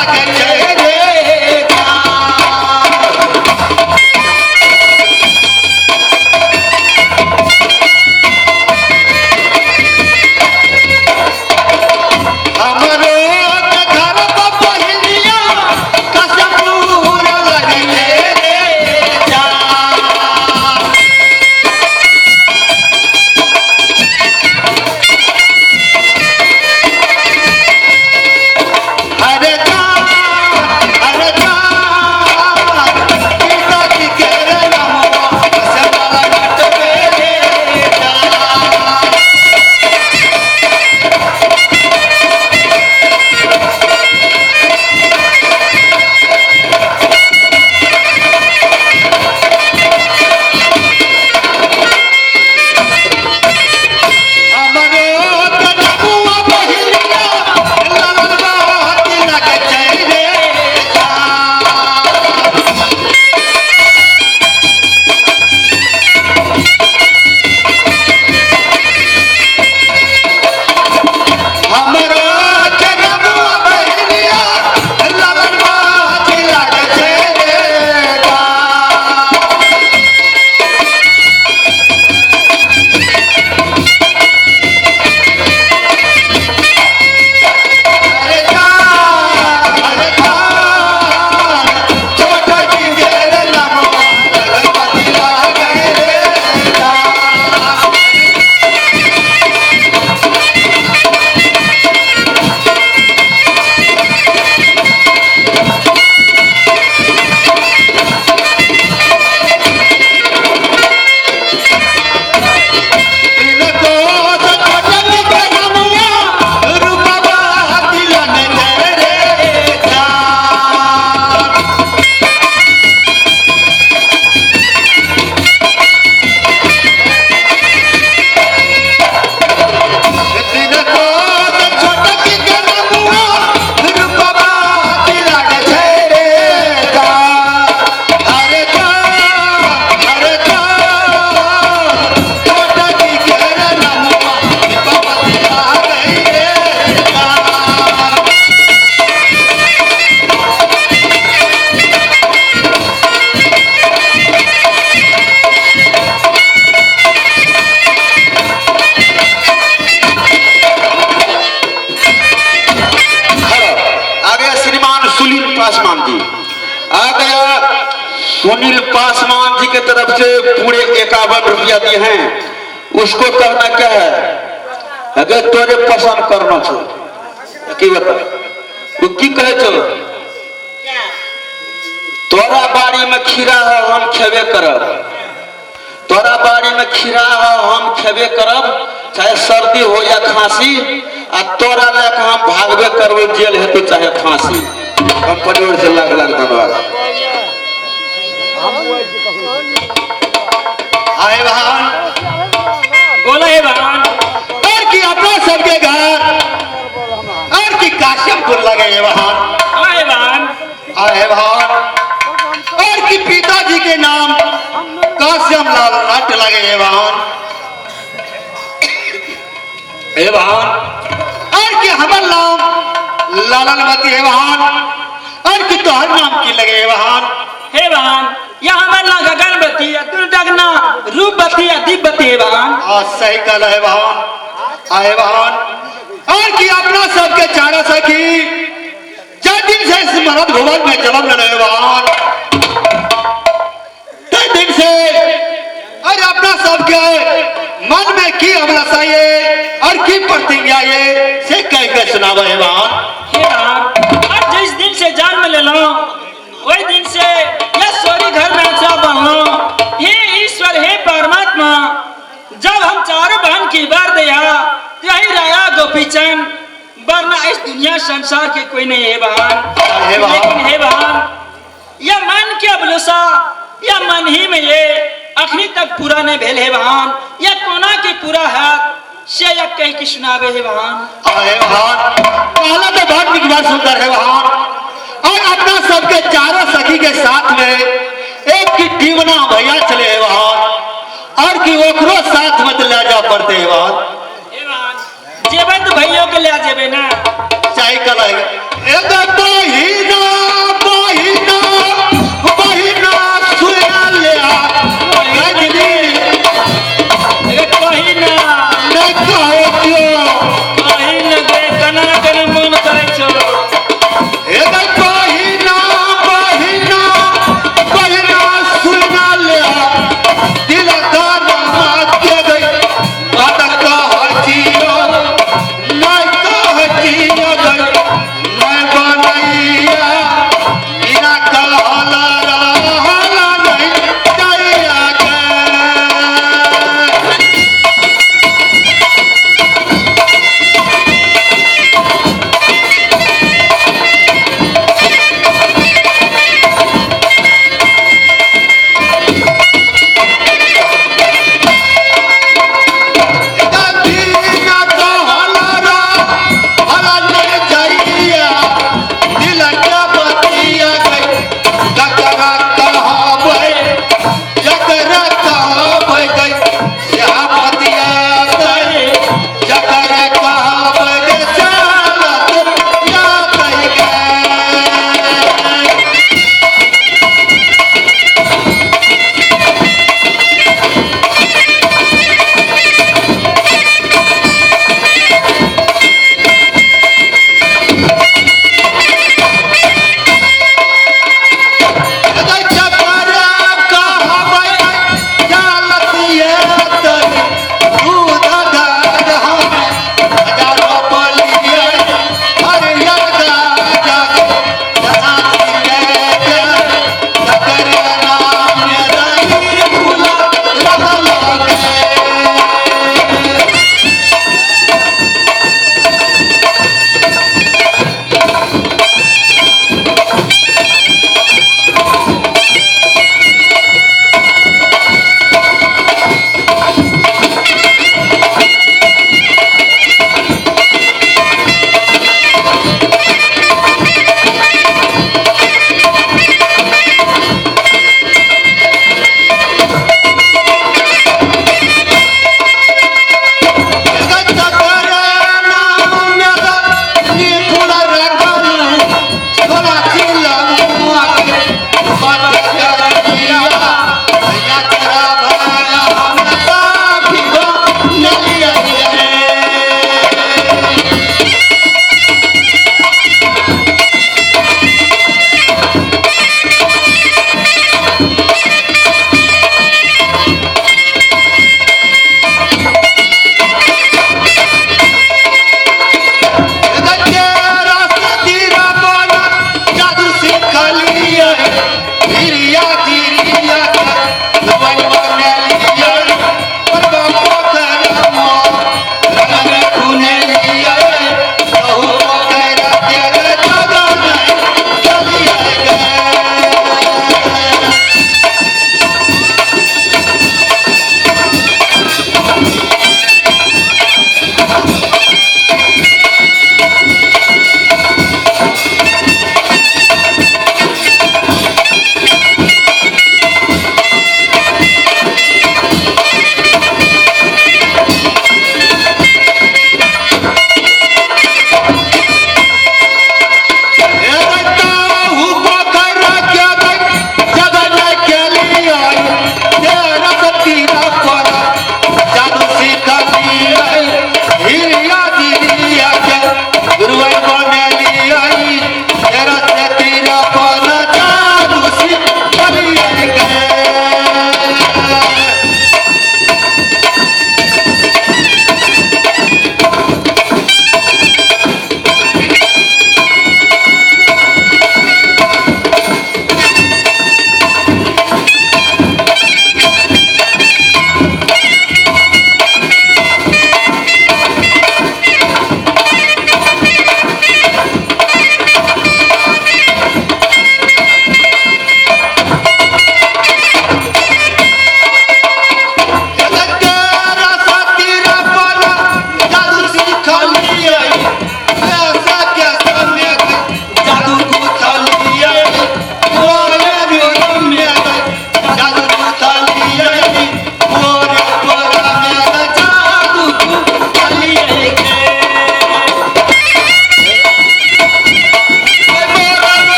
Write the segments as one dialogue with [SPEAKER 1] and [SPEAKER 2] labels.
[SPEAKER 1] लागै छै रे। हमरो घर पर बहिनिया कसपूर लगै छै रे। हरे हरे पिताजी के नामवा सवाल नटवे रे। हमरो तनमुआ बहिनिया लाल बाती लगै छै रे। हमरो तनमुआ बहिनिया लाल बाती लगै छै रे। अरे अरे छोटा की गेर नमवा लगपति लागै रे। तिनको छोटा की नमवा रूपवा दिलन रे। तिनको छोटा की नमवा रूपवा दिलन छै रे। हरे हरे छोटा की गेर नमवा रूपवा लागै रे।
[SPEAKER 2] हेलो, आ गया श्रीमान सुनील पासवान जी, आ गया सुनील पासवान जी के तरफ से पूरे 51 रुपया दिए हैं। उसको कहना क्या है, अगर तोरे पसंद करना छो की बता, वो की कहे छो, तोरा बाड़ी में खीरा है हम खेबे करब, तोरा बाड़ी में खीरा है हम खेबे करब, चाहे सर्दी हो या खांसी, आ तोरा लेके हम भागबे करबो, जेल हेतु चाहे फांसी। कंपनी ओर से लाख लाख धन्यवाद।
[SPEAKER 1] आए बहन
[SPEAKER 3] बोला हे बहन।
[SPEAKER 1] और की अपना सबके घर और की काश्यपपुर लगे है बहन।
[SPEAKER 3] आए बहन।
[SPEAKER 1] आए बहन और की पिताजी के नाम काश्यम लाल नट लगे है बहन। हे बहन और की हमर नाम लालनवती है बहन और की तोहर नाम की लगे है बहन।
[SPEAKER 3] हे बहन यह हमर नाम गगनवती या तू डगना रूपवती या दीपवती हे बहन।
[SPEAKER 1] आ सही कहल है बहन। आए बहन और की अपना सबके चारा सखी जय दिन से इस मरद भुवन में जन्म ले रहे बहन, तय दिन से और अपना सबके मन में की हमला चाहिए और की प्रतिज्ञा ये से कह के सुनावे है बहन।
[SPEAKER 3] हे बहन और जिस दिन से जन्म ले लो वही दिन से यह सोरी घर में अच्छा बनलो। हे ईश्वर हे परमात्मा, जब हम चारों बहन की बार दिया यही रहा गोपीचंद, वरना इस दुनिया संसार के कोई नहीं है बहन।
[SPEAKER 1] हे बहन।
[SPEAKER 3] लेकिन हे बहन यह मन के अबलसा या मन ही में ये अखनी तक पूरा नहीं भेल हे बहन, या कोना के पूरा है से या कह के सुनावे हे बहन।
[SPEAKER 1] आए बहन पहला तो बहुत निक बात सुंदर है बहन और अपना सबके चारों सखी के साथ में एक की दीवना भैया चले है बहन और की ओकरो साथ मत ले जा पड़ते है बहन।
[SPEAKER 3] हे बहन जेबे तो भैया के ले जेबे ना
[SPEAKER 1] चाहे कल है। एगो बहिना बहिना बहिना सुना ले गजनी।
[SPEAKER 3] ए कही ना।
[SPEAKER 1] नहीं कहो क्यों।
[SPEAKER 3] कही न गे, कना कना मन करै छौ।
[SPEAKER 1] एगो बहिना बहिना बहिना सुना ले दिल दाना के गई बात कहतियो नहीं कहतियो गई मैं बनैया।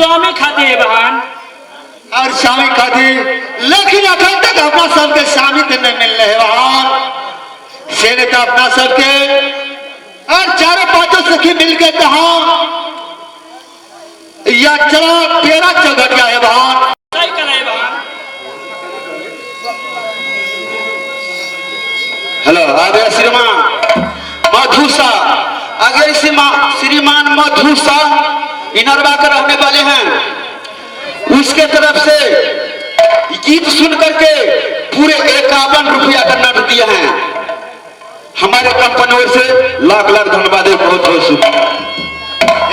[SPEAKER 3] स्वामी खातिर है बहन।
[SPEAKER 1] और स्वामी खातिर, लेकिन अखन तक अपना सबके स्वामी तो नहीं मिल रहे बहन। से नहीं तो अपना सबके और चारों पांचों सखी मिलके कहा या चला तेरा चौघटिया है बहन।
[SPEAKER 3] सही करे बहन।
[SPEAKER 2] हेलो, आगे श्रीमान मधुसा, आगे श्रीमान मधुसा इनरवा के रहने वाले हैं, उसके तरफ से गीत सुन करके पूरे 51 रुपया का नट दिए हैं। हमारे कंपनी ओर से लाख लाख धन्यवाद है, बहुत बहुत शुक्रिया।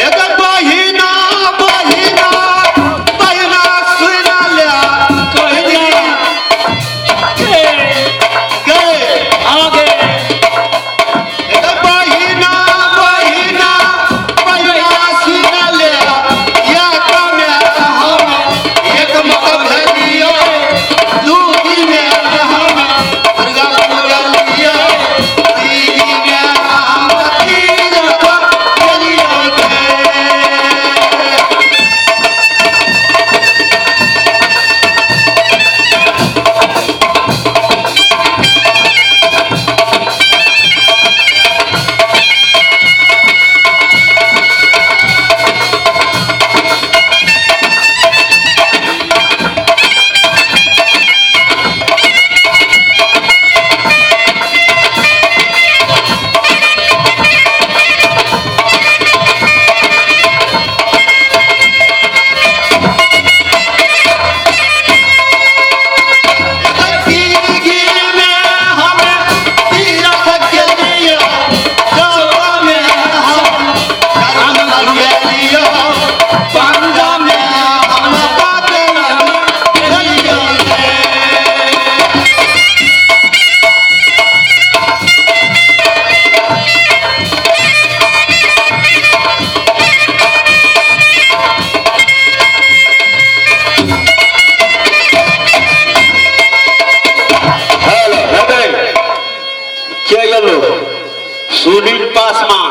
[SPEAKER 1] एक बहिना बहिना बहिना सुना लिया गए
[SPEAKER 3] आगे
[SPEAKER 1] बहिना बहिना बहिना सुना लिया या कम्या हम एक मत भेलियो दूधी में हम दुर्गा पूजा लियो दीदी में हम तीन लियो गे।
[SPEAKER 2] हेलो, हेलो, क्या ये लोग सुनील पासवान,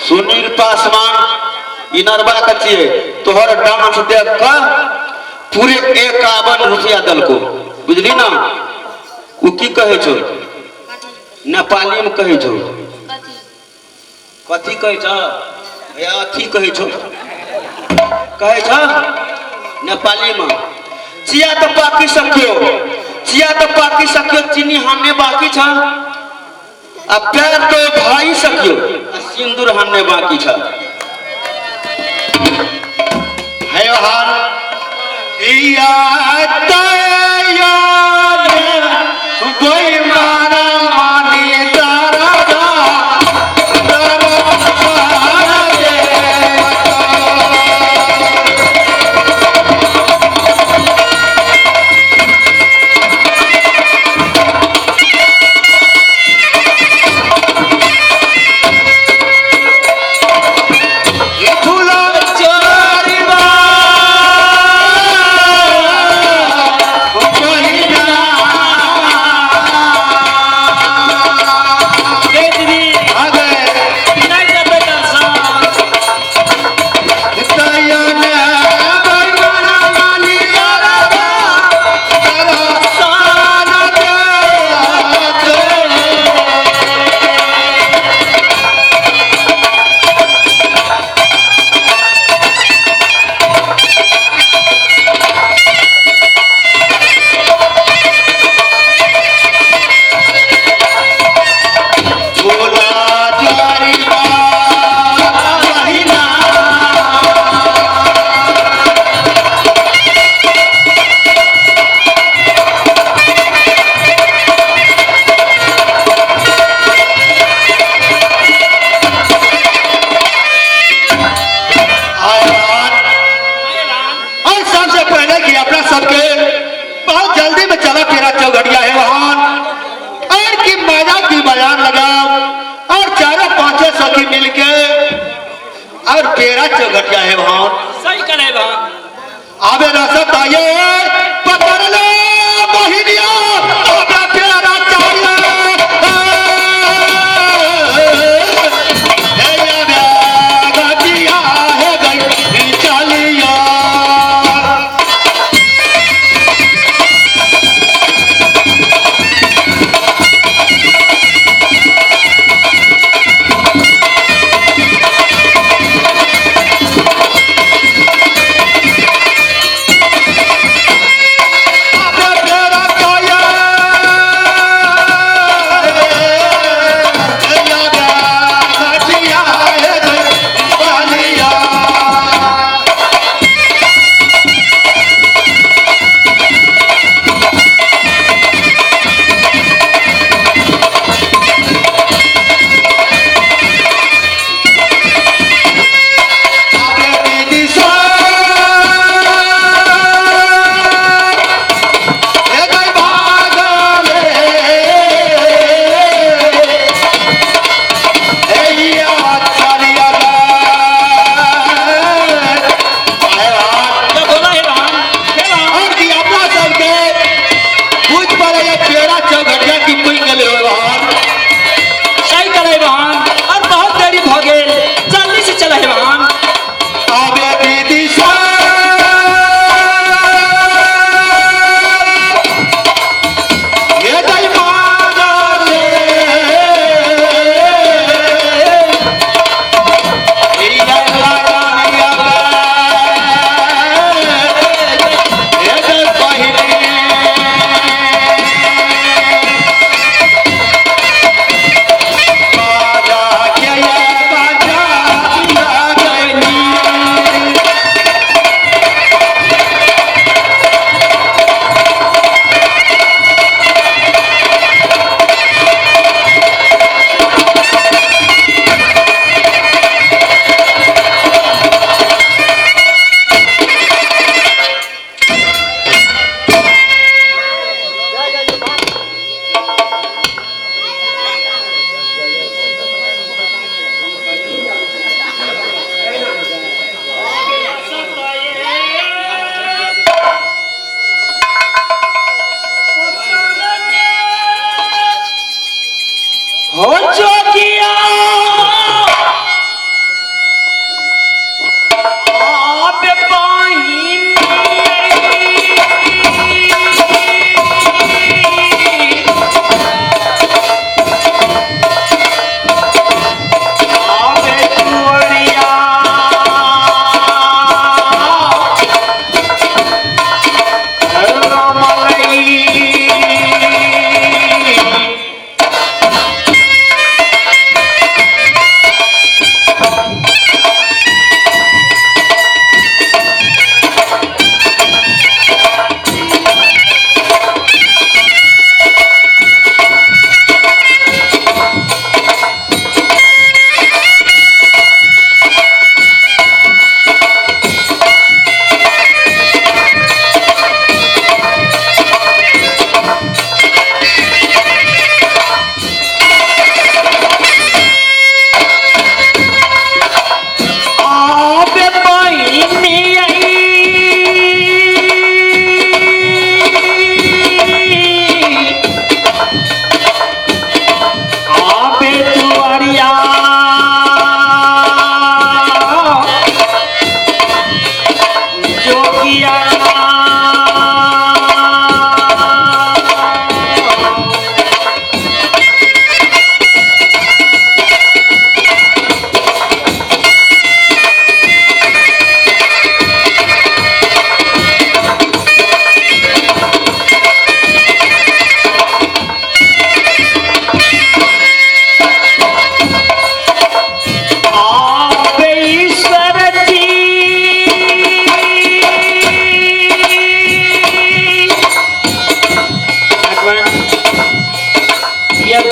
[SPEAKER 2] सुनील पासवान इनरवा के छिए, तोहर डांस देख कर पूरे 51 रुपया दलको, बुझली ना? उ की कहे छौ? नेपाली में कहे छौ। कथी कहे छौ? या अथी कहे छौ? कहे छौ नेपाली में चिया तो पाकी सकियो, चिया तो पाकी सकियो, चीनी हाने बाकी छ, आ प्यार तो भाई सकियो, आ सिंदूर हाने बाकी छ।
[SPEAKER 1] है हार या तयार कोई मारा मानी तारा दा तारा तारा दे। फूला चोरी बा
[SPEAKER 3] ए दीदी
[SPEAKER 1] आगे
[SPEAKER 3] नहीं देते दर्शन।
[SPEAKER 1] और सबसे पहले कि अपना सबके बहुत जल्दी में चला फिरा चौघटिया है वहां और की मजा की बयान लगा और चारों पांचों सखी मिलके और पेरा चौघटिया है वहां।
[SPEAKER 3] सही करे बहन।
[SPEAKER 1] आबे रसत आये पकड़ ले बहिनिया आबे पेरा चाहिए हे या गटिया है गई चलिया।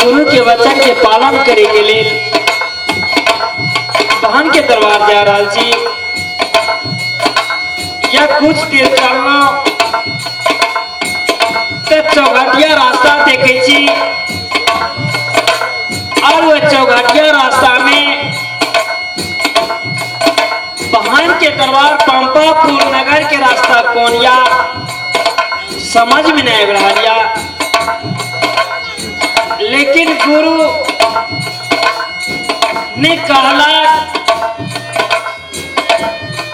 [SPEAKER 3] गुरु के वचन के पालन करे के लेल बहन के दरबार जा रहल छी। या कुछ देर चलना तो चौघटिया रास्ता देखे छी और वह चौघटिया रास्ता में बहन के दरबार पंपापुर नगर के रास्ता कौन या समझ में नहीं आबि रहल या, लेकिन गुरु ने कहला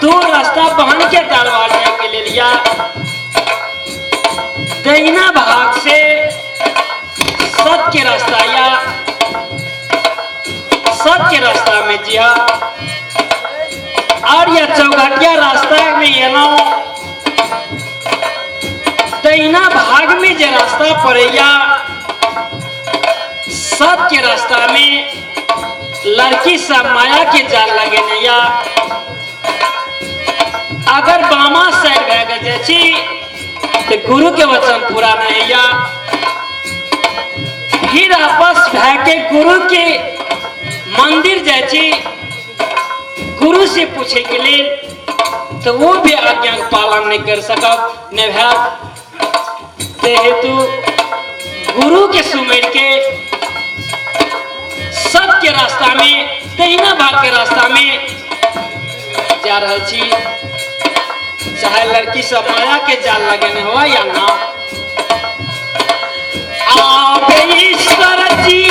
[SPEAKER 3] तू रास्ता बहन के दरबार जाए के लेल या दहिना भाग से सत के रास्ता या सत के रास्ता में जिया और यह चौघटिया रास्ता में एलहुं दहिना भाग में जे रास्ता पड़ैया सत के रास्ता में लड़की सब माया के जाल लगेने या अगर बामा साइड भए के जाइ छी तो गुरु के वचन पूरा नहीं या फिर आपस भए के गुरु के मंदिर जाइ छी गुरु से पूछे के लेल तो वो भी आज्ञा के पालन नहीं कर सकब नहीं भैत। ते हेतु गुरु के सुमेर के सबके रास्ता में तहिना भाग के रास्ता में जा रहल छी, चाहे लड़की सब माया के जाल लगेने हुआ या ना। आबे ईश्वर जी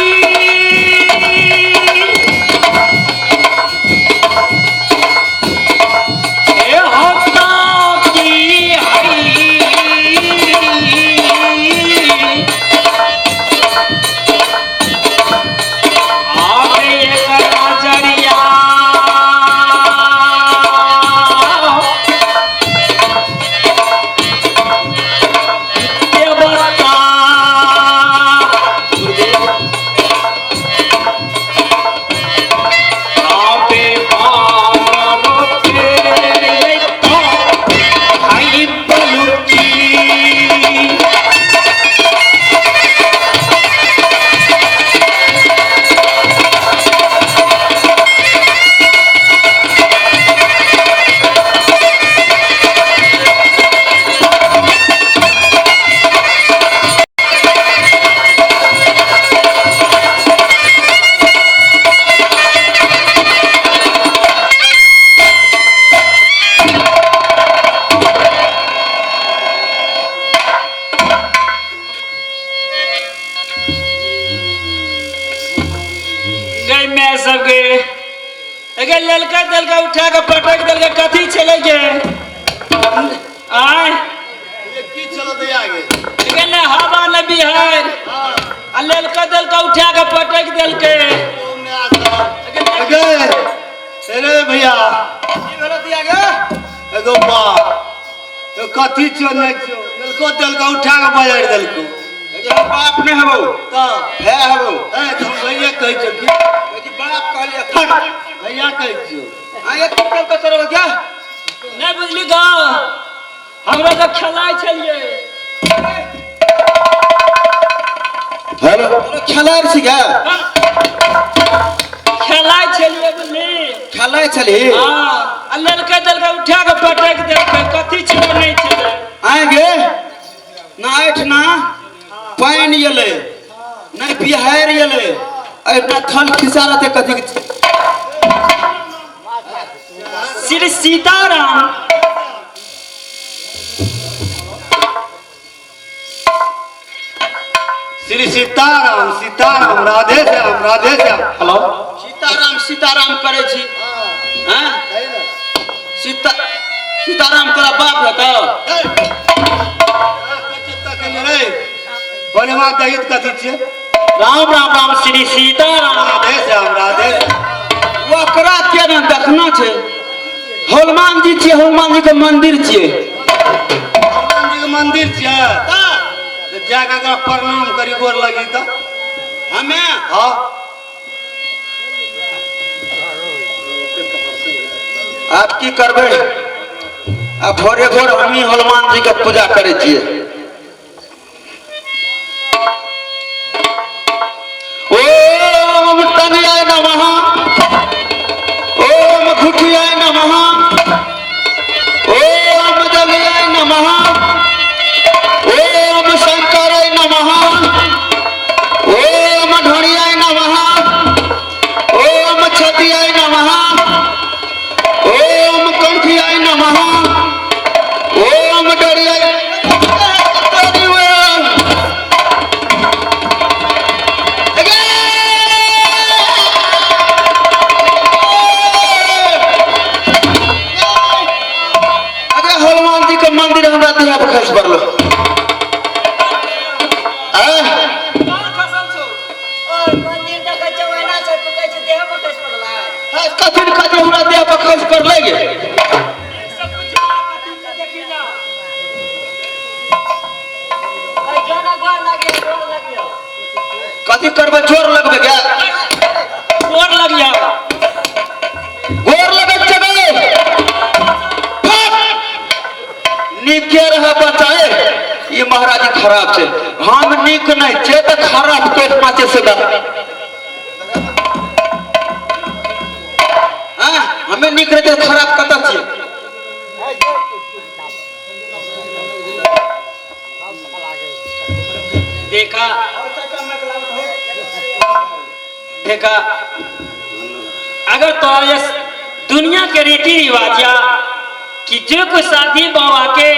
[SPEAKER 3] ए होता की हरी आबे एक नजरिया देवता आबे बारो के आई बलुकी। गई मैं सबके अगर ललका दलका उठा के पटक दलका कथी चले गे आय
[SPEAKER 1] की चलत आगे
[SPEAKER 3] अगर ने हवा न बिहार आ ललका दलका उठा के पटक दलके।
[SPEAKER 1] अगे अरे भैया एगो बा तो कथी छो नहीं छो ललको दलका उठा के बजारि देलको।
[SPEAKER 2] बाप ने हबो
[SPEAKER 1] तऽ
[SPEAKER 2] है हबो
[SPEAKER 1] ए तऽ हम भैया कहै छियौ की
[SPEAKER 2] कि बाप कहलिए
[SPEAKER 1] भैया कहै छियौ।
[SPEAKER 2] हां एक कुंटल का सरवा क्या
[SPEAKER 3] नहीं बुझली गाँव हमरा तो खेलाइ छलिए।
[SPEAKER 2] हेलो खेलाइ छी क्या
[SPEAKER 3] खेलाइ छलिए बुझली
[SPEAKER 2] खेलाइ छली।
[SPEAKER 3] हां आ ललका दलका उठा के पटक देलकै कथी छलै नहीं छलै।
[SPEAKER 2] आएंगे ना ऐठना पानि एलै नहीं बिहार एलै एहिना थल खिसा रहतै कथी।
[SPEAKER 3] श्री सीताराम
[SPEAKER 1] श्री सीताराम सीताराम राधे श्याम राधे श्याम।
[SPEAKER 2] हेलो सीताराम सीताराम करै छी हैं सीता सीताराम तोरा बाप रहतौ।
[SPEAKER 1] बोले माँ दही कथी छियै।
[SPEAKER 3] राम राम राम श्री सीताराम
[SPEAKER 1] राधे श्याम राधे।
[SPEAKER 2] ओकरा के ने देखना छै हनुमान जी छियै हनुमान जी के मंदिर छियै।
[SPEAKER 1] हनुमान जी के मंदिर छियै तऽ जाके एकरा प्रणाम करी गोर लगी तऽ
[SPEAKER 2] हमे
[SPEAKER 1] हाँ।
[SPEAKER 2] आप की करबै आ भोरे भोर हमही हनुमान जी के पूजा करै छियै। ओम घुटियाय नमः, ओम दलियाय नमः, ओम शंकराय नमः, ओम ढोड़ियाय नमः, ओम छतियाय नमः, ओम कंठियाय नमः, ओम डरियाय। अरे हनुमान जी के मंदिर हमरा देह पर खसि पड़लो। कथी कथी हमरा देह पर खसि पड़लै गे? कथी करबै? जोर लगबै गे?
[SPEAKER 3] गोर लग जाओ।
[SPEAKER 2] गोर लगै चबे नीके रह बचाए। ई महाराज जी खराब छै, हम नीक नहि छै तऽ खराब कोइ पाचे से हाँ, हमें नीक रहते खराब कतऽ छियै?
[SPEAKER 3] देखा देखा, अगर तोरा ये दुनिया के रीति रिवाज या कि जो कोई शादी बाबा के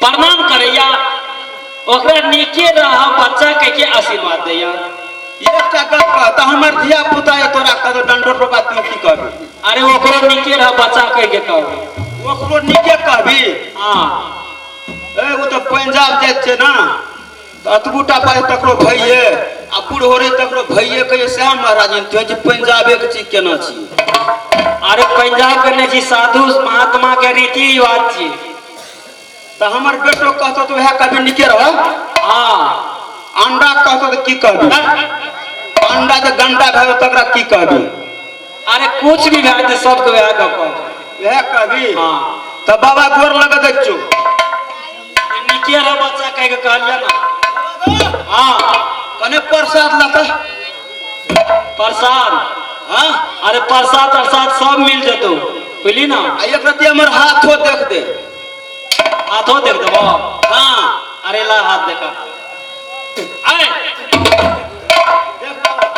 [SPEAKER 3] प्रणाम करैया ओकरा नीके रह बच्चा के के आशीर्वाद दैया।
[SPEAKER 2] एकटा गप कह तऽ हमर धिया पुता ये तोरा कतौ डंडोर पर बात की कहबी?
[SPEAKER 3] अरे ओकरो नीके रह बच्चा कह के कहबी।
[SPEAKER 2] ओकरो नीके कहबी?
[SPEAKER 3] हाँ।
[SPEAKER 2] ए ओ तऽ पंजाब जाइत छै ना, तऽ अतबूटा पाइ तकरो भैये आ बूढ़ हो रहे तकरो भैये कहियो सएह महाराज जी जे पंजाबे के चीज केना छी।
[SPEAKER 3] अरे पंजाब के नहीं छी, साधु महात्मा के रीति रिवाज छी।
[SPEAKER 2] तऽ हमर बेटो कहतो तऽ वएह कहबी नीके रह।
[SPEAKER 3] हाँ।
[SPEAKER 2] अंडा कहतो तऽ की कहबी? अंडा जे गंडा भए तकरा की कहबी?
[SPEAKER 3] अरे कुछ भी भए जेतै सबके वएह गप कहबै।
[SPEAKER 2] वएह कहबी?
[SPEAKER 3] हाँ।
[SPEAKER 2] तऽ बाबा गोर लगत छौ।
[SPEAKER 3] नीके रह बच्चा कह के कहलियै ना। हाँ।
[SPEAKER 2] कने प्रसाद लऽ तऽ।
[SPEAKER 3] प्रसाद?
[SPEAKER 2] हाँ।
[SPEAKER 3] अरे प्रसाद प्रसाद सब मिल जेतौ, बुझली ना?
[SPEAKER 2] आ एक रति हमर हाथो देख दे।
[SPEAKER 3] हाथो देख देबो?
[SPEAKER 2] हाँ।
[SPEAKER 3] अरे ला हाथ देखा। अरे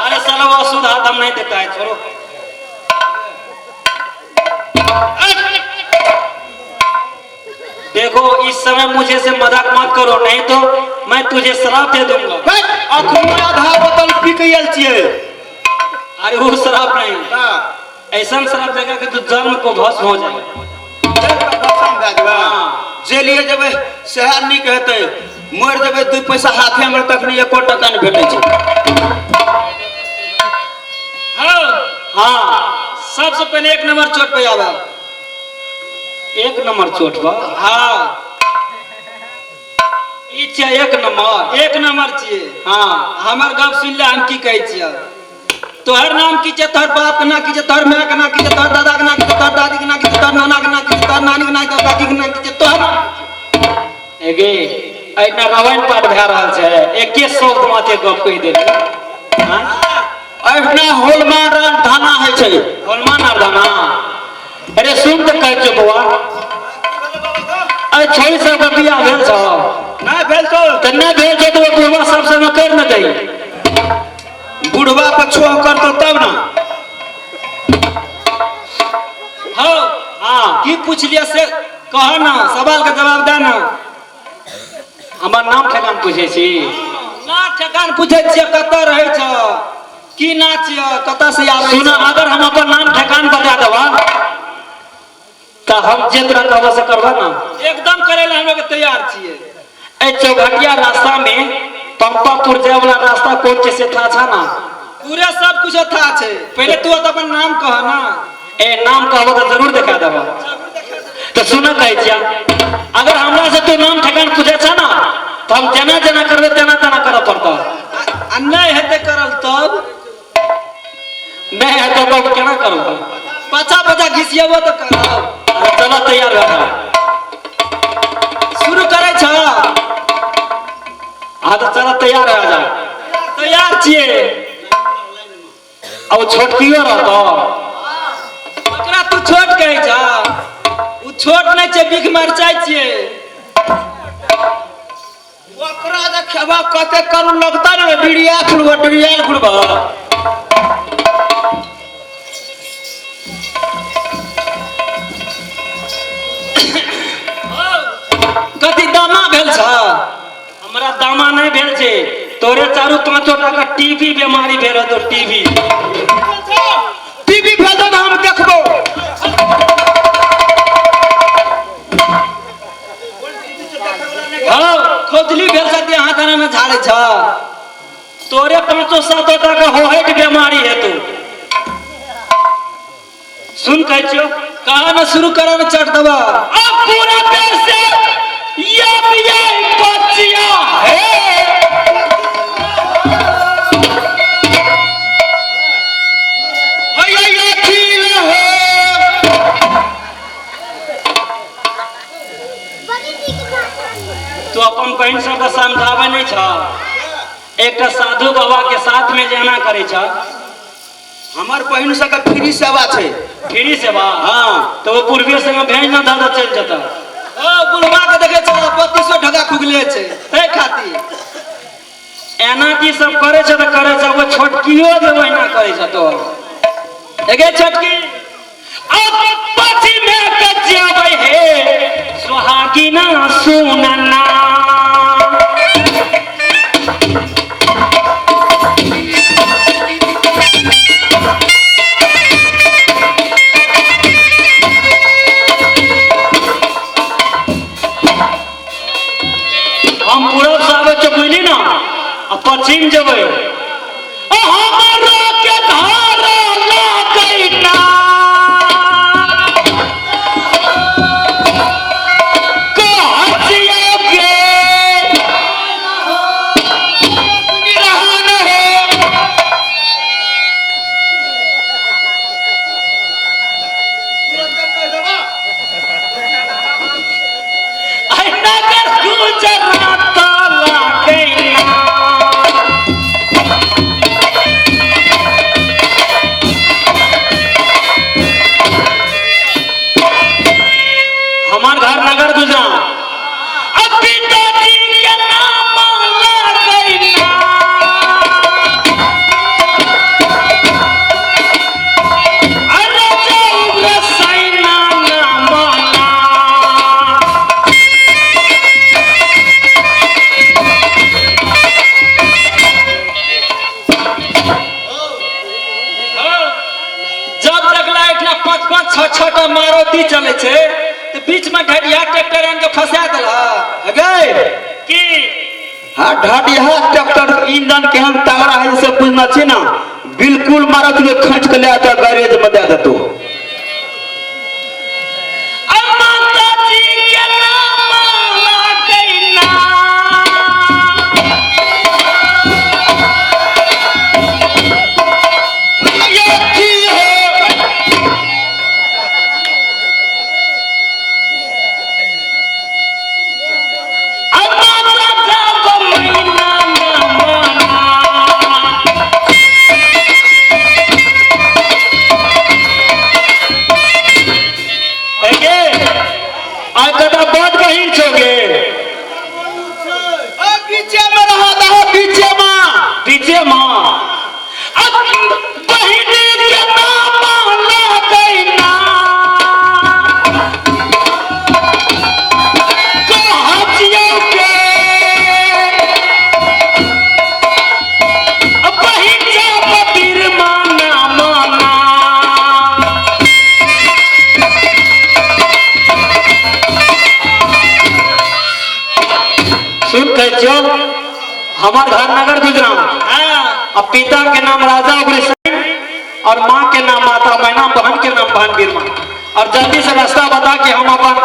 [SPEAKER 3] अरे साला वो अशुद्ध हाथ हम नहीं देता है, छोड़ो। देखो इस समय मुझे से मजाक मत करो, नहीं तो मैं तुझे शराब दे दूंगा।
[SPEAKER 2] अखनो आधा बोतल पी के आयल छियै।
[SPEAKER 3] अरे वो शराब नहीं,
[SPEAKER 2] हाँ।
[SPEAKER 3] ऐसा शराब देगा कि तू जन्म को भस्म हो जाएगा।
[SPEAKER 2] हाँ। जे लिए जेबै सएह नीक हेतै, मरि जेबै 2 पैसा हाथे मे तखनी एको टका नहि भेटै छै।
[SPEAKER 3] हाँ। हाँ।
[SPEAKER 4] सबसे पहले 1 नंबर चोट पे आवा।
[SPEAKER 3] 1 नंबर चोट बा?
[SPEAKER 4] हाँ।
[SPEAKER 3] ई छियै 1 नंबर।
[SPEAKER 4] 1 नंबर छियै।
[SPEAKER 3] हाँ।
[SPEAKER 4] हमर गप सुन ले, हम की कहै छियै। तोहर नाम की छै, तोहर बाप के नाम की छै, तोहर my के नाम की छै, तोहर दादा के नाम की छै, तोहर दादी के नाम की छै, तोहर नाना के नाम की छै, तोहर नानी के नाम की छै, तोहर काकी के नाम की छै, तोहर
[SPEAKER 3] एगे एहिना रामायण पाठ भए रहल छै, एके शब्द माथे गप कहि देली। हाँ?
[SPEAKER 2] एहिना होलमान धाना होइ छै।
[SPEAKER 3] होलमान धाना? अरे सुन तऽ कहै छियौ बौआ, अरे छोरी सबके बियाह भेल छौ?
[SPEAKER 2] नहि भेल छौ।
[SPEAKER 3] तऽ नहि भेल छौ तऽ ओ बुढ़वा सब संगे करि ने दही।
[SPEAKER 2] बुढ़वा पर छोह करतौ तब ना।
[SPEAKER 4] हौ।
[SPEAKER 3] हाँ।
[SPEAKER 4] की पुछलियै से कह ना, सवाल के जवाब दे ना।
[SPEAKER 3] हमर नाम ठेकान पूछै छी?
[SPEAKER 4] नाम ठेकान पूछै छियै, कतऽ रहै छौ, की नाम छियौ, कतऽ से आबै
[SPEAKER 3] सुन,
[SPEAKER 4] छौ?
[SPEAKER 3] अगर हम अपन नाम ठेकान बता देबा तऽ हम जे तोरा कहबो से करबा ना?
[SPEAKER 4] एकदम करै लए हम लोग तैयार छियै।
[SPEAKER 3] ए चौघटिया रास्ता में पंपापुर जाय वाला रास्ता कोन छै से था छा ना?
[SPEAKER 4] पूरे सब कुछ था छै, पहले तू अपन नाम कह ना।
[SPEAKER 3] ए नाम कहबो तऽ जरूर देखा देबो। तऽ सुन कहै छियै, अगर हमरा से तू नाम ठेकान पूछै छ ना तऽ हम जेना जेना करबै तेना तेना करऽ पड़तौ।
[SPEAKER 4] आ नहि हेतै करल तब?
[SPEAKER 3] नहि हेतै तब केना करबै?
[SPEAKER 4] पाछा पाछा घिसियेबो तऽ करब।
[SPEAKER 3] अरे चल तैयार भए जा।
[SPEAKER 4] शुरू करै छ?
[SPEAKER 3] हाँ तऽ चल तैयार भए जा।
[SPEAKER 4] तैयार छियै।
[SPEAKER 3] आ ओ छोटकियो रहतो। ओकरा तू छोट कहै छ? ओ छोट नहि छै, बिख मरचाइ छियै।
[SPEAKER 4] ओकरा देखबा कते करू लगता ने, बिड़िया खुलबा, डिरिया खुलबा।
[SPEAKER 3] कथी दामा भेल छ? हमरा दामा नहि भेल छै, तोरे चारू पांचो टाका टीबी बीमारी भेल हतो। टीबी
[SPEAKER 4] टीवी भेजो ने, हम देखबो।
[SPEAKER 3] हाँ, खोजली भेल छ, हाथ में झाड़े छ। तोरे पांचो सातो टाका होहट बीमारी हेतु। सुन, कहै छियौ। कहा न, शुरू करा न, चट दबा। अब पूरा देश से ये ये बचिया है।
[SPEAKER 1] हैया अखिल हो।
[SPEAKER 3] तू अपन बहिन सबके समझाबै नहि छ? एकटा साधु बाबा के साथ में जाना करै छ।
[SPEAKER 2] हमर बहिन सबके फ्री सेवा छै।
[SPEAKER 3] फ्री सेवा?
[SPEAKER 2] हाँ।
[SPEAKER 3] तो वो पूर्वी संग भेज ना, दादा चलि जेता।
[SPEAKER 4] ओ बुढ़वा के देखे छ, 32 ढगा खुगले छै तै खातिर।
[SPEAKER 3] एना की सब करे छै तऽ करे छै, वो छोटकियो जे ओहिना करे छै। तो एगे छोटकी, अब पछिमे के जाबै हे सुहागिना, सुनना। हम पूरब से आबै छियै, बुझली ने, आ पश्चिम जेबै। आ हमरो के धार लागै ना। कहतिया गे
[SPEAKER 1] रहन हो।
[SPEAKER 3] आई नगर गुजरात लागै ना। हमार घर नगर गुजरात, अब पिताजी के नाम लागै ना। अरे जाऊ रसैना ना माना। जब देखला एकना पाँच पाँच छह छह टा मारुति चले छै तऽ बीच में ढढ़िया ट्रैक्टर आनि के फंसा देला।
[SPEAKER 2] गए
[SPEAKER 3] की?
[SPEAKER 2] हाँ, ढाडिया ट्रैक्टर इंजन केहन तगड़ा है से पूछना छै ना, बिल्कुल मारत के खींच के ले आता गैरेज में दे देतो।
[SPEAKER 3] माताजी के नाम लागै ना।
[SPEAKER 1] अखिल हो।
[SPEAKER 3] माता जब मैना ना माना। एगे आइ कदा बड गहीर छौ गे।
[SPEAKER 1] ओ बीचे में रहा दहो, बीचे में।
[SPEAKER 3] बीचे माँ, अब बहिनी के नाम लागै ना। कहतियौ के बहिन जब बीरमा ना माना। सुन, कहै छियौ, हमर घर नगर गुजरात।
[SPEAKER 4] हाँ।
[SPEAKER 3] अब पिता के नाम राजा उग्रसेन और माँ के नाम माता मैना, बहन के नाम बहन बीरमा। और जल्दी से रास्ता बता के हम अपन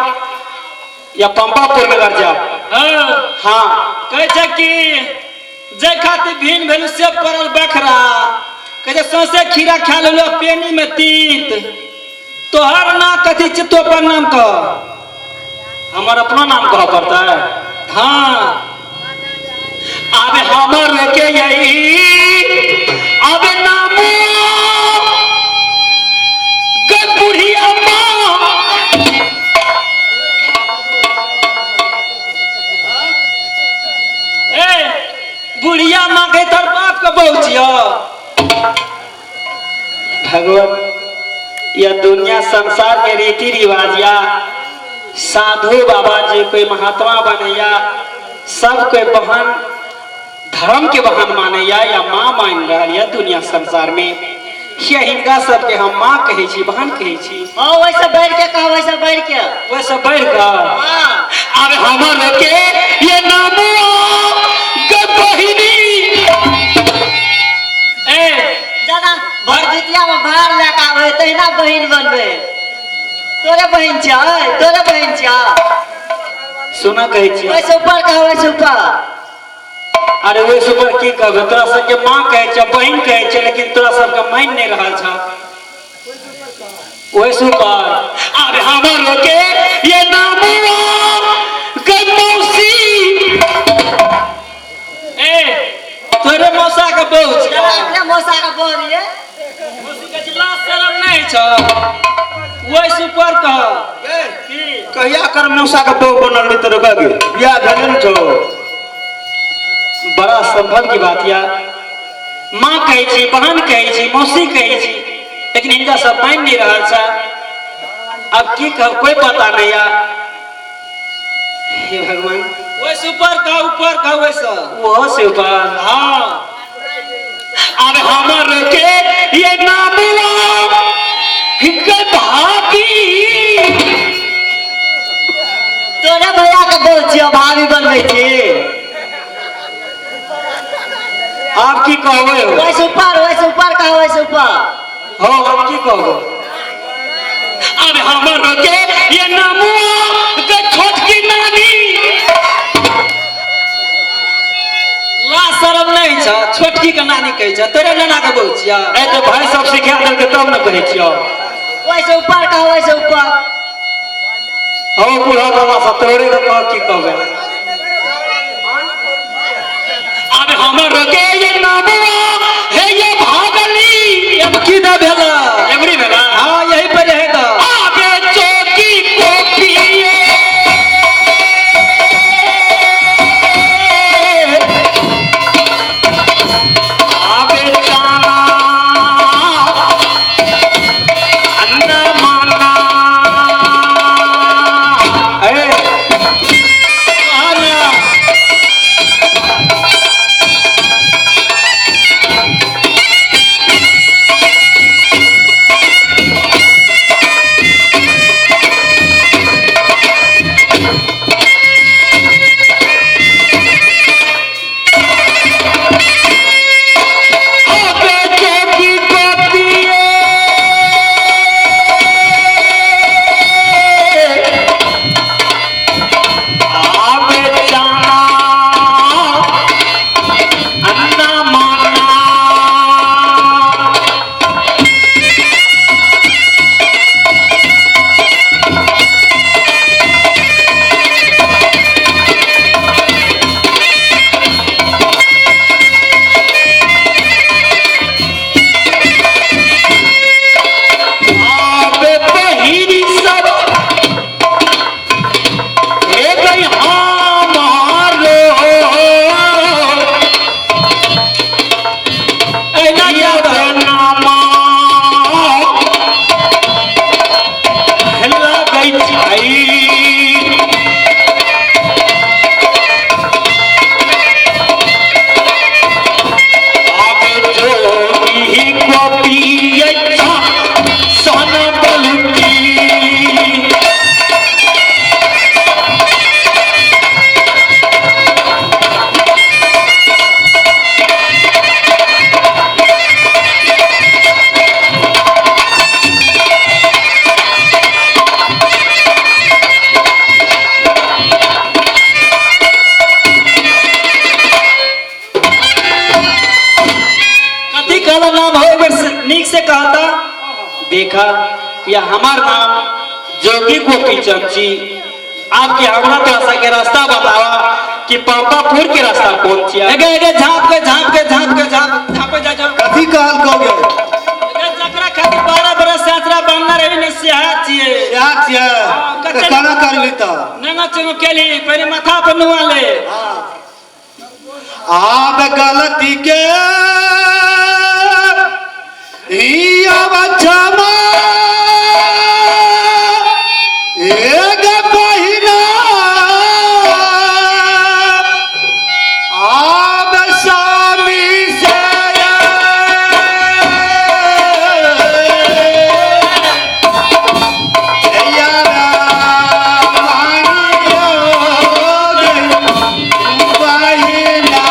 [SPEAKER 3] या पंपापुर नगर जाओ।
[SPEAKER 4] हाँ।
[SPEAKER 3] हाँ।
[SPEAKER 4] कहै छै कि जै खातिर भिन भेलु से पड़ल बखरा, कहै छै सौंसे खीरा खा लेलु पेनी में तीत। तोहर नाम कथी छै? तो अपन नाम कह।
[SPEAKER 3] हमार अपना नाम कह पड़ता है?
[SPEAKER 4] हाँ।
[SPEAKER 3] अब हमर के यही अब नाम
[SPEAKER 4] बुढ़िया माँ के तोर बाप के बहू छियो। भगवान यह दुनिया संसार के रीति रिवाज या साधु बाबा जी कोई महात्मा बनैया सब कोई बहन धर्म के बहन मानैया या माँ मान रहल या दुनिया संसार में यह हिनका सबके हम माँ कहै छी बहन कहै छी।
[SPEAKER 5] हाँ वैसे बढ़ के कह, वैसे बढ़ के।
[SPEAKER 4] वैसे बढ़ के।
[SPEAKER 5] हाँ।
[SPEAKER 1] अरे हमर के ये नामुआ के बहिनी।
[SPEAKER 3] ए
[SPEAKER 5] ज्यादा भरदुतिया में भार लेके आबै तहिना बहिन बनबै। तोरे बहिन छै, तोरे बहिन छै।
[SPEAKER 4] सुना कहै छी।
[SPEAKER 5] वैसे ऊपर कह, वैसे ऊपर।
[SPEAKER 4] अरे वैसे ऊपर की कहबै, तोरा सबके माँ कहै छै बहिन कहै छै, लेकिन तोरा सबके मान नहि रहल छ। वैसे ऊपर।
[SPEAKER 1] अरे हमर के ये नामुआ के मौसी।
[SPEAKER 3] ए तोरे मौसा के बहू छै।
[SPEAKER 5] तोरा अपने मौसा के बहू रे।
[SPEAKER 3] मौसी के जिला शरम नहीं छ। वैसे ऊपर कह। की?
[SPEAKER 2] कहिया कर मौसा के बहू बनल रही तोरे कह गे? बियाह भेल ने छौ।
[SPEAKER 4] बड़ा संभव की बात या माँ कहै छी बहन कहै छी मौसी कहै छी, लेकिन हिनका सब मान नहीं रहल छ। अब की कहब कोई पता नहीं या। हे भगवान।
[SPEAKER 3] वैसे ऊपर कह, ऊपर कह वैसे।
[SPEAKER 4] वो से ऊपर।
[SPEAKER 3] हाँ।
[SPEAKER 1] अरे हमर के ये नामुआ के भाभी।
[SPEAKER 5] तोरे भैया के बहू छियौ, भाभी बनबै छी।
[SPEAKER 4] आप की कहबै हो?
[SPEAKER 5] वैसे ऊपर, वैसे ऊपर कह, वैसे ऊपर।
[SPEAKER 4] हो, आप की कहबै?
[SPEAKER 1] अरे हमर के ये नामुआ के छोटकी नानी।
[SPEAKER 4] ला शरम नहीं छ, छोटकी के नानी कहै छ, तोरे नाना के बहू छियौ। ए तो भाई सब सिखा देलकै तब न कहै छियौ।
[SPEAKER 5] वैसे ऊपर कह, वैसे ऊपर।
[SPEAKER 4] हो बूढ़ा बाबा सब तोरे के कह की कहबै?
[SPEAKER 1] अरे हमर के ये नामुआ हे ये भागली।
[SPEAKER 4] अब की दा भेला?
[SPEAKER 1] एबरी भेला?
[SPEAKER 4] हाँ, यही पर रहे दा।
[SPEAKER 1] आबे चौकी कोपिए। आबे चाना अन्ना माना।
[SPEAKER 4] ए, आना।
[SPEAKER 1] आबे चौकी कोपिए। आबे चाना अन्ना माना। आबे बहिनी सब हे गई हमारो।
[SPEAKER 4] ऐना
[SPEAKER 1] या
[SPEAKER 4] क्या बा?
[SPEAKER 1] नामा लगै छै। आबे जोगी गोपी अच्छा सन बलुकी।
[SPEAKER 4] कथी कहला नाम हो? एक बेर नीक से कहता। देखा यह हमार नाम जोगी गोपी चंद जी। आपके हमरा तो ऐसा के रास्ता बतावा कि पंपापुर के रास्ता कौन छिया?
[SPEAKER 3] एगे एगे झाप के झाप के झाप के झाप झापे जा जा।
[SPEAKER 6] कथी कहल कहोगे?
[SPEAKER 3] एगे जकरा खातिर 12 बरस यात्रा बनना रही ने सिहा छिए।
[SPEAKER 6] सिहा छिए।
[SPEAKER 3] हाँ,
[SPEAKER 6] तऽ
[SPEAKER 3] कच्चे
[SPEAKER 6] केना करबी तऽ?
[SPEAKER 3] नंगा चंगो केली पहले माथा पर नुआ ले।
[SPEAKER 6] हाँ।
[SPEAKER 1] आब गलती के ई अब क्षमा एक बहिना आब स्वामी से बहिना।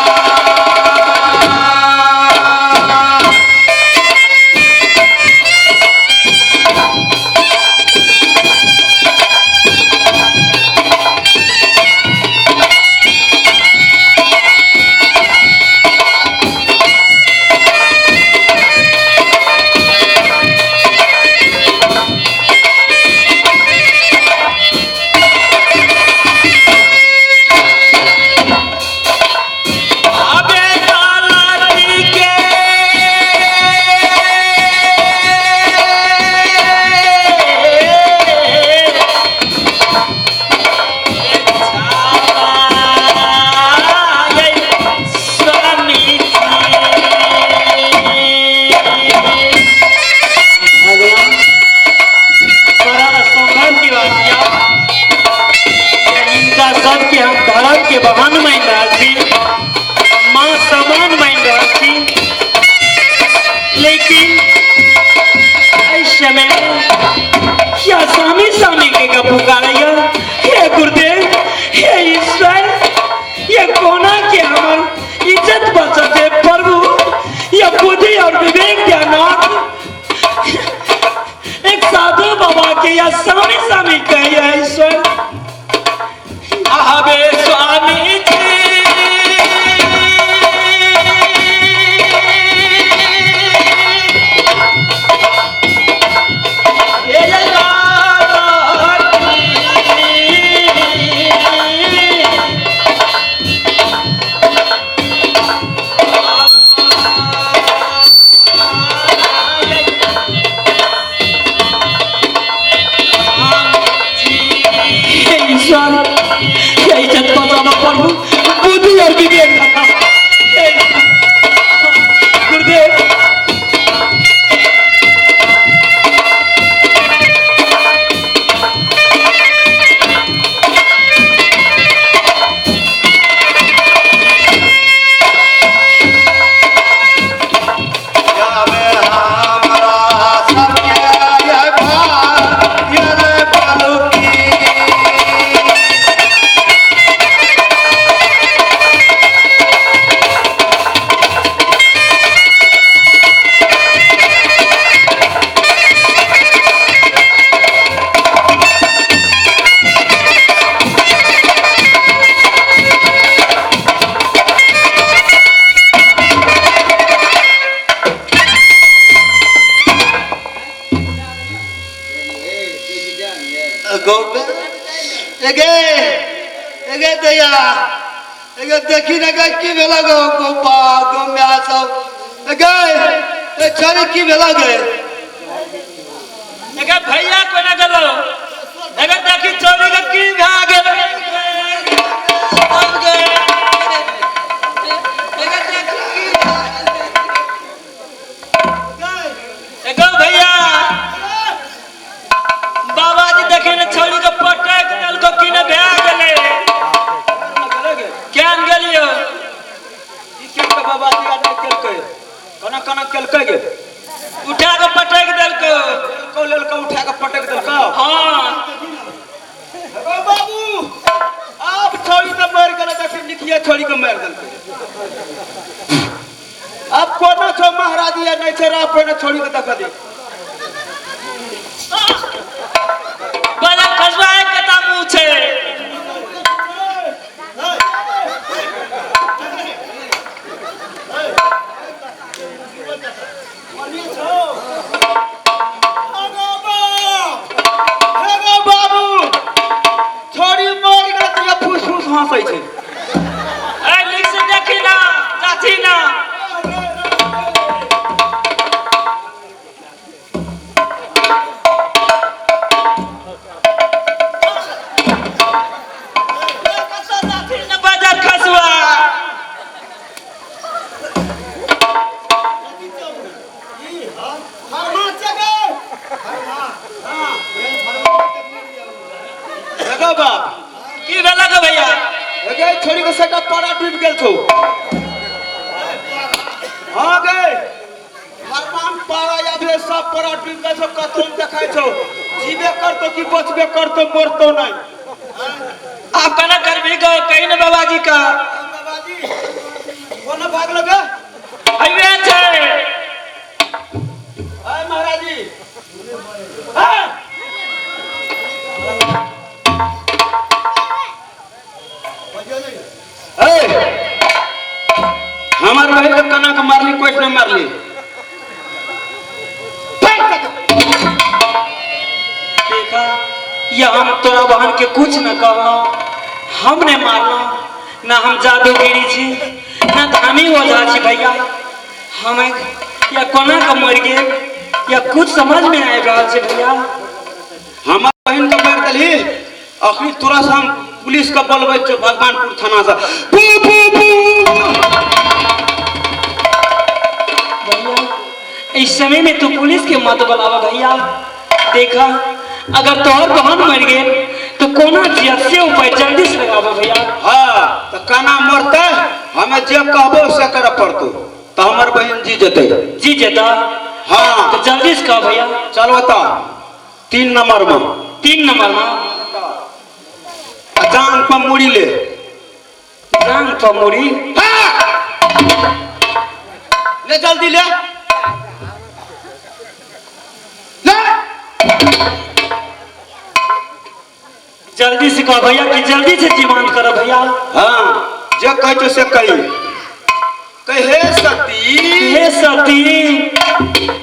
[SPEAKER 3] अबे गलती के स्वामी जी।
[SPEAKER 4] भगवान, बड़ा असंभव की बात या इनका सबके हम धर्म के बहन मान रहल छी, माँ समान मान रहल छी, लेकिन एहि समय क्या स्वामी स्वामी के का पुकारैया? हे गुरुदेव, हे ईश्वर, ये कोना के हमर इज्जत बचत है प्रभु, ये बुद्धि और विवेक ज्ञानाथ एक साधु बाबा के या स्वामी स्वामी कहे है ईश्वर।
[SPEAKER 3] अबे स्वामी जी ये गलती।
[SPEAKER 4] हे ईश्वर, हे इज्जत बचाना प्रभु, बुद्धि और विवेक दाता। हे गुरुदेव,
[SPEAKER 1] एगे एगे दैया, एगे देखी ना गे की भेला गो गोपा गो म्या सब, एगे ए छड़ी की भेला गे?
[SPEAKER 3] एगे भैया कोना गेलो? एगे देखी चोरी के की भा गेल? अब गे एगे देखी की एगो भैया, बाबा जी देखे ने छोरी के पटक देलको की ने भा गेले? केन गेलियो?
[SPEAKER 6] ई केलकै बाबा जी आदमी केलकै, कोना कोना केलकै गे?
[SPEAKER 3] उठा के पटक देलको।
[SPEAKER 6] लेलको लेलको उठा के पटक देलको?
[SPEAKER 3] हाँ।
[SPEAKER 6] ओ बाबू, आब छोरी तऽ मरि गेलै, देखी निकिया छोरी के मारि देलकै। आब कोना छौ महाराज या नहि छै राह पहिने छोरी के देख दे।
[SPEAKER 3] बड़ा खसवा कता मुँह छै।
[SPEAKER 6] हे बाबू, छोरी मरि गेलै तऽ फूस फूस हँसै छै।
[SPEAKER 3] ए नीक से देखी ना चाची ना।
[SPEAKER 6] छटा पारा डूबि गेल छौ। हाँ गे, भगवान पारा आबे सब पारा डूबि गेल छौ, कतौ नहि देखाइ छौ। जीबे करतो कि बचबे करतो, मरतो नहीं।
[SPEAKER 3] आप कना करबी गो कहीं न बाबाजी का।
[SPEAKER 6] बाबाजी कोना भाग लगे?
[SPEAKER 3] हइवे छै।
[SPEAKER 6] आय महाराज जी। हाँ।
[SPEAKER 2] ए, हमार बहन के कना के मारली, कोई न मारली।
[SPEAKER 4] देखा, यह हम तोरा बहन के कुछ न कहलो, हम ने मारलो ना, हम जादूगिरी छी ना धामी ओझा छी भैया। हमें या कोना के मर गेल या कुछ समझ में आबि रहल छै भैया।
[SPEAKER 2] हमार बहन के मार देलही, अखनी तोरा से हम पुलिस के बोलबै छौ भगवानपुर थाना से। पू पू पू।
[SPEAKER 4] भैया इस समय में तू पुलिस के मत बुलावा भैया। देखा, अगर तोहर बहन मर गेल तो कोना जियत से उपाय जल्दी से लगाबो भैया।
[SPEAKER 2] हाँ, तो कना मरते हमें जे कहबो से करे पड़तो, तो हमर बहन जी जते।
[SPEAKER 4] जी जेता।
[SPEAKER 2] हाँ।
[SPEAKER 4] तो जल्दी से कह भैया।
[SPEAKER 2] चलो तो 3 नंबर में।
[SPEAKER 4] 3 नंबर में।
[SPEAKER 2] जांग पर मुड़ी ले।
[SPEAKER 4] जांग पर मुड़ी।
[SPEAKER 2] हाँ! ले जल्दी ले। ले।
[SPEAKER 4] जल्दी से कह भैया कि जल्दी से जीवांत करो भैया।
[SPEAKER 2] हाँ, जे कहे छौ से कही। कहे सती।
[SPEAKER 4] हे सती।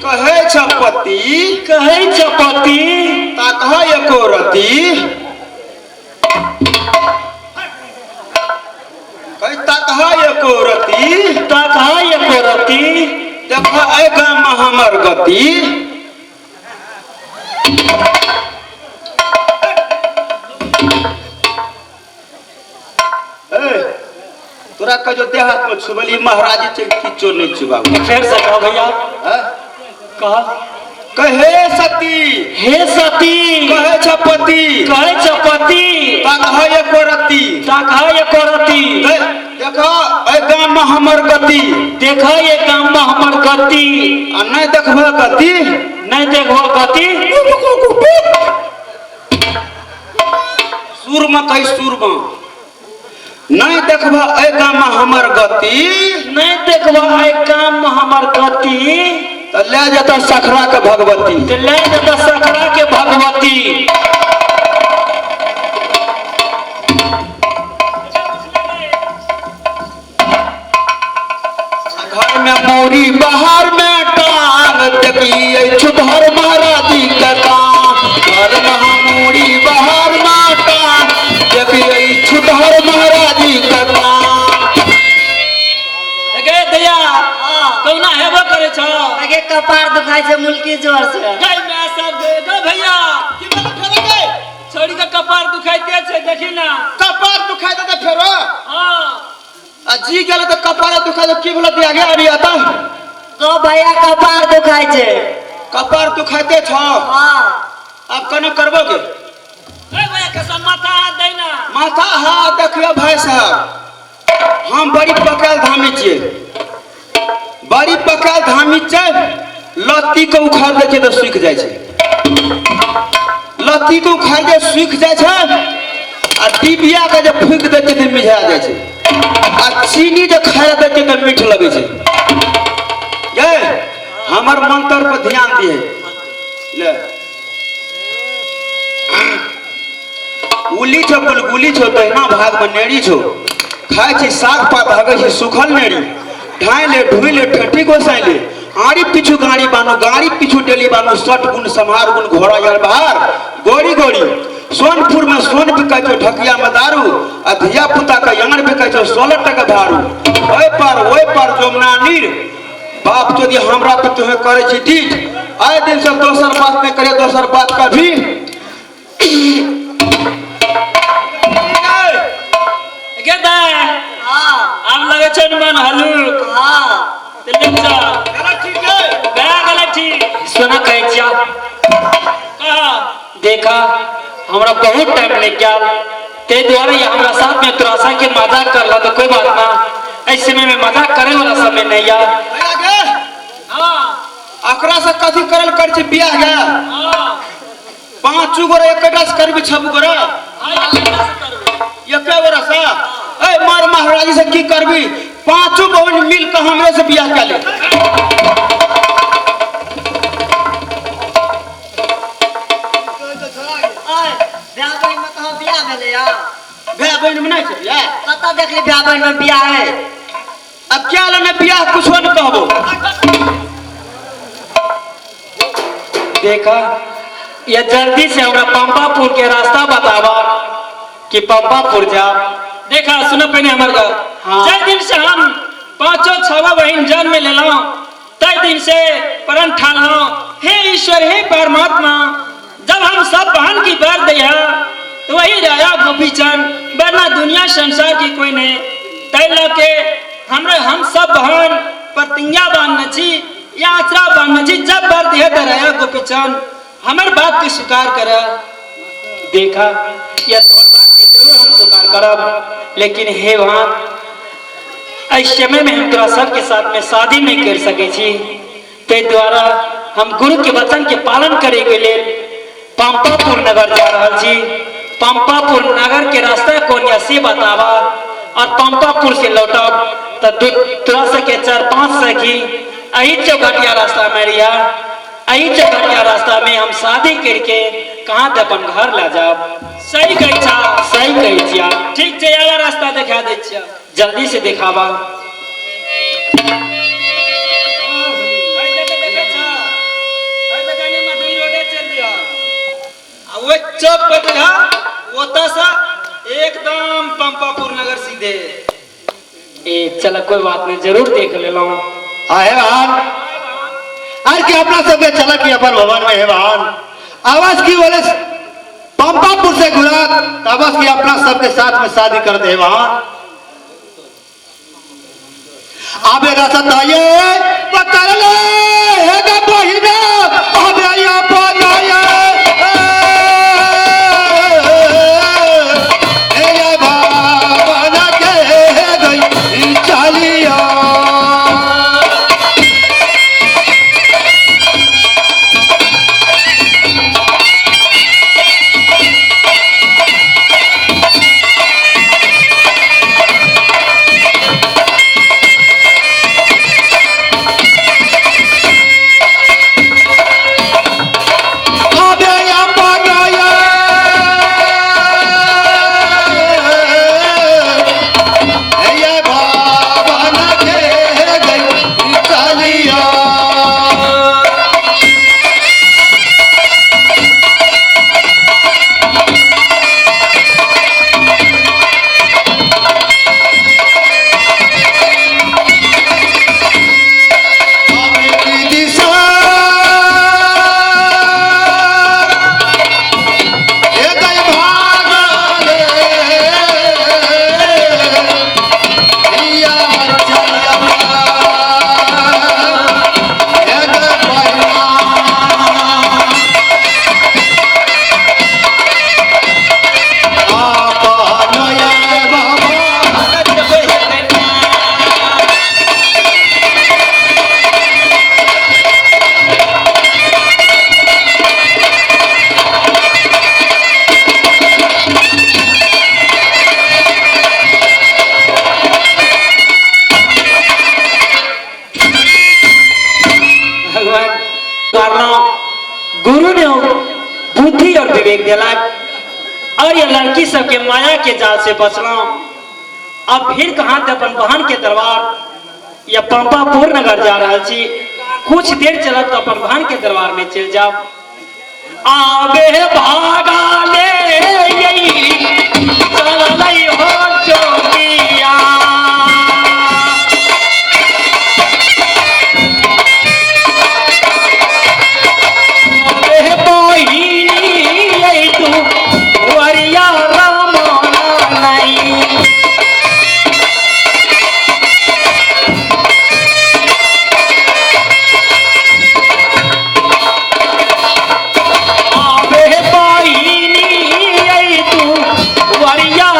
[SPEAKER 2] कहे छपति।
[SPEAKER 4] कहे छपति।
[SPEAKER 2] ताकह एको रति। कहे ताकह एको रति।
[SPEAKER 4] ताकह एको रति।
[SPEAKER 2] देख एहि गाम में हमर गति। ए, तोरा कहियो देह हाथ में छुबली महाराज जी किछो नहीं छुबाबू।
[SPEAKER 4] फिर से कह भैया।
[SPEAKER 2] हाँ?
[SPEAKER 4] कह।
[SPEAKER 2] कहे सती।
[SPEAKER 4] हे सती।
[SPEAKER 2] कहे छपति।
[SPEAKER 4] कहे छपति।
[SPEAKER 2] ताकह एको रति।
[SPEAKER 4] ताकह एको रति।
[SPEAKER 2] देखो एहि गाम में हमर गति।
[SPEAKER 4] देखो एहि गाम में हमर गति।
[SPEAKER 2] आ नहीं देखबह गति।
[SPEAKER 4] नहीं देखबह गति।
[SPEAKER 2] सुर में कही सुर में। नहीं देखबह एहि गाम में हमर गति।
[SPEAKER 4] नहीं देखबह एहि गाम में हमर गति।
[SPEAKER 2] तो ले जेतह सखरा के भगवती।
[SPEAKER 4] तो ले जेतह सखरा के भगवती।
[SPEAKER 2] घर में मौरी बाहर में टांग देखिए छुधर महाराजी के काम। घर में मौरी बाहर में टांग देखिए छुधर महाराजी के काम।
[SPEAKER 3] गे दैया, कौना हेबो करे छौ?
[SPEAKER 5] आगे कपार दुखाय छै मुल्की जोर से।
[SPEAKER 3] गई मैं सब गे, गे भैया।
[SPEAKER 6] की भेलो फेरो गे?
[SPEAKER 3] छोड़ी के कपार दुखाइते छै, देखी ना।
[SPEAKER 6] कपार दुखाइ दे फेरो?
[SPEAKER 3] हाँ।
[SPEAKER 2] आ जी गेल त कपार दुखाइ दे, की भेलो दिया गे अभी आता?
[SPEAKER 5] गो भैया कपार दुखाइ छै।
[SPEAKER 2] कपार दुखाइते छौ?
[SPEAKER 5] हाँ।
[SPEAKER 2] अब कना करबो गे?
[SPEAKER 3] ए भैया कसम माथा हाथ दै ना।
[SPEAKER 2] माथा हाथ देखियो भाई साहब, हम बड़ी पकायल धामी छियै, बड़ी पकायल धामी छियै। लत्ती के उखाड़ दै छियै तऽ सूखि जाइ छै, लत्ती के उखाड़ के सूखि जाइ छै। आ डिबिया के जे फूकि दै छियै तऽ मिझा जाइ छै। आ चीनी जे खाय दै छियै तऽ मीठ लगै छै। गे हमर मंत्र पर ध्यान दिहे। ले उली छौ गुलगुली छौ दहिना भाग में नेड़ी छौ, खाय छी साग पात हगै छी सूखल नेड़ी। ढाई ले ढुई ले ठेठी गोसाई ले, आड़ी पीछू गाड़ी बानो गाड़ी पीछू डेली बानो, सट गुण सम्हार गुण घोड़ा यार बाहर गोरी गोरी। सोनपुर में सोन बिकाय छौ ढकिया में दारू, आ धिया पुता के यार बिकाय छौ 16 टका भारू। ओहि पर ओहि पर जमुना नीर, बाप यदि हमरा पर तुहे करे छी डीठ, आइ दिन से दोसर बात नहीं करे दोसर बात कभी।
[SPEAKER 3] गे दाय,
[SPEAKER 5] हाँ।
[SPEAKER 3] आब लगे छै ने मन हलुक।
[SPEAKER 5] हाँ।
[SPEAKER 3] ते ले चल।
[SPEAKER 6] चलो ठीक है।
[SPEAKER 3] भए गेलै ठीक।
[SPEAKER 4] सुना कहै छिया।
[SPEAKER 3] कह।
[SPEAKER 4] देखा हमरा बहुत टाइम लागि गेल, ते द्वारे ये हमरा साथ में तोरा के मजाक कर ला तो कोई बात ना, ऐसे समय में मजाक करे वाला समय नहीं यार।
[SPEAKER 6] भैया गे अकरा से कथी करल कर छी बियाह गे? पांचू गोरा एकटा से करबी छबू गोरा एके गोरा से? ए मार महाराज से की करबी, पांचू बहन मिल के हमरे से बियाह कर ले।
[SPEAKER 5] भाई बहन में कहाँ बियाह भेलै यार?
[SPEAKER 6] भाई बहन में नहीं छै बियाह?
[SPEAKER 5] कतऽ देखली भाई बहन में बियाह है?
[SPEAKER 6] अब क्या लेने बियाह कुछो न कहबो।
[SPEAKER 4] देखा ये जल्दी से हमरा पंपापुर के रास्ता बतावा कि पंपापुर जा।
[SPEAKER 3] देखा सुनो पहले हमर गप।
[SPEAKER 4] हाँ।
[SPEAKER 3] जय दिन से हम पांचों छवा बहन जन्म लेलहुं तय दिन से प्रण ठानलहुं, हे ईश्वर हे परमात्मा, जब हम सब बहन की बात दे है तो वही राया गोपीचंद, वरना दुनिया संसार की कोई नहीं। तय लके हमरे हम सब बहन प्रतिज्ञा बांधने छी या आचरा बांधने छी, जब बर दे तो राया गोपीचंद हमर बात के स्वीकार कर।
[SPEAKER 4] देखा या तोहर बात के जरूर हम स्वीकार करब, लेकिन हे भगवान इस समय में हम तोरा सबके साथ में शादी नहीं कर सके छी, ते द्वारा हम गुरु के वचन के पालन करे के लिए पंपापुर नगर जा रहा छी। पंपापुर नगर के रास्ता कौन या से बतावा, और पंपापुर से लौटब तो तोरा सके 4-5 सखी अही चौघटिया रास्ता में रिया, अही चौघटिया रास्ता में हम शादी करके कहाँ ते अपन घर ला जाब।
[SPEAKER 3] सही कहै छा?
[SPEAKER 4] सही कहै छिया।
[SPEAKER 3] ठीक छै, आगा रास्ता देखा दै छिया,
[SPEAKER 4] जल्दी से देखावा।
[SPEAKER 3] वो चौक पर दिया ओता सा एकदम पंपापुर नगर सीधे।
[SPEAKER 4] ए चल कोई बात नहीं, जरूर देख लेलो।
[SPEAKER 1] आहे बहन are के अपना सब चला कि अपन भवन में है बहन आवाज की बोले पंपापुर से गुजरात आवाज की अपना सबके साथ में शादी कर दे बहन। आबे रसता ये पकड़ ले हे गे बहिना आबे अपन आए
[SPEAKER 4] गुरु ने बुद्धि और विवेक दिला और ये लड़की सबके माया के जाल से बचना। अब फिर कहाँ थे अपन बहन के दरबार या पंपापुर नगर जा रहा छी, कुछ देर चलब तो अपन बहन के दरबार में चल जाओ। आबे भागा ले यही चलई हो चौकिया, आबे बहिनी तू वरिया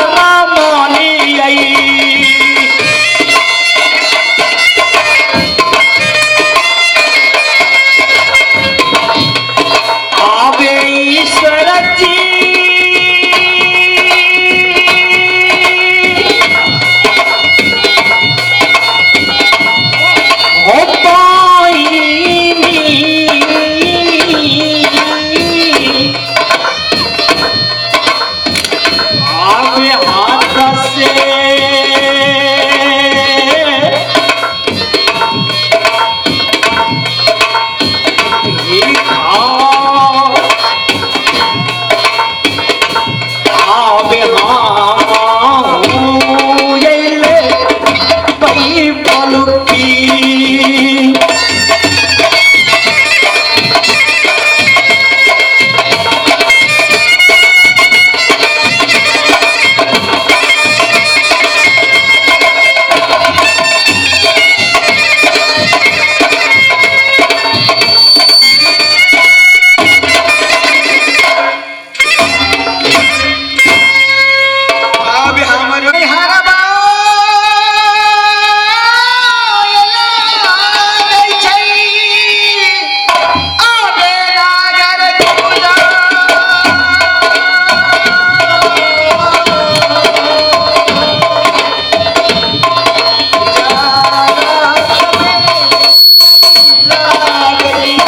[SPEAKER 7] लागै।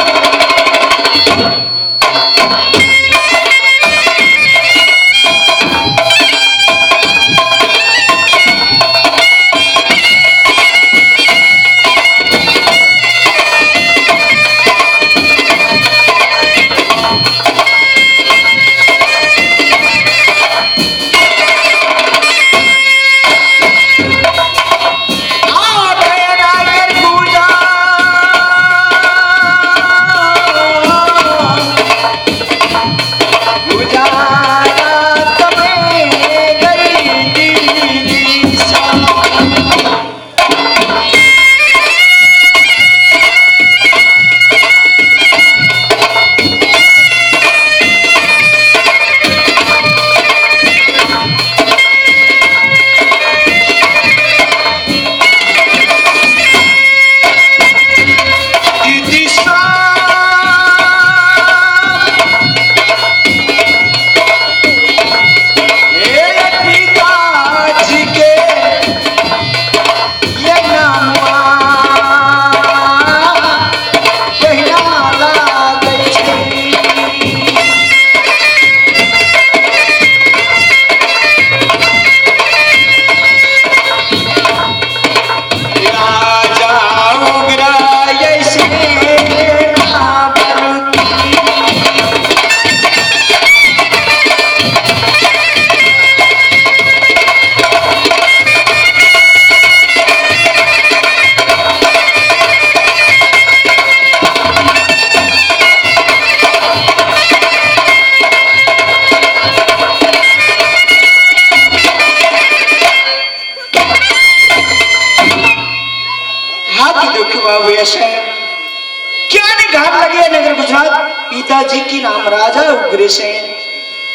[SPEAKER 7] पिताजी की नाम राजा उग्रसेन,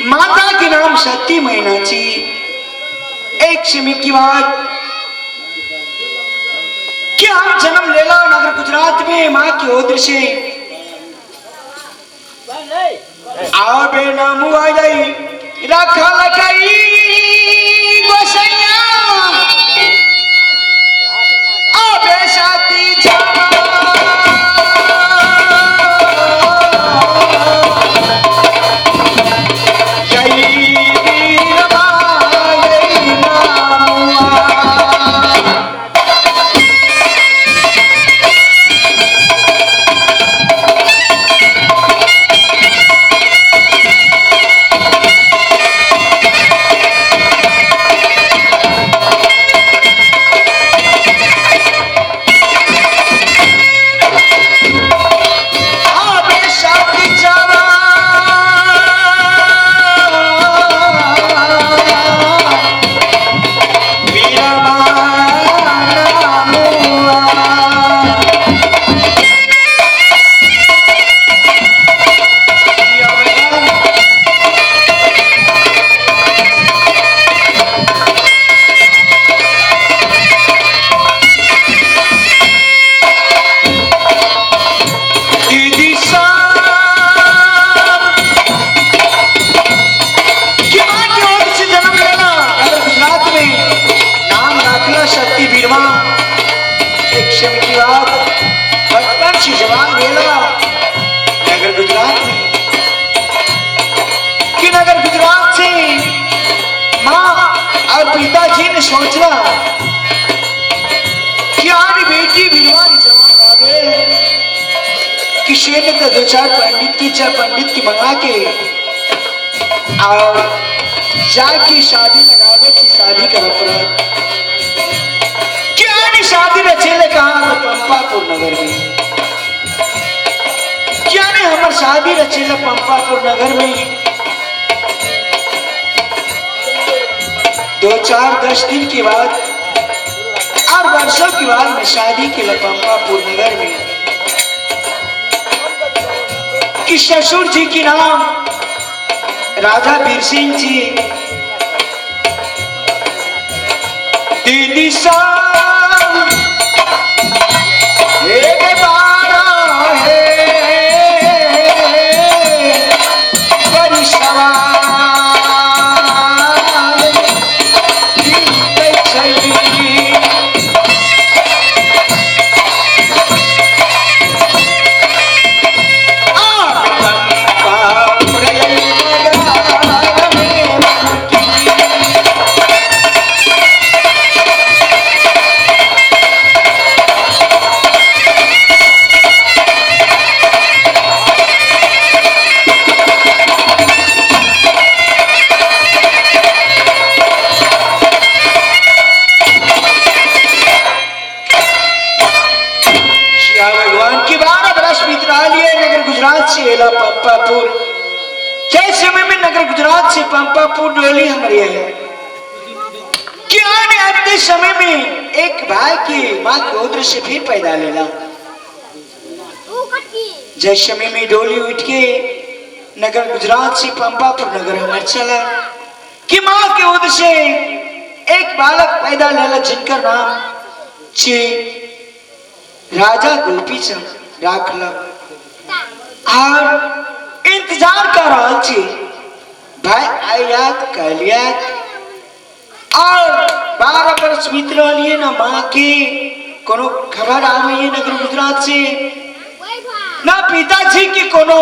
[SPEAKER 7] माता के नाम सती मैनाची। एक समय की बात कि हम जन्म लेला नगर गुजरात में माँ के उदर से। आओ बे नाम आ जाई रखा लगाई गोसैया आबे साथी जा। बचपन से जवान भेला नगर गुजरात में कि नगर गुजरात से माँ और पिताजी ने सोचना कि आज बेटी बीरवान जवान भागे कि शेर का दो चार पंडित की चार पंडित की मंगा के और जाके शादी लगावे की शादी कर पड़ा। क्या ने शादी रचेले कहा पंपापुर नगर में। क्या ने हमार शादी रचेले पंपापुर नगर में। 2 4 10 दिन के बाद और वर्षों के बाद में शादी के पंपापुर नगर में कि ससुर जी के नाम राजा वीर सिंह जी, दीदी साहब एक बार है नगर गुजरात से पंपापुर डोली हमारे है कि आने आते समय में एक भाई की माँ के उदर से फिर पैदा लेला। जय समय में डोली उठ के नगर गुजरात से पंपापुर नगर हमारे चला कि माँ के उदर से एक बालक पैदा लेला जिनका नाम चे राजा गोपी चंद राखल और इंतजार कर रहा छी भाई आयात कहलियात और 12 वर्ष बीत रही ना माँ के कोनो खबर आवे नगर गुजरात से ना पिताजी के कोनो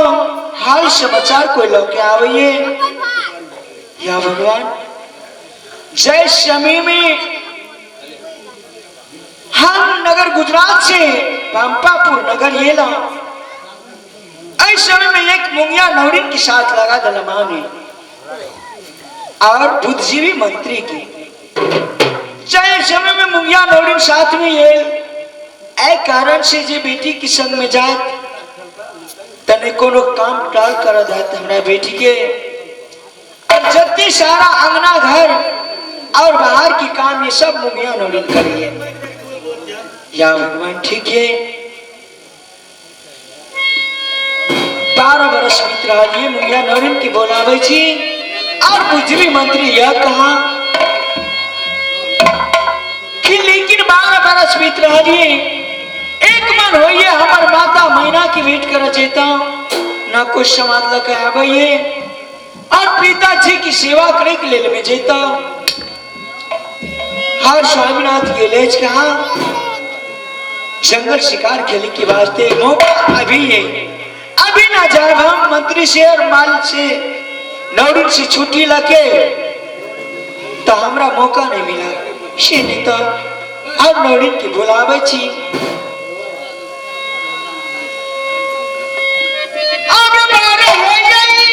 [SPEAKER 7] हाल समाचार कोई लौके आवे। या भगवान जय समय में हम नगर गुजरात से पंपापुर नगर ये ला समय में एक मुंगिया नवरीन के साथ लगा दला माँ ने और बुद्धिजीवी मंत्री के चाहे समय में मुंगिया नवरीन साथ में ये ए कारण से जे बेटी के संग में जात तने कोनो काम टाल कर जात हमरा बेटी के और जत्ती सारा अंगना घर और बाहर की काम ये सब मुंगिया नवरीन करिए। या भगवान ठीक है 12 वर्ष बीत रहा है मुंगिया नवरीन की बोलावे छी और बुद्धिजीवी मंत्री यह कहा कि लेकिन 12 बरस बीत रहा है एक मन होइए हमार माता मैना की भेंट कर जेता ना कुछ समाज लके आवे और पिताजी की सेवा करे के लिए में जेता। हर स्वामीनाथ गेले कहा जंगल शिकार खेले के वास्ते मौका अभी है अभी ना जाए हम मंत्री से और माल से नौरिन से छुट्टी लके तो हमरा मौका नहीं मिला से नहीं तो और नौरिन के बुलावे छी। अब बारे हो गई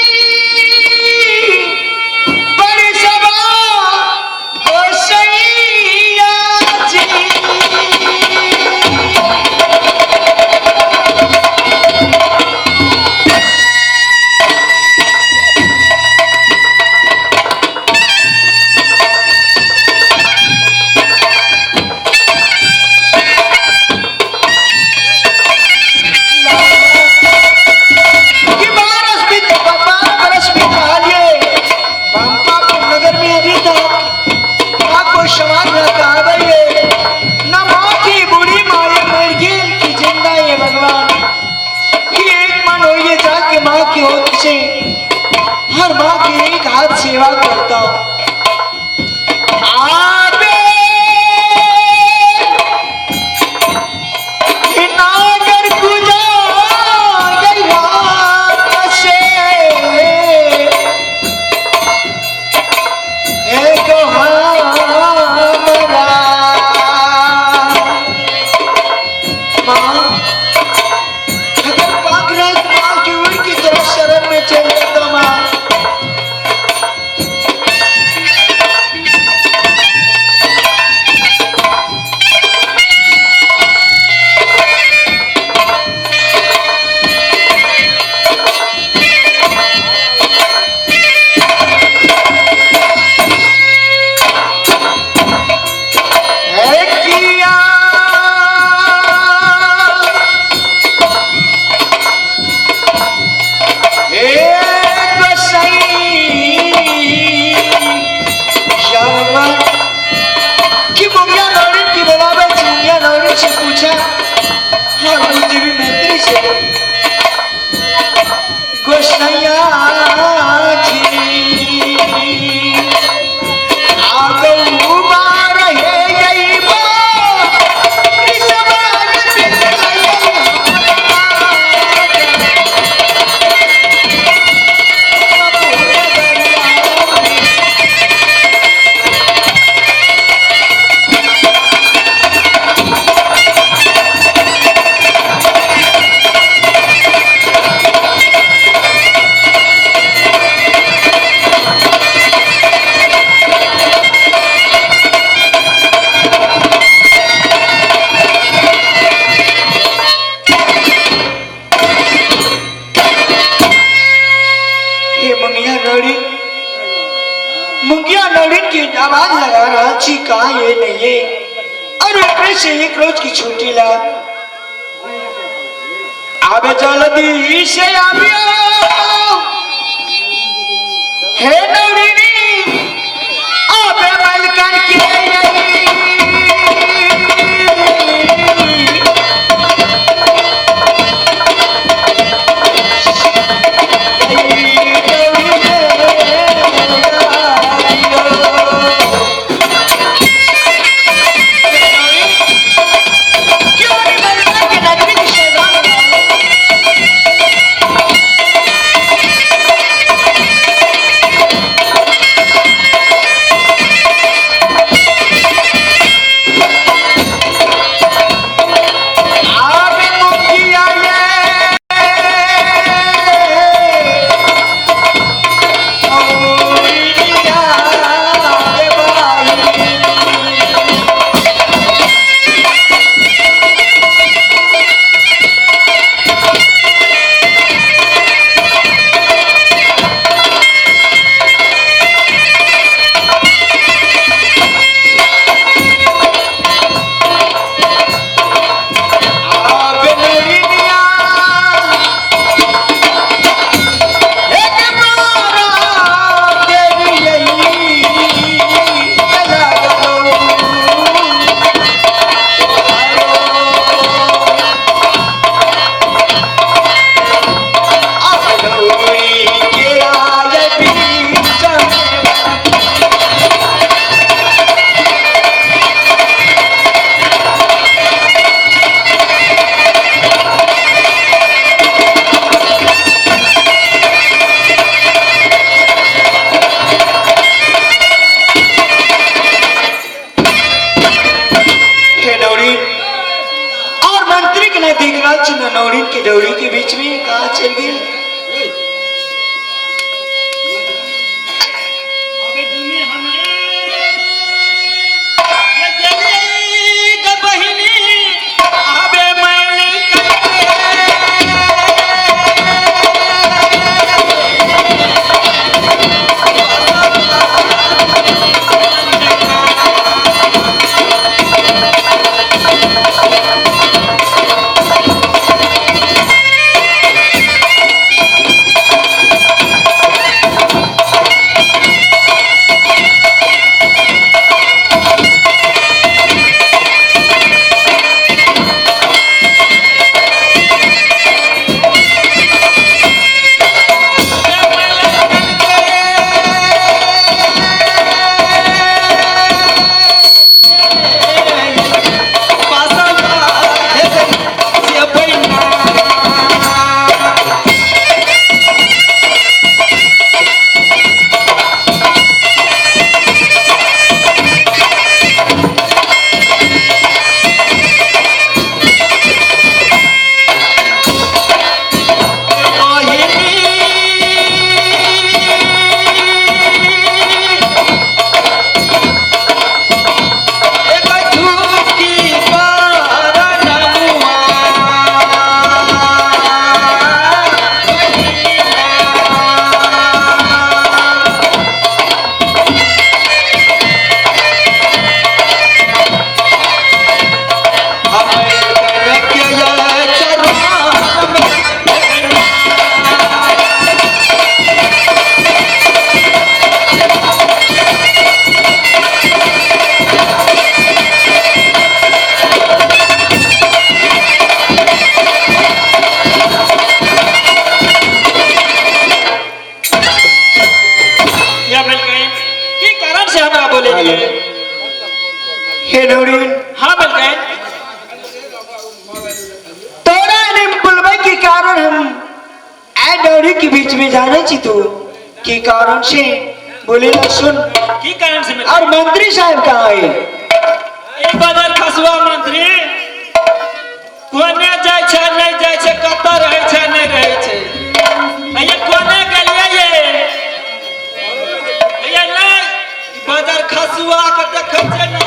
[SPEAKER 7] बड़ी सभा गोसैया जी। कि 12 बरस बीत रहा है पंपापुर नगर में अभी तक ना कोई समाज न कहावे ना माँ की बूढ़ी माँ ये मर गेल की जिंदा ये भगवान कि एक मन होइए जाके माँ की ओर से हर माँ की एक हाथ सेवा करता आवे नागर गुजार गई रात से एक हमरा माँ अगर पाखराज माँ की उड़ की तरफ शरण में चल जाता माँ। है किया एक गोसाई श्यामा कि मुंगिया नौरिन की बुलावे मुंगिया नौरिन से पूछा हाँ बुद्धिजीवी मंत्री से गोसैया जी आगौ बारहे गई बा ऑफिस से एक रोज की छुट्टी ला आबे जल्दी से आबियो हे नौरिनी आबे मलकन के क्यों नहीं मलकन के नगरी की शहजाद आवे मुखिया ये औरिया रे बाई। आवे नौरिया एक मारा तेरी यही चला गलो आवे नौरी के आए बीच में। हे नौरीन और मंत्री के नहीं देख रहा छी नौरीन के डौरी के बीच में कहा चल गई।
[SPEAKER 3] अबे दुनी हमरे ये गेली ग बहिनी आबे मैल या मिल गई की कारण से हमरा बोले के?
[SPEAKER 7] हे नौरीन
[SPEAKER 3] हाँ मिल गए।
[SPEAKER 7] तोरा ने बुलबै के कारण हम ऐ डौरी के बीच में जाने छी तू के कारण से बोले ला सुन।
[SPEAKER 3] की कारण से मिल
[SPEAKER 7] और मंत्री साहब कहाँ है?
[SPEAKER 3] एक बाजार खसुआ मंत्री कोने जाइ छै नहि जाइ छै कतऽ रहै छै नहि रहै छै भैया कोने गेलियै ये भैया नहि बाजार खसुआ के देखै छै ने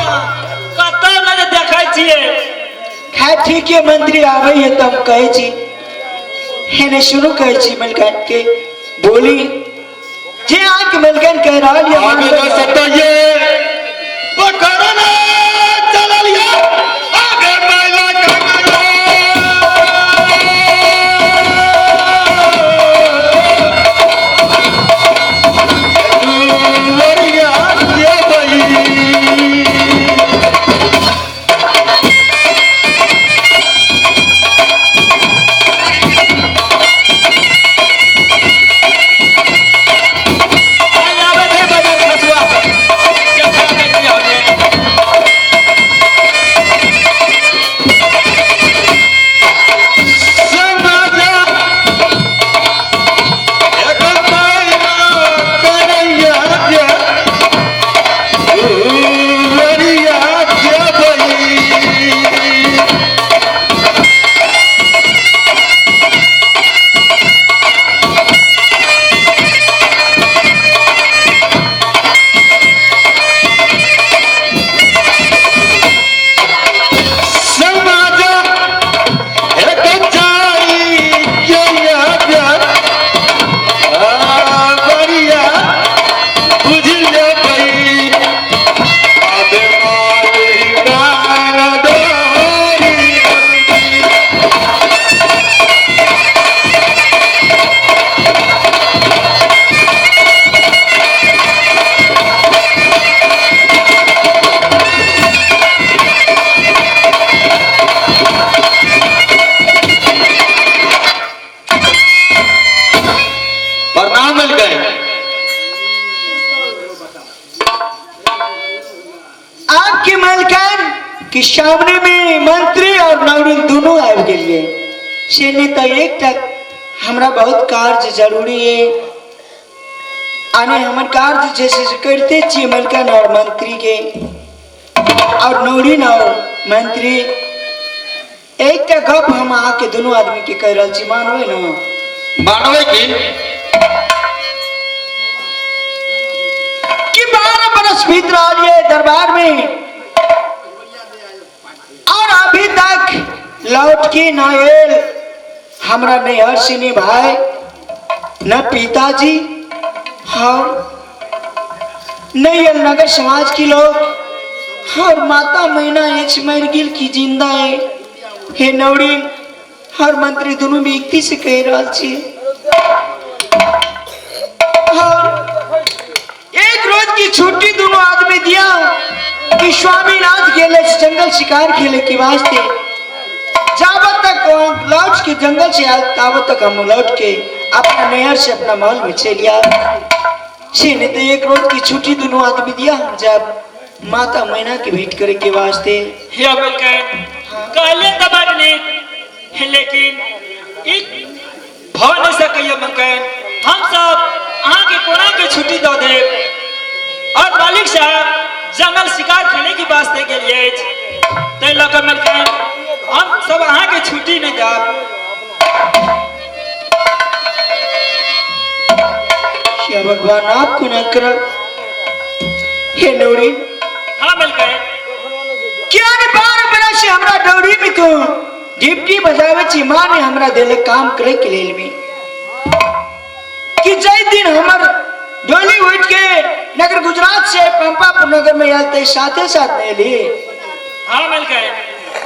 [SPEAKER 3] कतऽ नहि देखै छियै।
[SPEAKER 7] खैर ठीक है मंत्री आवे है तब कहे छी हेने शुरू कहे छी मलकान के बोली जे आके मलकान कह रहा है
[SPEAKER 2] आगे जा सकता ये पकड़ना चला लिया।
[SPEAKER 7] आदमी मंत्री और नवरीन दोनों आबि गेलिए से नहीं तो एकटा हमरा बहुत कार्य जरूरी है आने हमर कार्य जे छै से करिते छियै मलकन और मंत्री के और नौरीन और मंत्री। एकटा गप हम अहाँके दुनू आदमी के कहि रहल छी, मानबै ने?
[SPEAKER 2] मानबै की?
[SPEAKER 7] कि 12 बरस बीत रहल ये दरबार में और अभी तक लौट के ना आयल हमरा नैहर से नहीं भाई न पिताजी और नहीं नगर समाज की लोग और माता मैना एक मर गिल की जिंदा है। हे नौरी हर मंत्री दोनों व्यक्ति से कह रहा छी और एक रोज की छुट्टी दोनों आदमी दिया कि स्वामीनाथ गेले जंगल शिकार खेले के वास्ते, जावत तक लौट के जंगल से आयल तावत तक हम लौट के अपना नहर से अपना महल में चल आया। से नहीं तो एक रोज की छुट्टी दोनों आदमी दिया हम जब माता मैना के भेंट करे के वास्ते।
[SPEAKER 3] हे मलकन कहले तो बड़ नीक, लेकिन एक भ नहीं सकैया मलकन, हम सब अहाँ के कोना के छुट्टी दऽ देब और मालिक साहब जंगल शिकार खेले के वास्ते गेलिए ताहि लऽ कऽ मलकन हम सब अहाँ के छुट्टी नहीं देब।
[SPEAKER 7] हे भगवान आप को न करब। हे नौरी।
[SPEAKER 3] हाँ मलकन।
[SPEAKER 7] क्या ने 12 बरस से हमरा डौरी में तो डिप्टी बजावे छी, माँ ने हमरा देले काम करे के लेल में कि जय दिन हमर डोली उठ के नगर गुजरात से पंपापुर नगर में आयल ते साथे साथ ने ली।
[SPEAKER 3] हाँ मलकन।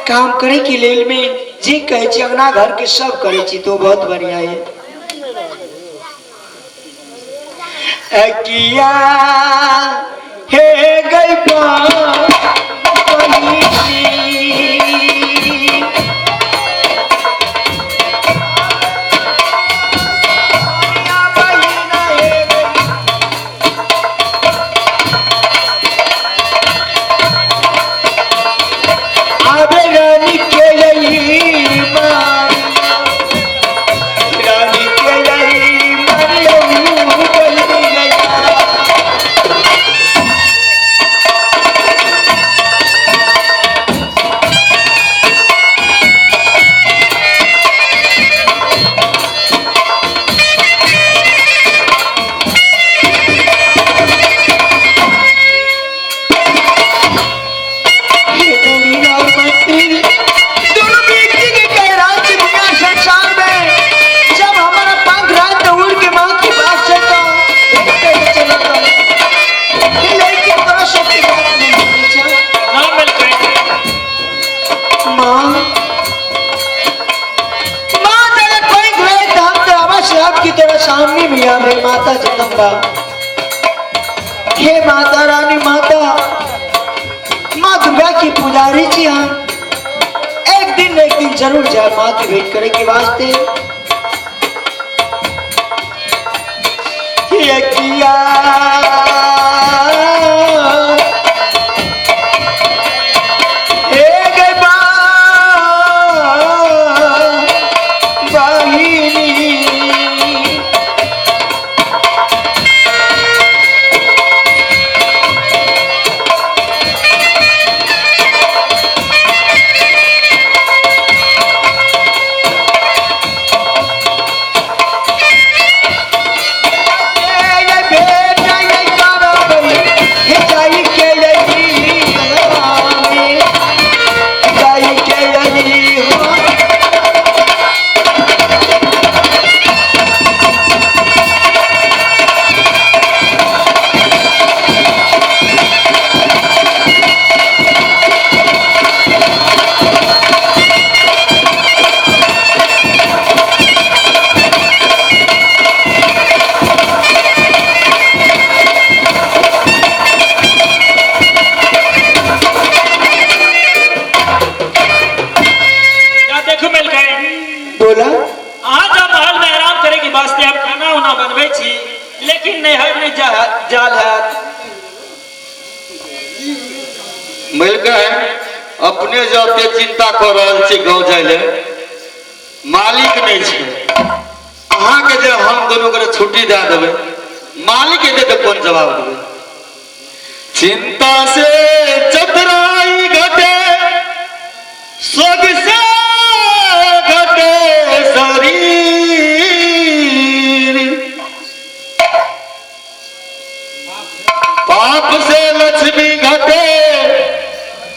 [SPEAKER 7] काम करे के लेल में जी कहे छी अंगना घर के सब करे छी तो बहुत बढ़िया है। अकिया हे गई आबे रानी के यही मार, रानी के यही मारियो बहिनी। दोनों व्यक्ति के कह राज्य दुनिया संसार में जब हमारा पंख रात तो उड़ के माँ के पास चलता चलता लेकिन तोरा सबके बात नहीं मानै छै।
[SPEAKER 3] ना मलकन।
[SPEAKER 7] माँ माँ जब पंख रहे तो हम तो अवश्य आपकी तरह सामने भी आवे माता जगदम्बा। हे माता रानी माता माँ दुर्गा की पुजारी जी हम एक दिन जरूर जाए माँ की भेंट करे के वास्ते। ये किया हे गई बहिनी। ये बेटा ये करो
[SPEAKER 1] एते चिंता कऽ रहल छी गाँव जाय ले, मालिक नहि छै। अहाँके जे हम दुनू गोटे छुट्टी दए देबै, मालिक एतै तऽ कोन जवाब देबै? चिंता से चतुराई घटे, स्वर्ग से घटे शरीर, पाप से लक्ष्मी घटे,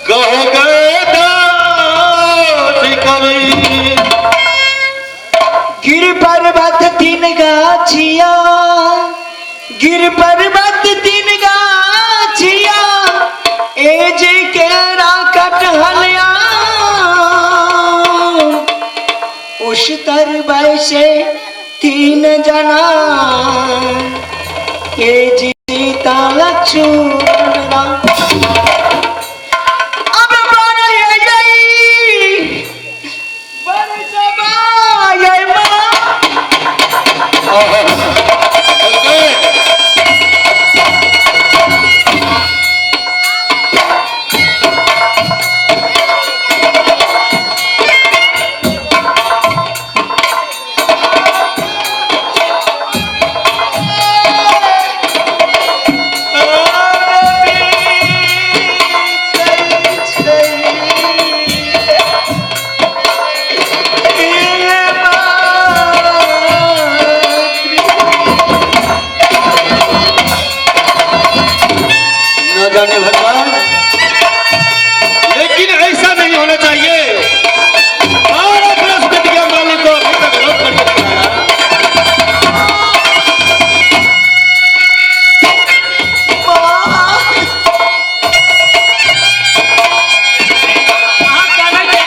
[SPEAKER 1] कह गए दास कबीर।
[SPEAKER 7] गिर पर्वत तीन गाछिया, गिर पर्वत तीन गाछिया, ए जी केरा कटहलिया, उस तर बैसे तीन जना, ए जी सीता लक्ष्मण राम। अब
[SPEAKER 1] न जाने भगवान, लेकिन ऐसा नहीं होना चाहिए। 12 बरस बीत गया, मालिक को अभी तक लौट करके नहीं आया।
[SPEAKER 3] अहाँ कहना के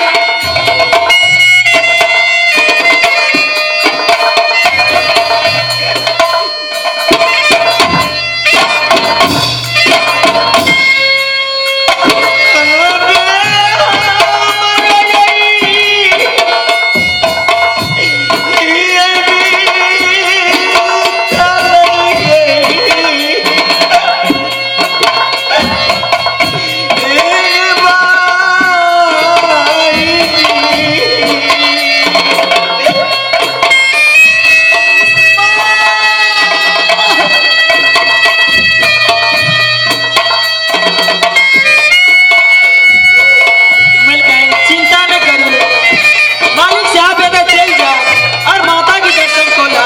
[SPEAKER 3] मिल गए, चिंता न करिए, मालिक साहब इधर चल जाओ और माता के दर्शन को ला।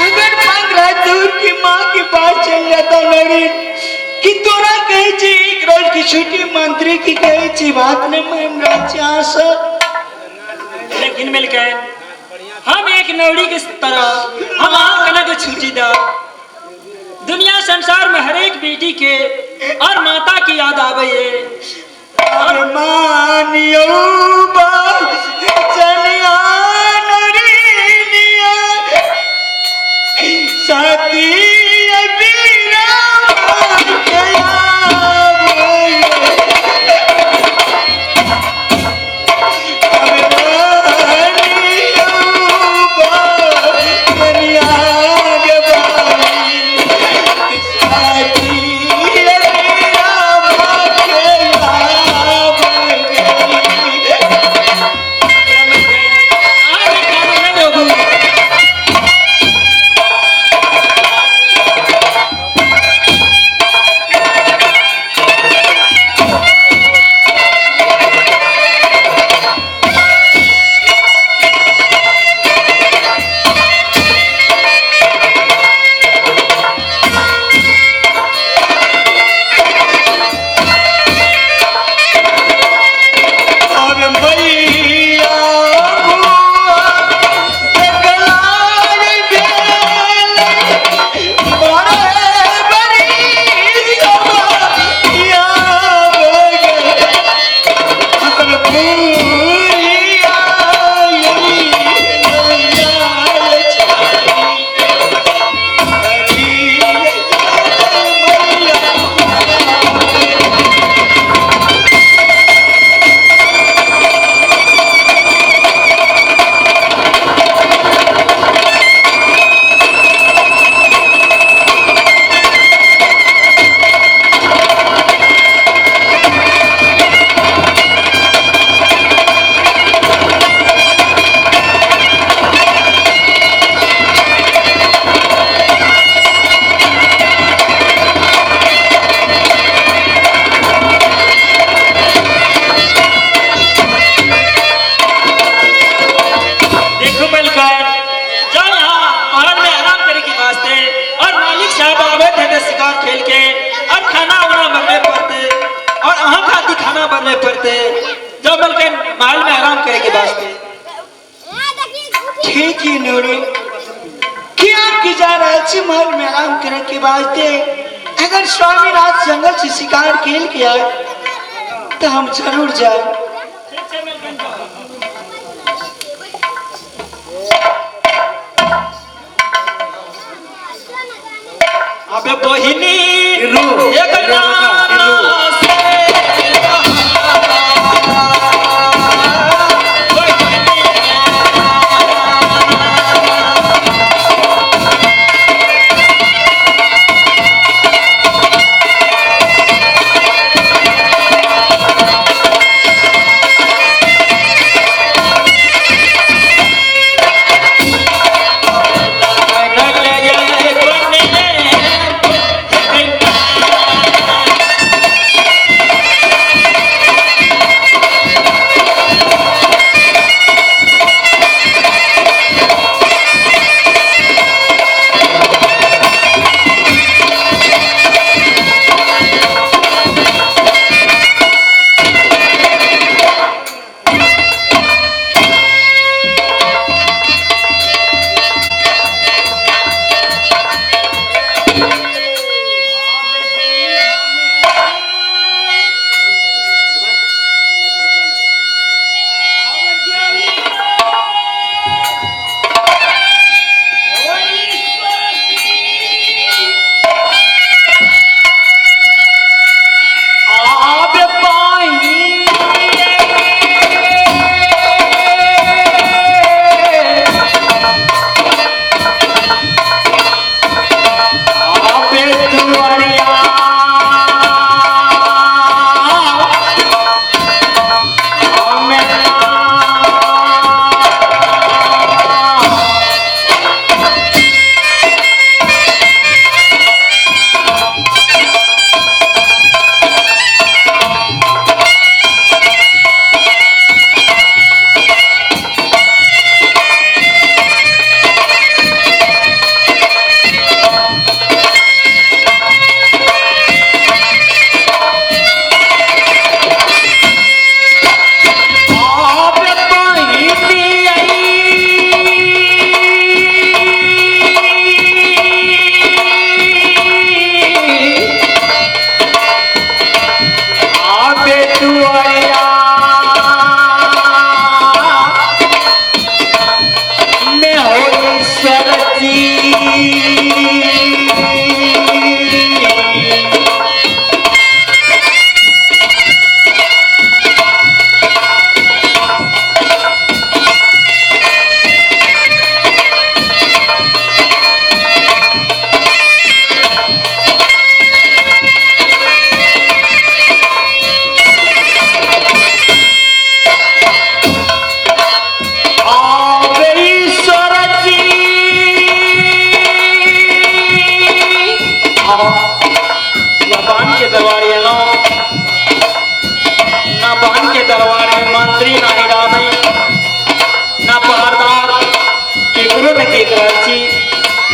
[SPEAKER 7] अगर 15 दूर की माँ के पास चल जाता नवीन कि तोरा कहे छी एक रोज की छुट्टी, मंत्री की कहे छी बात नहीं मान रहा छी आशा।
[SPEAKER 3] लेकिन मिल गए, हम एक नौड़ी के तरह हम अहाँ कना के छुट्टी दा। दुनिया संसार में हर एक बेटी के और माता की याद आवे है।
[SPEAKER 7] और मानियो चलिया नरीनिया साथी बीरा के आवे। ठीक ही नोड़ी कि आपकी जा रहा छी महल में आराम करे के वास्ते। अगर स्वामीनाथ जंगल से शिकार खेल के आए तो हम जरूर जाए।
[SPEAKER 4] अबे बहिनी एक नाना से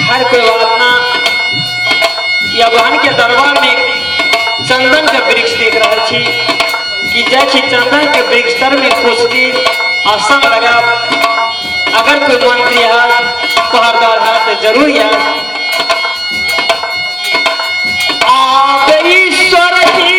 [SPEAKER 4] हर कोई बात ना। या बहन के दरबार में चंदन के वृक्ष देख रहा छी कि जाय छी चंदन के वृक्ष तर में कुछ दिन आसन लगा। अगर कोई मंत्री है पहरदार है तो जरूर है।
[SPEAKER 1] ईश्वर जी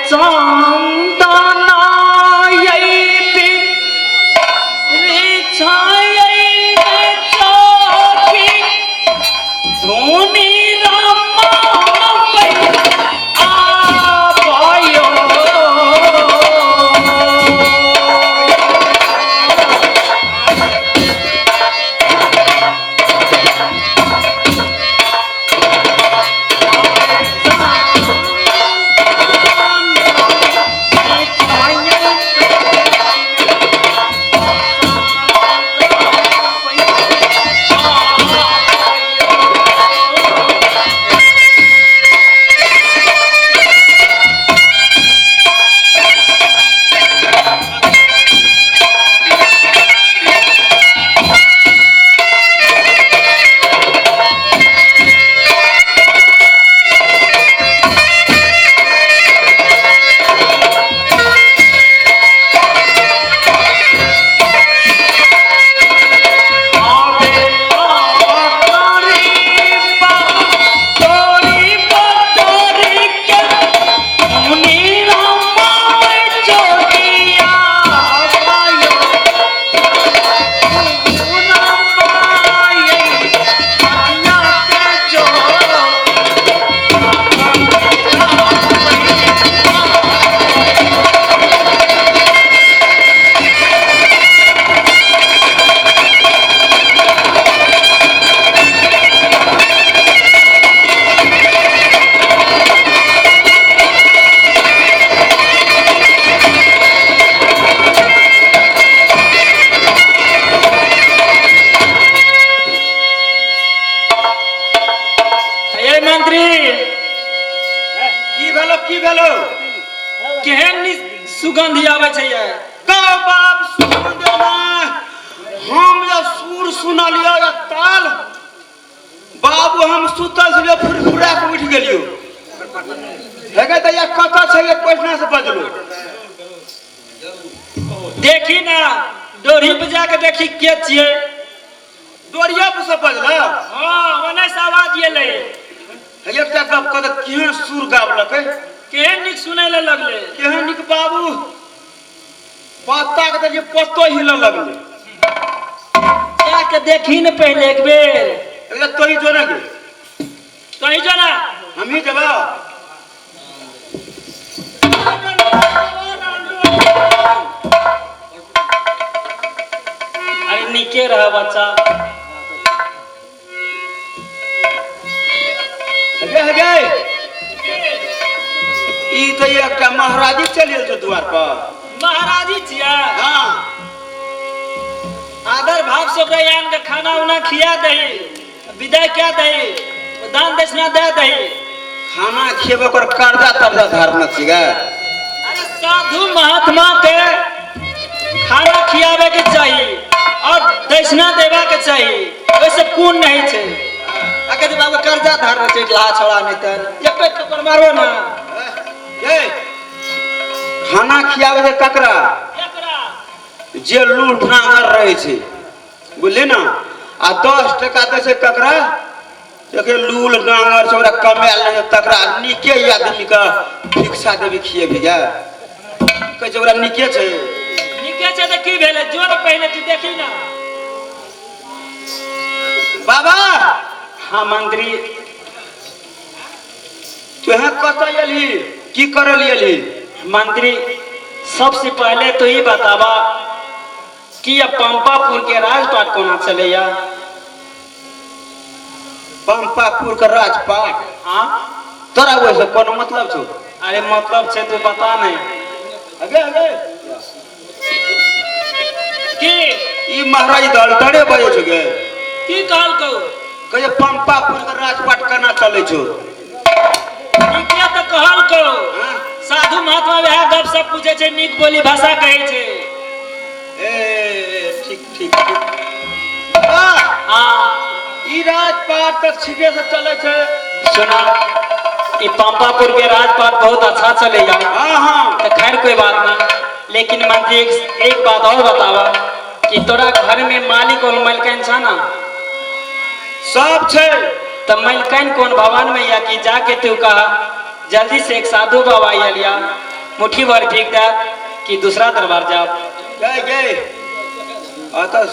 [SPEAKER 4] चंदना
[SPEAKER 3] छियै।
[SPEAKER 6] गौ बाप सुन देना, हम जे सुर सुनलियो या ताल बाबू, हम सुतल छलियो, फुरफुरा के उठि गेलियो। हेगे तऽ या कतऽ छै ये पटना से बजलो?
[SPEAKER 3] देखी ना, डोरी पे जाके देखी के छियै।
[SPEAKER 6] डोरिया पर से बजला?
[SPEAKER 3] हाँ, ओने से आवाज एलै।
[SPEAKER 6] एकटा गप कह तऽ, केहन सुर गाबलकै!
[SPEAKER 3] केहन नीक सुनै लए लगलै!
[SPEAKER 6] केहन नीक बाबू, पत्ता के देखिए, पत्तो हिलऽ लगलै।
[SPEAKER 3] जाके देखी ने पहले एक बेर।
[SPEAKER 6] एकटा तोही जो ना गे।
[SPEAKER 3] कहीं जो ना।
[SPEAKER 6] हम ही जबा।
[SPEAKER 4] अरे नीके रह बच्चा।
[SPEAKER 6] हे हे, ई तऽ एकटा महाराजी चलि गेल छौ द्वार पर।
[SPEAKER 3] महाराजी छियै?
[SPEAKER 6] हाँ।
[SPEAKER 3] आदर भाव से ओकरा आन के खाना उना खिया दही, विदाई क्या दही, दान दक्षिणा दे दही।
[SPEAKER 2] खाना खिएबे ओकर कर्जा तर्जा धारना छी गे?
[SPEAKER 3] अरे साधु महात्मा के खाना खियावे के चाही और दक्षिणा देवा के चाही, ओहिसे पुण्य नहीं छै।
[SPEAKER 7] आ कहै छै बाबू कर्जा धारने छै ला छोड़ा, नहीं तर
[SPEAKER 3] एक थप्पड़ मारबो ना।
[SPEAKER 2] ये खाना खियाबे छै ककरा?
[SPEAKER 3] एकरा।
[SPEAKER 2] जे लूट नांगर रहै छै, बुझली ने? आ 10 टका दै छै ककरा? देखे लूल नांगर छै, ओकरा कमायल नहि छै तकरा। नीके ई आदमीके भिक्षा देबी, खिएबी गे? कहै छै ओकरा नीके छै।
[SPEAKER 3] नीके छै तऽ की भेलै? जो ने पहिले तू देखी ना।
[SPEAKER 2] बाबा।
[SPEAKER 4] हाँ मंत्री।
[SPEAKER 2] तुहे कतऽ एलही, की करल एलही?
[SPEAKER 4] मंत्री, सबसे पहले तो ये बतावा कि अब पंपापुर के राजपाट कोना चलेया?
[SPEAKER 2] पंपापुर के राजपाट?
[SPEAKER 4] हाँ।
[SPEAKER 2] तोरा ओहिसँ कोनो मतलब छौ?
[SPEAKER 4] अरे मतलब छै, तू बता नहीं।
[SPEAKER 2] अगे अगे।
[SPEAKER 3] की?
[SPEAKER 2] ई महाराज दल तड़े बजै छौ गे।
[SPEAKER 3] की कहलकौ?
[SPEAKER 2] कहै पंपापुर के राजपाट केना चलै छौ?
[SPEAKER 3] नीके तऽ कहलकौ।
[SPEAKER 2] हाँ?
[SPEAKER 3] साधु महात्मा वएह गप सब पूछै छै, नीक बोली भाषा कहै छै।
[SPEAKER 2] ए ठीक ठीक ठीक। बाबा,
[SPEAKER 4] हाँ।
[SPEAKER 6] ई राजपाट तऽ ठीके से चलै छै।
[SPEAKER 4] सुना, ये पंपापुर के राजपाट बहुत अच्छा चलेगा।
[SPEAKER 2] हाँ हाँ।
[SPEAKER 4] तो खैर कोई बात ना, लेकिन मंत्री, एक बात और बतावा कि तोरा घर में मालिक और मालिकाइन छा ना?
[SPEAKER 6] सब छै।
[SPEAKER 4] तो मालिकाइन कौन भवन में या कि जाके तू कहा जल्दी से एक साधु बाबा आइल या मुट्ठी भर भीख दे कि दूसरा दरबार जाओ।
[SPEAKER 2] गए गए, अतः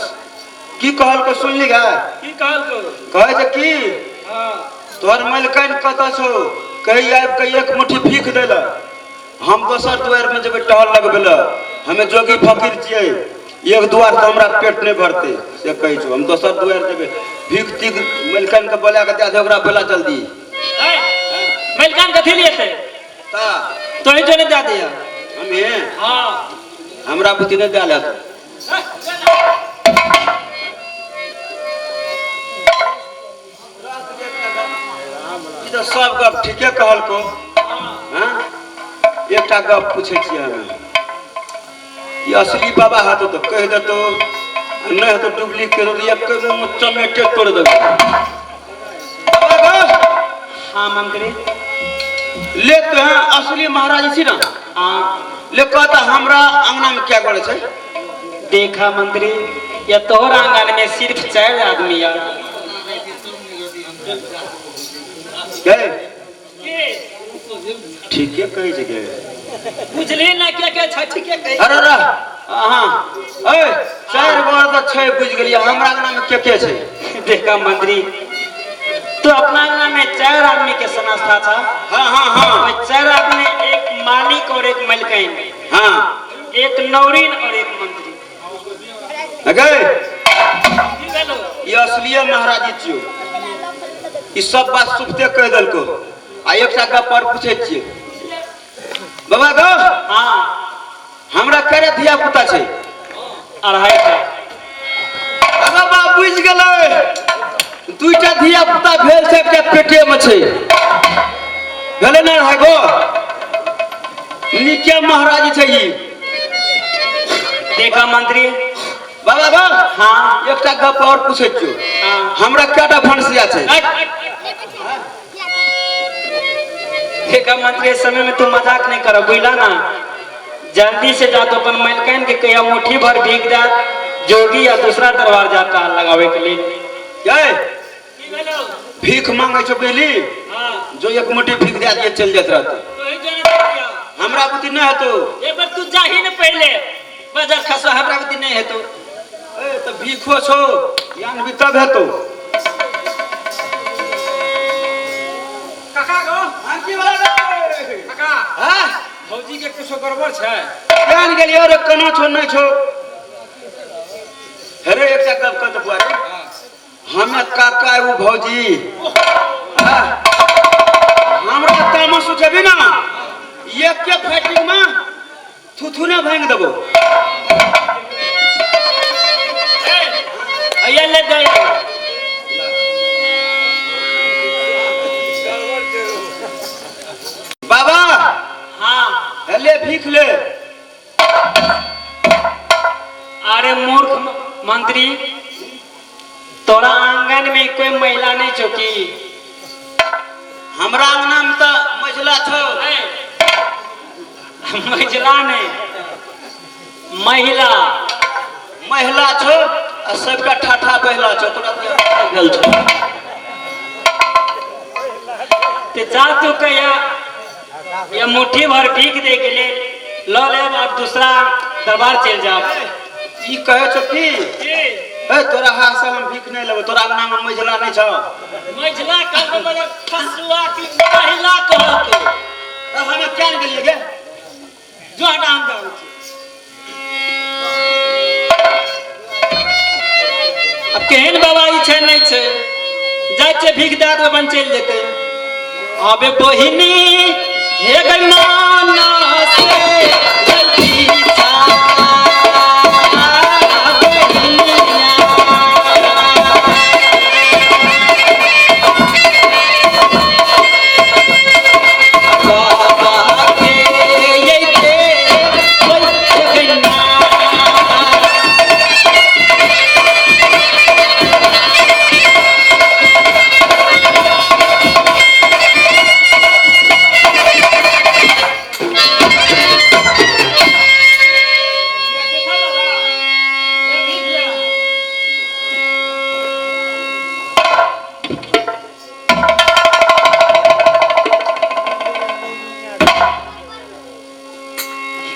[SPEAKER 2] की कहलको सुनली गे?
[SPEAKER 3] की कहलकौ?
[SPEAKER 2] कहै छै की
[SPEAKER 3] हाँ।
[SPEAKER 2] तोहर मालिकाइन कतऽ छौ, कही आबि कऽ एक मुट्ठी भीख दै लए, हम दोसर दुआरिमे जेबै टहल लगबै लए। हमे जोगी फकीर छियै, एक दुआर से हमरा पेट नहि भरतै, से कहै छौ। हम दोसर दुआरि जेबै भीख तीख, मालिकाइन के बोला कऽ दए दे ओकरा, बोला जल्दी।
[SPEAKER 3] मालिकाइन कथी लिए थे?
[SPEAKER 2] ता।
[SPEAKER 3] तो ही जो ने दे दिया।
[SPEAKER 2] हमे?
[SPEAKER 3] हाँ।
[SPEAKER 2] हमरा बुद्धि नहि दए लेत। ई तऽ सब गप ठीके कहलको। हाँ, एकटा गप पूछै छियै हमे, ई असली बाबा हेतौ तऽ कहि देतौ, आ नहि हेतौ डुप्लीकेट, एक मुँह चमेटे तोड़ देबौ। बाबा गो।
[SPEAKER 4] हाँ मंत्री।
[SPEAKER 2] ले तो हैं असली महाराज छी ना?
[SPEAKER 4] हाँ।
[SPEAKER 2] ले कहता हमरा अंगना में क्या करे छै?
[SPEAKER 4] देखा मंत्री, या तोहर आंगन में सिर्फ चार आदमी या।
[SPEAKER 2] गए ठीके कहै छै गे।
[SPEAKER 3] बुझली ना क्या क्या छै, ठीके कहै।
[SPEAKER 2] अरे रे अहाँ ए चारि गोर तऽ छै, बुझि गेलियै। हमरा अंगना में के के छै?
[SPEAKER 4] देखा मंत्री, तो अपना अंगना में चार आदमी के संस्था था।
[SPEAKER 2] हाँ हाँ हाँ।
[SPEAKER 4] और चार आदमी, एक मालिक और एक मालिकाइन, एक नौरीन और एक मंत्री।
[SPEAKER 2] गए
[SPEAKER 3] की भेलो?
[SPEAKER 2] ई असलिए महाराजी छियौ, ई सब बात सुखते कहि देलको। आ एकटा गप और पूछै छियै बाबा गो।
[SPEAKER 4] हाँ।
[SPEAKER 2] हमरा करे धिया पुता छै?
[SPEAKER 4] अढ़ाई टा।
[SPEAKER 2] अरे बा, बुझि गेलै, दुईटा धिया पुता भेल छै, एकटा पेटे में छै। भेलै ने अढ़ाई गो? नीके महाराज छै ई।
[SPEAKER 4] देखा मंत्री।
[SPEAKER 6] बाबा बा।
[SPEAKER 4] हाँ।
[SPEAKER 6] एकटा गप और पूछै छियौ।
[SPEAKER 4] हाँ।
[SPEAKER 6] हमरा कएटा भनसिया छै?
[SPEAKER 4] देखा मंत्री, इस समय में तू मजाक नहीं करो, बुझला ना? जल्दी से जा तो अपन मलकन के कहिया मुट्ठी भर भीग जा जोगी या दूसरा दरबार जाता लगावे के लिए।
[SPEAKER 6] जय भीख मांगे छौ पहली जो एक मुट्ठी भीख दे दिए चल जात रहते। हमरा बुद्धि नहीं हेतो।
[SPEAKER 3] एक बार तू जाही न पहले बाजार खसो, हमरा बुद्धि नहीं हेतो।
[SPEAKER 6] ए तो भीखो छो ज्ञान भी तब हेतो।
[SPEAKER 3] काका गो
[SPEAKER 6] की वाला रे?
[SPEAKER 3] काका।
[SPEAKER 6] हां।
[SPEAKER 3] भौजी के कुछो गड़बड़ छै।
[SPEAKER 6] ज्ञान गेलियो रे, केना छो नहीं छो। हेरे एकटा गप कह बुआ रे, हमे काका एगो भौजी। हां। हमरा तामस उठेबी ना एक के फाइटिंग में थुथु ने भांग देबो।
[SPEAKER 3] भैया ले दे।
[SPEAKER 6] बाबा।
[SPEAKER 4] हाँ।
[SPEAKER 6] ले भीख ले।
[SPEAKER 4] अरे मूर्ख मंत्री, तोरा आंगन में कोई महिला नहीं चौकी?
[SPEAKER 6] हमरा आंगना में तो महिला छो।
[SPEAKER 4] महिला नहीं, महिला।
[SPEAKER 6] महिला छो आ सबका ठाठा बहला छो, तोरा गेल छो।
[SPEAKER 4] ते जा तू कहिया ये मुट्ठी भर भीख दे के ले ल ले और दूसरा दरबार चल जाओ।
[SPEAKER 6] ई कहे छो की ए तोरा हाथ से हम भीख नहीं लेबो, तोरा अंगना में महिला नहीं छो।
[SPEAKER 3] महिला कहबो मतलब खसुआ की महिला कहतो।
[SPEAKER 6] त हम क्या गेलिए गे?
[SPEAKER 3] जो हटा हम जाऊ। अब केहन बाबा ई छै नहीं छै, जाइ छै भीख दए देबै अपन चलि जेतै। अबे बहिनी हे गई माना से जल्दी जा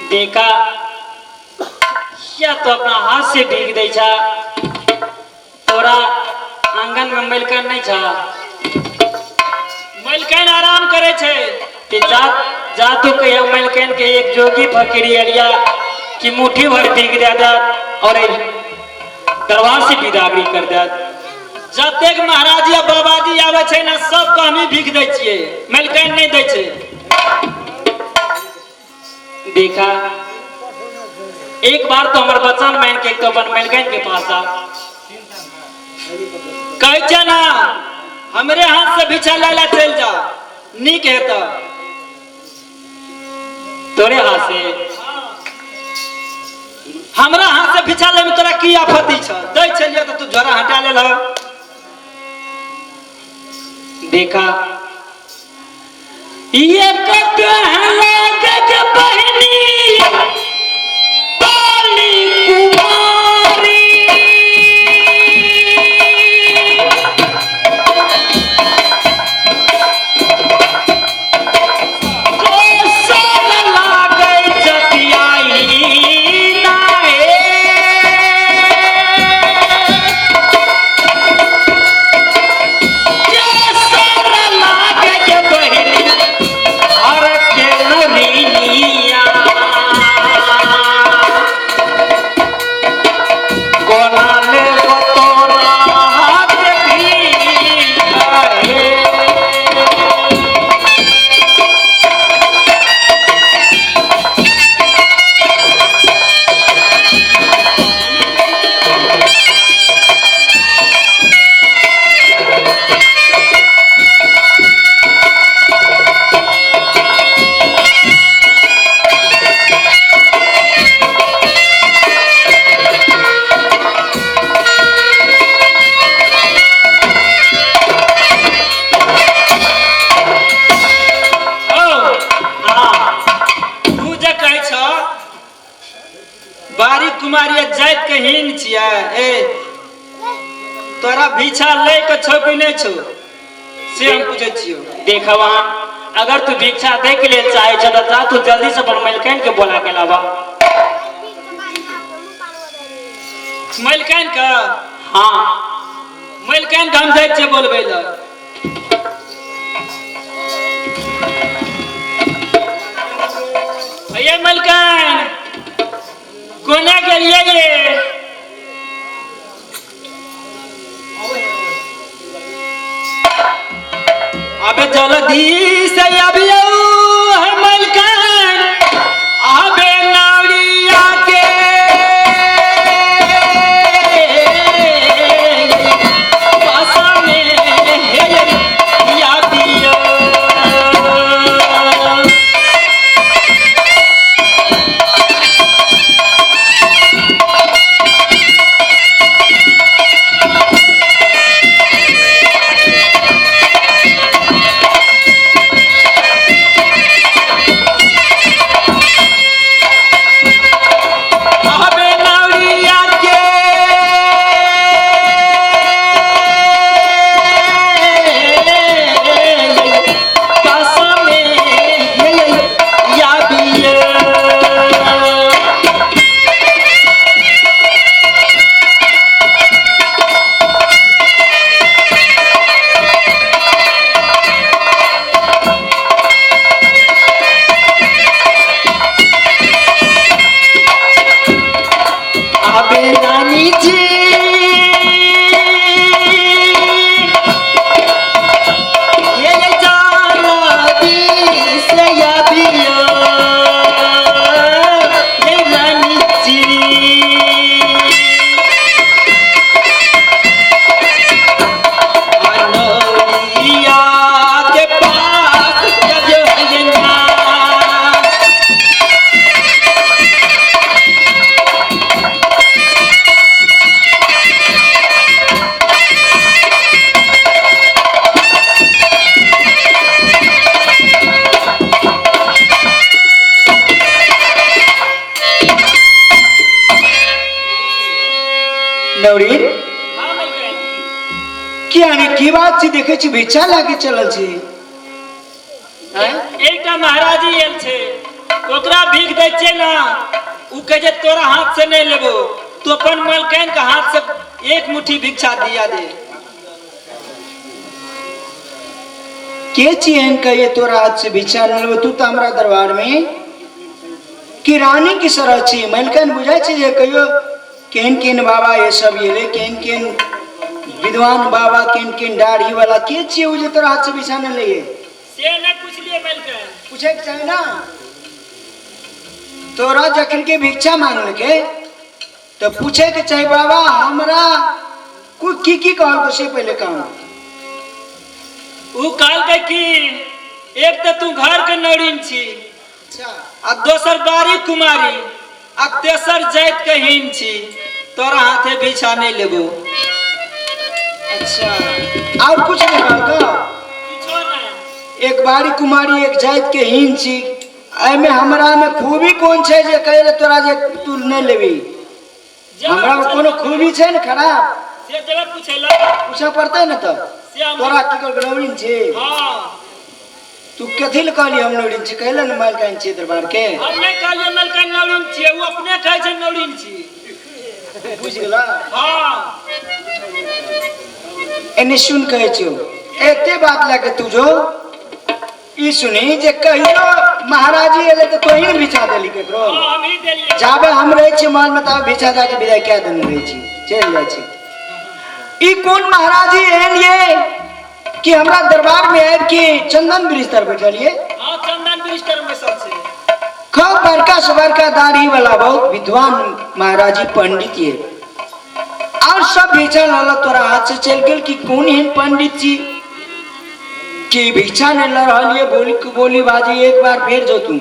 [SPEAKER 4] देखा या तो अपना हाथ से भीग दे छा, तोरा आंगन में मलकन नहीं छा।
[SPEAKER 3] मलकन आराम करे छे।
[SPEAKER 4] ते जा जा तो कहिया मलकन के एक जोगी फकीरी अलिया कि मुट्ठी भर भीग दे दा और दरबार से विदागरी कर दे।
[SPEAKER 3] जतेक महाराज या बाबाजी आवे छे ना सब के हमी भीख दै छियै, मलकन नहीं दै छे।
[SPEAKER 4] देखा एक बार तो हमारे बचन मान के तो अपन मलकन के पास आ
[SPEAKER 3] कह छे ना हमरे हाथ से भिक्षा ला चल जा, नीक है तो
[SPEAKER 4] तोरे हाथ से।
[SPEAKER 3] हमरा हाथ से भिक्षा ले में तोरा की आफत छ? दै छलियै तो तू झोरा हटा लेल।
[SPEAKER 4] देखा ये कते लागे बहनी बाली कुमारी, कोसल लागे जतियाई नाए। केसर लागे बहनी हर के नरिया।
[SPEAKER 3] बारी कुमारी जाइत के हीन छियै। ए तोरा भिक्षा ले के छौ कि नहि छौ से हम पूछै छियौ।
[SPEAKER 4] देखवा अगर तू भिक्षा दे के लेल चाहे छ त जा तू जल्दी से अपन मलकाइन के बोला के लावा।
[SPEAKER 3] मलकाइन के?
[SPEAKER 4] हाँ
[SPEAKER 3] मलकाइन के हम जाइ छियै बोलबै लए। भैया मलकाइन कोना गेलियै ये? अबे जल्दी से अबियौ मलकाइन, अबे नारिया के पासा में या दियो। अबे नारिया के पासा में या दियो। अबे रानी जी ये जाला दी से या बियो, ये रानी जी अनोरिया के पास जब ये ना।
[SPEAKER 7] नवरी
[SPEAKER 3] हाँ मलकाइन।
[SPEAKER 7] की आने की बात छी? देखे छी भिक्षा लागे चलल छी।
[SPEAKER 3] एकटा महाराजी आयल छै, ओकरा भीख दै छियै ना, उ कहै छै तोरा हाथ से नहीं लेबो, तू अपन मलकाइन के हाथ से एक मुट्ठी भिक्षा दिया दे।
[SPEAKER 7] के छी एहन कहिए तोरा हाथ से भिक्षा न लेबो? तू तो हमरा दरबार में कि रानी की सरह छी। मलकाइन बुझाइ छै जे कहियो केहन केहन बाबा ये सब एलै, केहन केहन विद्वान बाबा, केहन केहन दाढ़ी वाला के छियै उ जे तोरा हाथ से भिक्षा न लैए?
[SPEAKER 3] से नहीं पूछलिए मलकाइन।
[SPEAKER 7] पूछे के चाही ना। तोरा जखन के भिक्षा मांगलके तो पूछे के चाही बाबा हमरा कोई की की कहलको से पहले कहू।
[SPEAKER 3] उ कहलकै कि एक तो तू घर के नौरीन छी, आ दोसर बारी कुमारी, आ तेसर जाइत के हीन छी, तोरा हाथे भिक्षा नहीं लेबो।
[SPEAKER 7] अच्छा और कुछ नहीं कहलको?
[SPEAKER 3] किछो नहीं।
[SPEAKER 7] एक बारी कुमारी एक जाइत के हीन छी, एहिमे हमरा में खूबी कोन छै जे कहै तोरा जे तू नहीं लेबी? हमरा में कोनो खूबी छै ने खराब?
[SPEAKER 3] से जब पूछेला
[SPEAKER 7] पूछे पड़तै ने तब।
[SPEAKER 3] से हम
[SPEAKER 7] तोरा की कहलको नौरीन छी?
[SPEAKER 3] हाँ।
[SPEAKER 7] तू कथी लए कहली हम नौरीन छी? कहले ने मालकाइन छी दरबार के।
[SPEAKER 3] हम नहीं कहलियै मालकाइन नौरीन छियै, उ अपने कहै छै नौरीन छी।
[SPEAKER 7] बुझि गेला?
[SPEAKER 3] हाँ।
[SPEAKER 7] एने सुन कहै छियौ, एते बात लए के तू जो ई सुनी जे कहियो महाराजी एलै तऽ तोही ने भिक्षा देली केकरो?
[SPEAKER 3] हाँ, हम ही देलियै।
[SPEAKER 7] जाबे हम रहै छियै महल में ताबे भिक्षा दए के विदाई कए देने रहै छी, चलि जाइ छी। ई कोन महाराजी एहन ये कि हमरा दरबार में आबि के चंदन वृक्ष तर बैठल ये?
[SPEAKER 3] हाँ चंदन वृक्ष तर बैसल छै।
[SPEAKER 7] खूब बड़का से बड़का दाढ़ी वाला बहुत विद्वान महाराजी पंडित ये, और सब भिक्षा लल तोरा हाथ से चलि गेल कि कोन एहन पंडित जी कि भिक्षा नहीं ल रहल ये? बोली बोली बाजी एक बार फेर जो तू।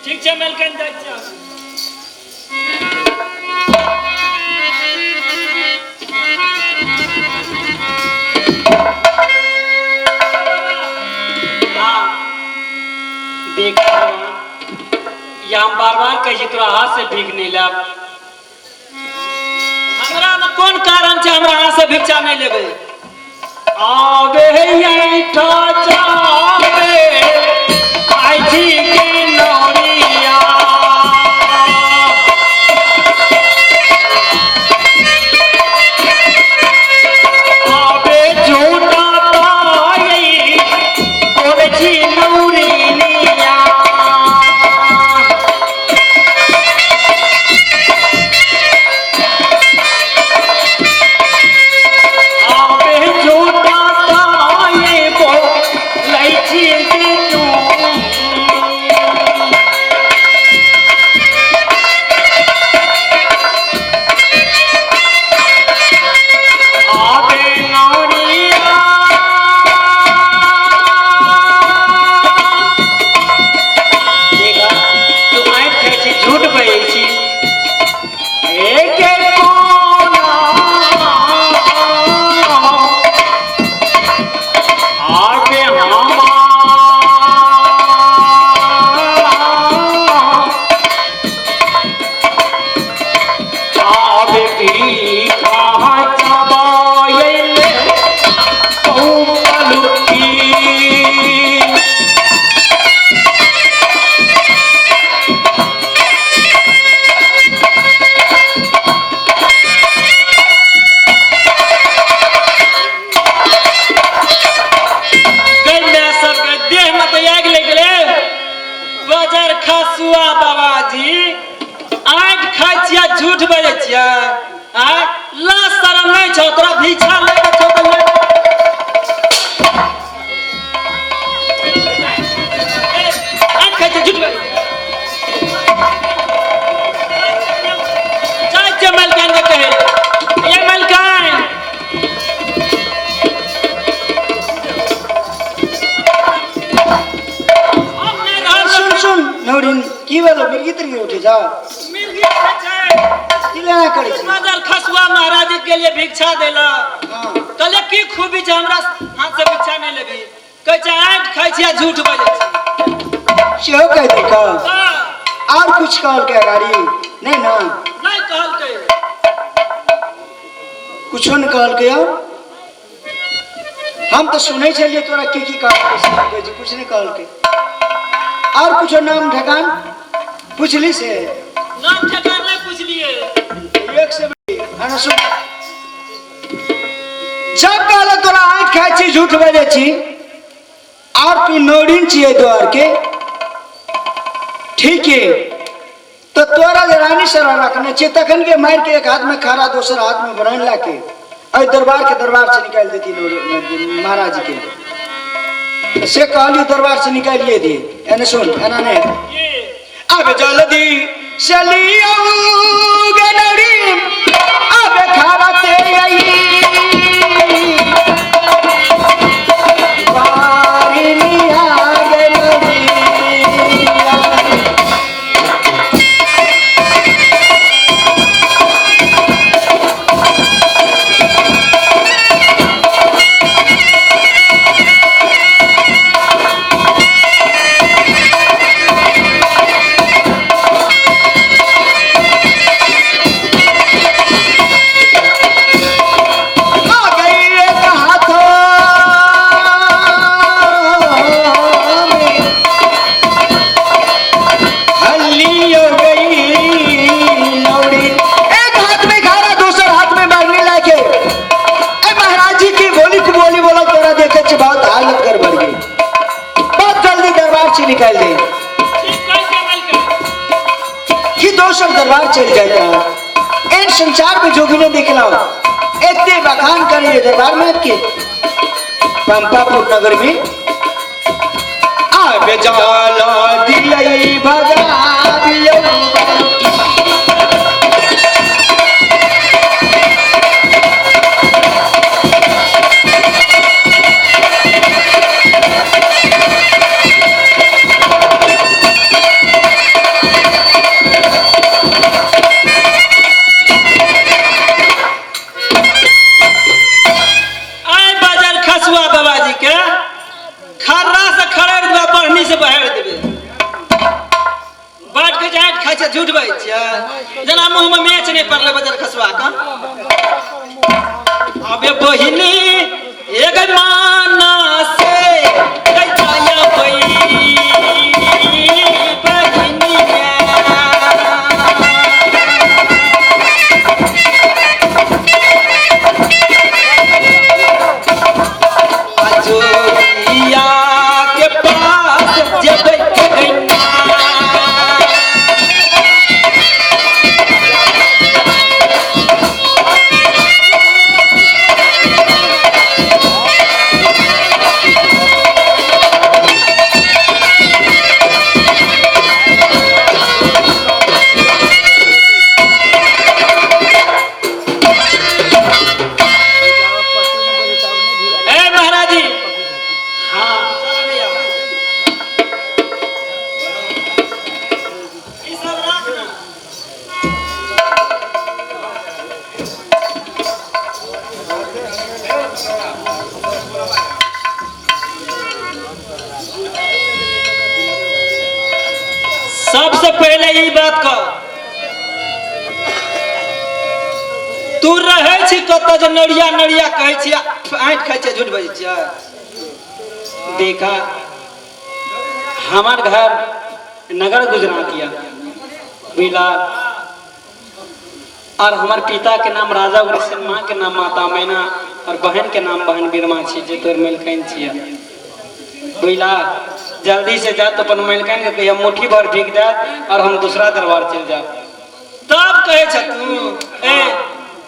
[SPEAKER 3] ठीक छै मलकाइन जाइ छियै।
[SPEAKER 4] हाँ देख भगवान, या हम बार बार बार कहै छी तोरा हाथ से भीख नहि लेब।
[SPEAKER 3] हमरा मे कोन कारण छै हमरा हाथ से भिक्षा नहि लेबै?
[SPEAKER 4] आबे ऐठा जाबे खाइ छी के नौरिया। आबे झूठा ताई बोलै छी नौरिया। आबे झूठा ताई बोलै छी के तू। आबे नौरिया। देखा तू आँखि खाइ छी, झूठ बजै छी। एके कोना आबे हमा आबे भीखा चबायल कौपलुकी।
[SPEAKER 3] गन्ना सबके देह में तऽ आगि लागि गेलै। बजर खसुआ बाबाजी, आँखि खाइ छियै, झूठ बजै छियै। आँय, लाज शरम नहि छौ तोरा? भिक्षा लै के छौ तऽ ले। आँखि खाइ छियै, झूठ बजै जाइ छियै। मलकान के कहै ये मलकान। हम नहि रहब।
[SPEAKER 7] सुन सुन नौरिन, की भेलो? मिर्गी तिर्गी उठे जा?
[SPEAKER 3] मिर्गी खाइ छै।
[SPEAKER 7] की लेना करै छी?
[SPEAKER 3] बजर खसुआ महाराज के लिए भिक्षा देला।
[SPEAKER 7] हाँ।
[SPEAKER 3] कहले की खूबी छै हमरा हाथ से भिक्षा नहि लेबी? कहै छै आँखि खाइ छी आ झूठ बजै छी।
[SPEAKER 7] सेहो कहि देलकौ?
[SPEAKER 3] हाँ।
[SPEAKER 7] और कुछ कहलकै अगाड़ी नहि ने?
[SPEAKER 3] नहि कहलकै।
[SPEAKER 7] कुछो नहि कहलकै। और हम तऽ सुनै छलियै तोरा की की कहलकै से कहै छै कुछ नहि कहलकै। और कुछो नाम ठेकान पुछली से?
[SPEAKER 3] नाम ठेकान नहि पुछलियै।
[SPEAKER 7] एक से अना सुन, जब कहल तोरा आँखि खाइ छी, झूठ बजै छी और तू नौरिन छियै द्वार के, ठीक है, तो तोरा जे रानी सरा रखने छियै तखन के मारि के एक हाथ में खड़ा दोसर हाथ में बरन ला के एहि दरबार के दरबार से निकालि देती महाराज के। से कहलियो दरबार से निकालिए दिए। एने सुन, एना नहीं। अब जल्दी चलियो गनरी, अब खारा ते आई बारिनिया गनरिया। आ गई एक हाथों में हल्ली हो गई लौड़ी। एक हाथ में घारा, दोसर हाथ में मारने लाके ए महाराज जी की बोली को बोली बोला तोरा देखे छे बहुत हालत गड़बड़ गई, बहुत जल्दी दरबार से निकाल दे।
[SPEAKER 3] ठीक कहै छै मलकान।
[SPEAKER 7] कि दोसर दरबार चल जाता। इन संसार में जोगी ने दिखलाओ इतने बखान करे दरबार में आपके पंपापुर नगर में आबे जाला दिलई भगा दियो।
[SPEAKER 3] आइ बाजार खसुआ बाबाजी के खर्रा से खड़ेर देबै, बढ़नी से बहेर देबै। जेना मुंह में मैच नहीं पड़ले बजर खसवा का। अबे बहिनी एक माना से गई बहिनिया। अजोगिया के पास जेबै गैना। ए महाराज जी, हाँ ई सब राख ना। सबसे पहले ई बात कह, तू रहे छी कतऽ जे नड़िया नड़िया कहै छी, आँखि खाइ छै, झूठ बजै छियै।
[SPEAKER 4] देखा हमार घर नगर गुजरातिया बुझला, और हमार पिता के नाम राजा उग्रसेन, माँ के नाम माता मैना और बहन के नाम बहन बिरमा छी, जे तोर मेलकैन छियै बुझला। जल्दी से जा तो अपन मेलकैन के कहिया मुट्ठी भर भीग जाए और हम दूसरा दरबार चल जाओ।
[SPEAKER 3] तब कहै छ तू ए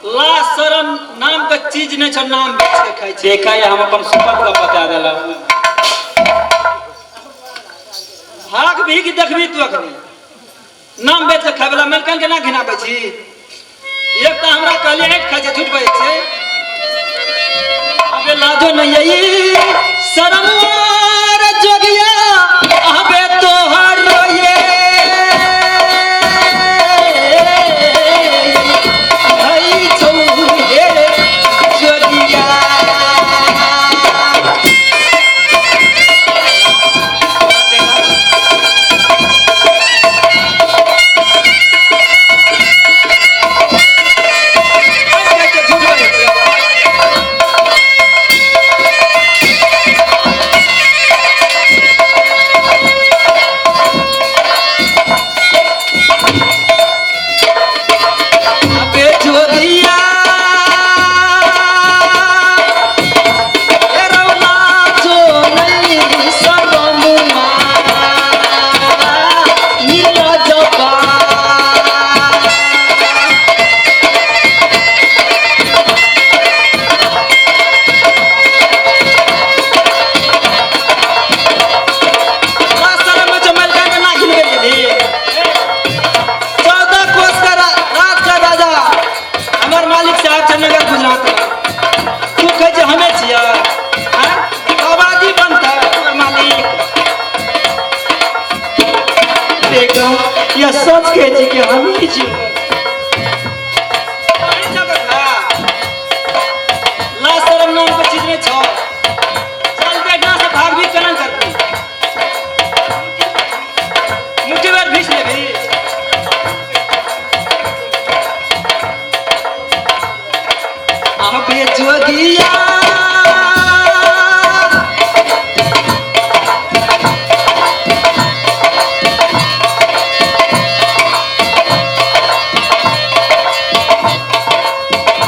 [SPEAKER 3] ला शरम नाम के चीज नहीं छ, नाम बेच के खाइ छै।
[SPEAKER 4] देखा या हम अपन सुपत का बता देला।
[SPEAKER 3] भाग भीग देखबी तू अखनी नाम बेच के खाइ वाला मेलकैन के ना घिनाबै छी। एक तऽ हमरा कहलियै आँखि खाइ छै, झूठ बजै छै। अबे लाजो नहीं आई शरम रे जोगिया, अबे तोहर ये हई छौ हे जोगिया। झूठ बजै छै। अबे जोगिया ए रौला जो नहीं शरमुआ नीरजबा। शरम में जो मलका के ना घिनबे गेली। 14 कोस का रात का राजा हमार मालिक साहब छै नगर गुजरात में। तू कहै छै हमे छियै, आँय? आबादी बनतै हमर मालिक।
[SPEAKER 4] देखा या सच कहै छी कि हम ही छी।
[SPEAKER 3] अहीं जगह खा। ला शरम नाम के चीज नहीं छौ। चल देखना से भाग भी केना करती। मुट्ठी भर भीस लेबही। अबे जोगिया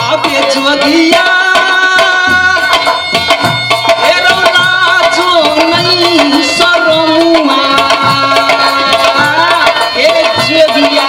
[SPEAKER 3] अबे जोगिया हे रौला जो नहीं शरमुआ हे जोगिया।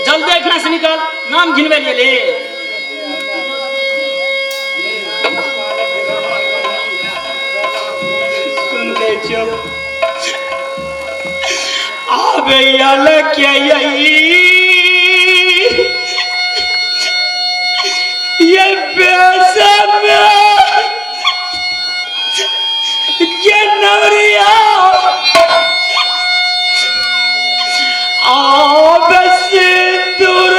[SPEAKER 3] जल्दी एखना से निकल, नाम घिनबे लिए ले।
[SPEAKER 4] सुन गए चुप। आबे अलग के ये बेसम ये नवरिया आबे सिंदूर।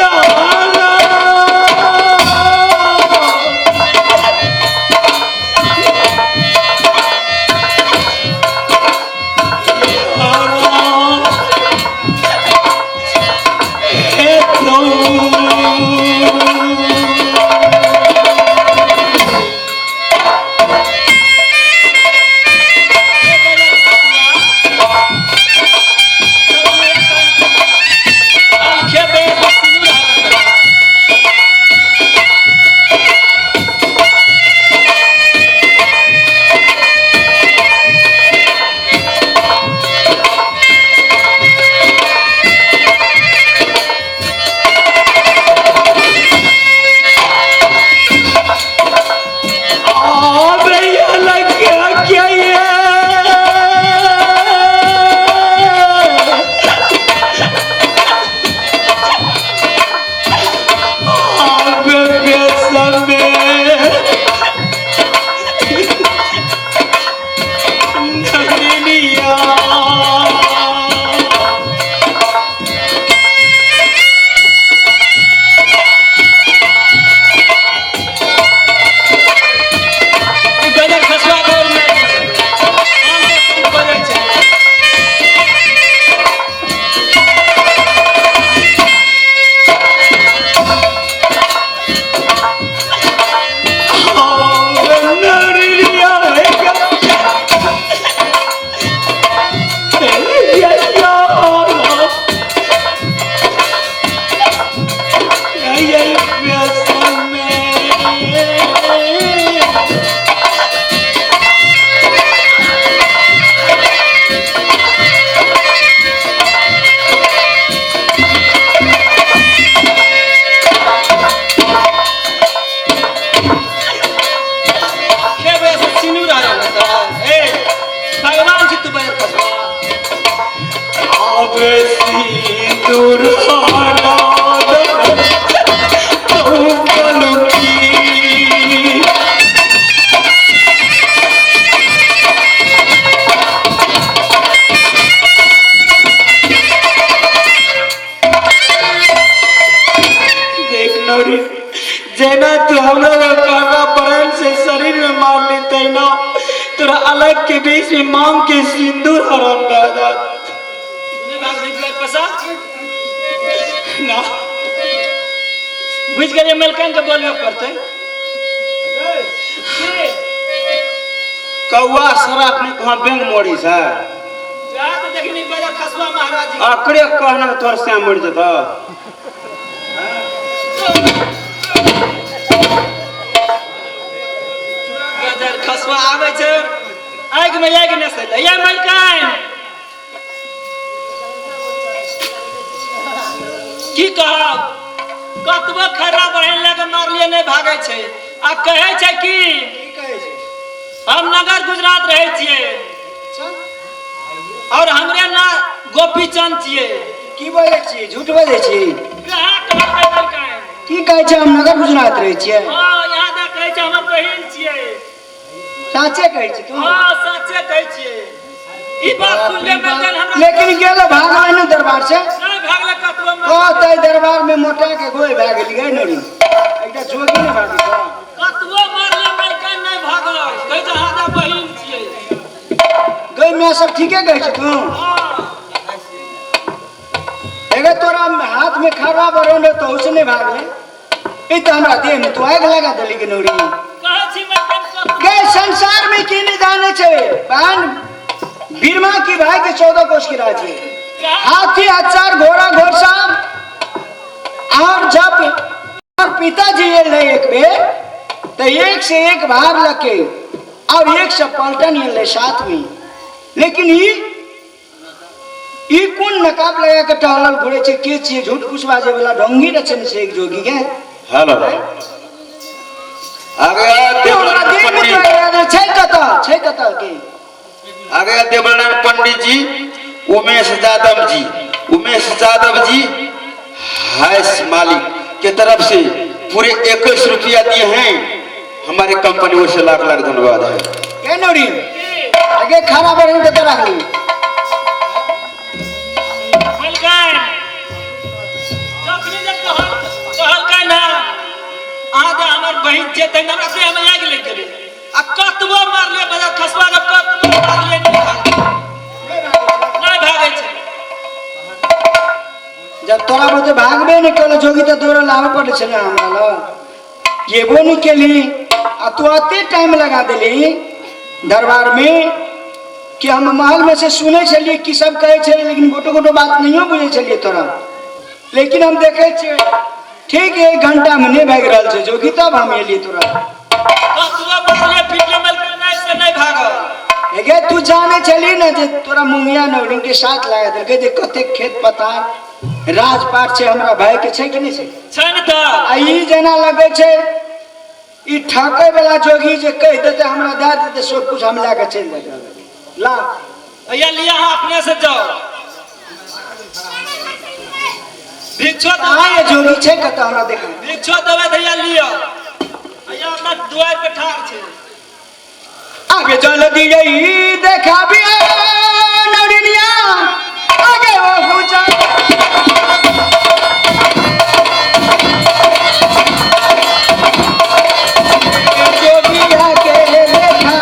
[SPEAKER 3] गजर खसुआ गोल में आम के संग बजै छै। खेबै से सिनूर आ रहल छै। ए भगवान छी तू बजर खसुआ।
[SPEAKER 4] आबे सिंदूर देख नौरी, जेना तू हमरा काका बरन से शरीर में मार ली तैना तोरा अलग के बीच में मांग के सिंदूर हराम दादा।
[SPEAKER 3] नहि भाग निकलै पैसा।
[SPEAKER 4] ना।
[SPEAKER 3] बुझि गेलियै, मेलकन के बोलबे पड़तै। की?
[SPEAKER 6] कौआ शराब नहीं कहाँ बैंक मोड़ी छै।
[SPEAKER 3] जा तऽ देखनी बजर खसुआ महाराज जी।
[SPEAKER 6] आकड़े कहना तोर से मर जता।
[SPEAKER 3] गजर खसुआ आबै छै, आगि में आगि नहि सैलै। ये मलकाइन, की कहब, कतबो खर्रा बहिन लए कऽ मारलियै, नहि भागै छै आ कहै छै कि हम नगर गुजरात रहै छियै और हमरे ना गोपीचंद छियै।
[SPEAKER 7] की बजै छी? झूठ बजै छी?
[SPEAKER 3] कहाँ कहबै मलकाइन?
[SPEAKER 7] की कहै छै, हम नगर गुजरात रहै छियै?
[SPEAKER 3] हँ, यहाँ दऽ कहै छै हमर बहिन छियै।
[SPEAKER 7] साचे कहै छी तू?
[SPEAKER 3] हँ, सच्चे कहै छियै। ई बात सुनले मलकाइन हमरा
[SPEAKER 7] लेकिन गेल भागलै ने दरबार से?
[SPEAKER 3] नहि भागलै कतबो।
[SPEAKER 7] कहतै दरबार में मोटा के गोइ भए गेली गै नौरी, एकटा जोगी ने भागी छौ।
[SPEAKER 3] कतबो मारले मलकाइन, नहि भागल। कहै छै हमरा बहिन छियै।
[SPEAKER 7] गै माय, सब ठीके कहै छी तू?
[SPEAKER 3] हँ।
[SPEAKER 7] एगे तोरा हाथ में खड़ा बरन तो उसे नहीं भागले, ई तऽ हमरा देह में तू आगि लगा देली के नौरी।
[SPEAKER 3] कहै छी मलकाइन कतबो।
[SPEAKER 7] गै, संसार में की नहीं जाने छे बहन, बीरमा की भाई के 14 कोस के राज्य, हाथी हजार, घोड़ा घोड़सा। और जब और पिताजी आयल रहे एक बेर तो एक से एक भार लके और एक से पलटन आयल रहे साथ में। लेकिन ई ई कोन नकाब लगा के टहलल घुरे छै? के छियै झूठ फूस बाजे वाला ढोंगी रचने छै एक जोगी के?
[SPEAKER 2] हेलो, आ गया।
[SPEAKER 7] के हमरा
[SPEAKER 2] देवनारायण
[SPEAKER 7] देह में
[SPEAKER 2] पंडित
[SPEAKER 7] तो लगा दे, छै कतऽ, छै कतऽ के?
[SPEAKER 2] आ गया देवनारायण पंडित जी, उमेश यादव जी। उमेश यादव जी हैस मालिक के तरफ से पूरे 21 रुपया दिए हैं। हमारे कंपनी ओर से लाख लाख धन्यवाद है।
[SPEAKER 7] के नौरी आगे खाना बहिन कतऽ राखली?
[SPEAKER 3] मलकाइन जखनी जे कहल कहलकै ना अहाँ जे हमर बहिन छियै तै हमरा देहमे आगि लागि गेलै आ कतबो मारलियै बजा खसबा के कतबो मारलियै नहि भागै, नहि भागै छै।
[SPEAKER 7] जब तोरा बोलते भागबे नहीं कल जोगी तो दौड़ल आबे पड़े छलै हमरा लग, एबो नहीं केली आ तू अते टाइम लगा देली दरबार में कि हम महल में से सुनै छलियै कि सब कहै छलै, लेकिन गोटो गोटो बात नहियो बुझै छलियै तोरा। लेकिन हम देखै छियै ठीक 1 घंटा में नहीं भागि रहल छै जोगी, तब हम एलियै तोरा।
[SPEAKER 3] कतबो मारलियै पिटलियै मलकाइन नहि से नहि भागल।
[SPEAKER 7] हेगे तू जाने छली ना जे तोरा मुंगिया नौरिन के साथ लगा देलकै जे कतेक खेत पथार राजपाट छै हमरा भाई के, छै कि नहीं छै?
[SPEAKER 3] छै ने तऽ।
[SPEAKER 7] आ ई जेना लगै छै ई ठकै वाला जोगी जे कहि देतै हमरा दए देतै सब कुछ, हम लए कऽ चलि जेबै। ला
[SPEAKER 3] भैया लिया, अहाँ अपने से जाओ। भिक्षो
[SPEAKER 7] कहाँ ये जोगी छै कतऽ हमरा देखा।
[SPEAKER 3] भिक्षो देबै भैया लिअ, भैया अपना दुआरि पर ठाढ़ छै।
[SPEAKER 7] आगे चल दिए देखाबी नौरिनिया आगे वो पूजा। जोगिया के देखा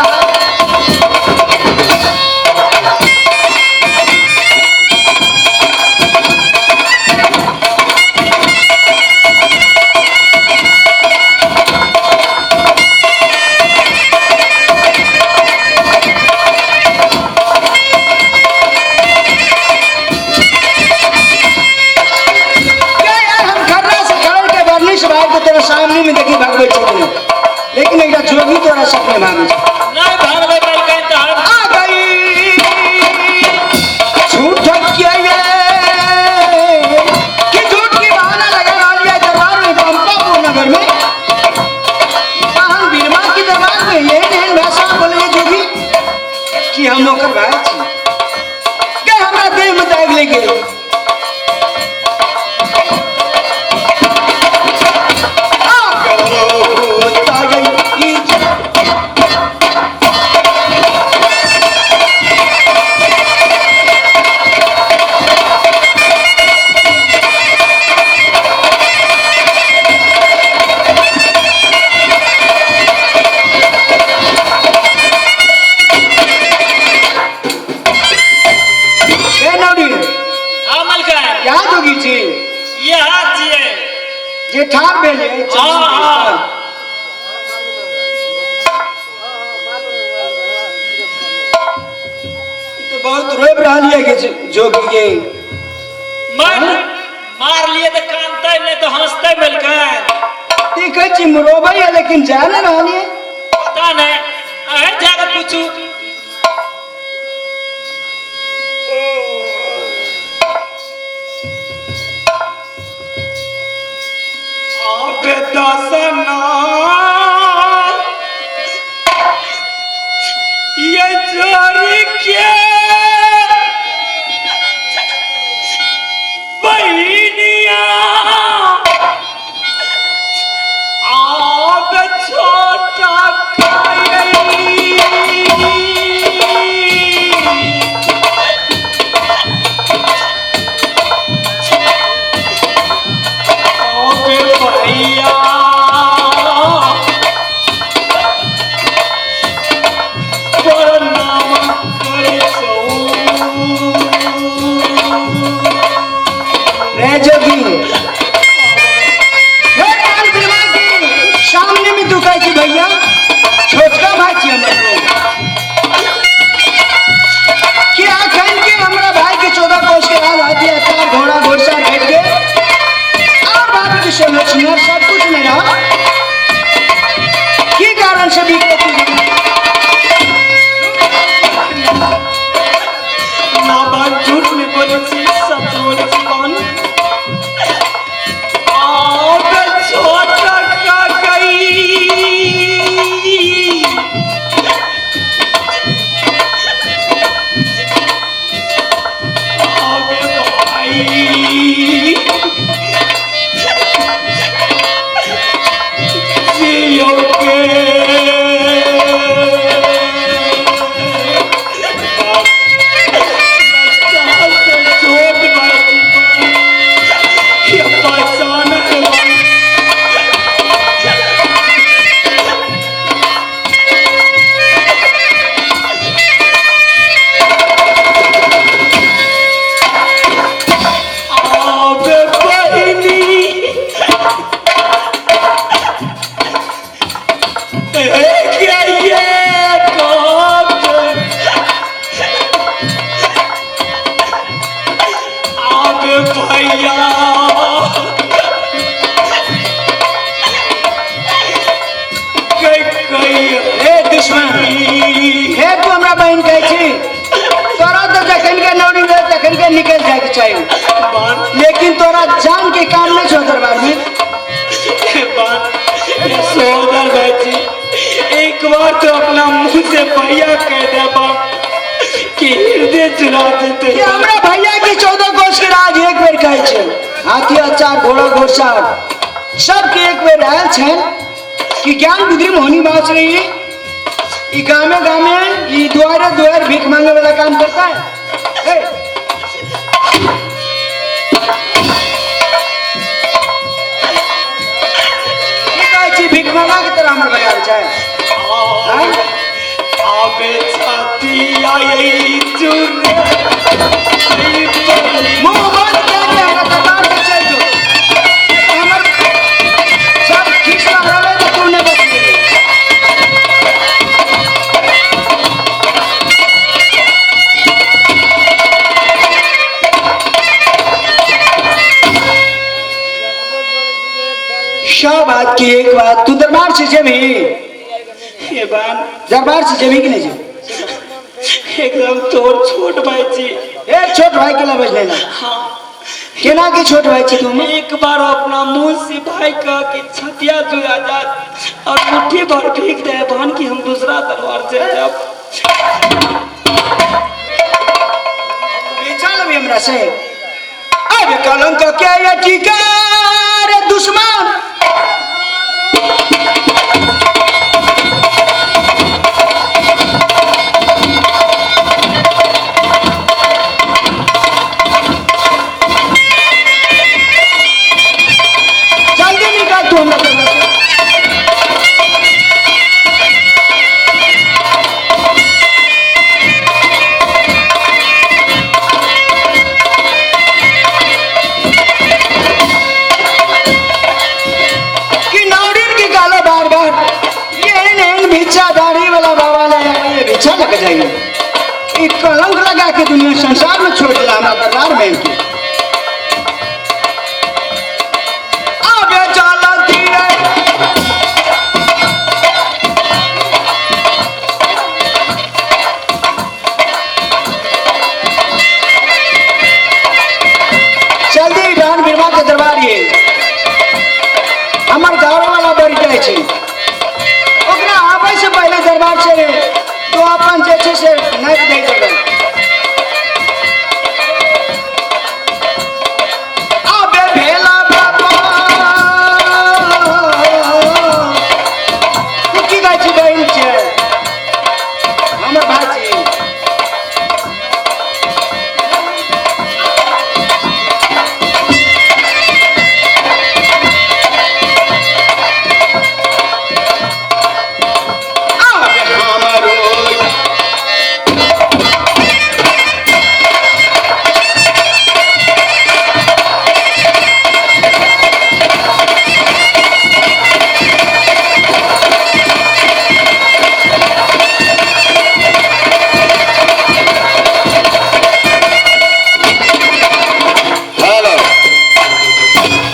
[SPEAKER 7] क्या यार हम खर्रा से खड़ल के बर्निश भाई के तोरा सामने में देखी भागबै छै कि नहि, लेकिन एकटा जोगी तोरा सपने भागै छै।
[SPEAKER 3] नहि भागलै मलकाइन तऽ हम
[SPEAKER 7] आ गई झूठ किया ये कि झूठ की बहाना लगा रहा है दरबार में, पंपापुर नगर में बहन बीरमा की दरबार में यही एहन भाषा बोले जोगी कि हम ओकर भाई छी के हमरा देह में दाग ले गेल। आ गई ए नौरी।
[SPEAKER 3] हाँ मलकाइन।
[SPEAKER 7] क्या जोगी छी?
[SPEAKER 3] इएह छियै
[SPEAKER 7] जे ठाढ़ भेलै।
[SPEAKER 3] हाँ, हाँ।
[SPEAKER 7] ई तो बहुत रोबि रहल ये के जोगी के।
[SPEAKER 3] मार मार लिए तऽ कानतै नहि तऽ हंसतै मलकाइन।
[SPEAKER 7] देखै छी रोबै है लेकिन जा नहि रहल ये।
[SPEAKER 3] पता नहि, अहें जाके पूछू।
[SPEAKER 6] आबे दसना ये जोरी के बहिनिया आबे छोटा काई। आबे भैया
[SPEAKER 4] आबे भैया
[SPEAKER 7] हे दुश्मन, हे तू हमरा बहिन कहै छी, तोरा तो जखन के नौरी भेल तखन के निकल जाए के चाही, लेकिन तोरा जान के काम नहीं छौ दरबार में।
[SPEAKER 4] सोदर भाई जी एक बार तो अपना मुंह से भैया कह दे बाप कि हृदय चुरा देते।
[SPEAKER 7] ये हमरा भैया के 14 कोस के राज एक बेर कहै छै, हाथी अचार घोड़ा घोड़सार सबके एक बेर आयल छै कि ज्ञान बुद्धि में होनी बात रही, ई गामे गामे ई दुआरे दुआर भीख मांगे वाला काम करता है। ए, की कहै छी भीख मांगा के तरह हमर भैया छै?
[SPEAKER 4] आबे छाती आई चुर
[SPEAKER 7] मुंह बंद कए के हमरा दरबार से चलि जो, हमर सब खिस्सा रहलै तऽ तू नहि बचि गेली। सौ बात की एक बात, तू दरबार से जेबही?
[SPEAKER 4] हे बान
[SPEAKER 7] दरबार से जेबही कि नहीं जेबही?
[SPEAKER 4] एकदम तोर छोट भाई जी।
[SPEAKER 7] एक छोट भाई के लबज लेना।
[SPEAKER 4] हाँ
[SPEAKER 7] केना के छोट भाई छी तुम?
[SPEAKER 4] एक बार अपना मुंह से भाई कह के छतिया जुड़ा जा और मुट्ठी भर भीख दे भान की हम दूसरा दरबार से जाब।
[SPEAKER 7] बेचा लबी हमरा से। अब कलंक के ये टीका रे दुश्मन, जल्दी निकाल तू हमरा दरबार से। कि नाउरीन की गालो बार बार ये एहन एहन भिक्षा दाढ़ी वाला बाबा ले ये भिक्षा लग जाइए, एक कलंक लगा के दुनिया संसार में छोड़ दिला हमारा दरबार में इनके। आगे चला धीरे जल्दी बहन बिरमा के दरबार ये हमर गाँव वाला बढ़ जाइ छै, ओकरा आबै से पहिले दरबार से रे तो अपन जे छै से नापि दै जगह। आबे भेला बाबा तू की कहै छी बहिन छै हमर भाई छी। आबे हमरो
[SPEAKER 2] हेलो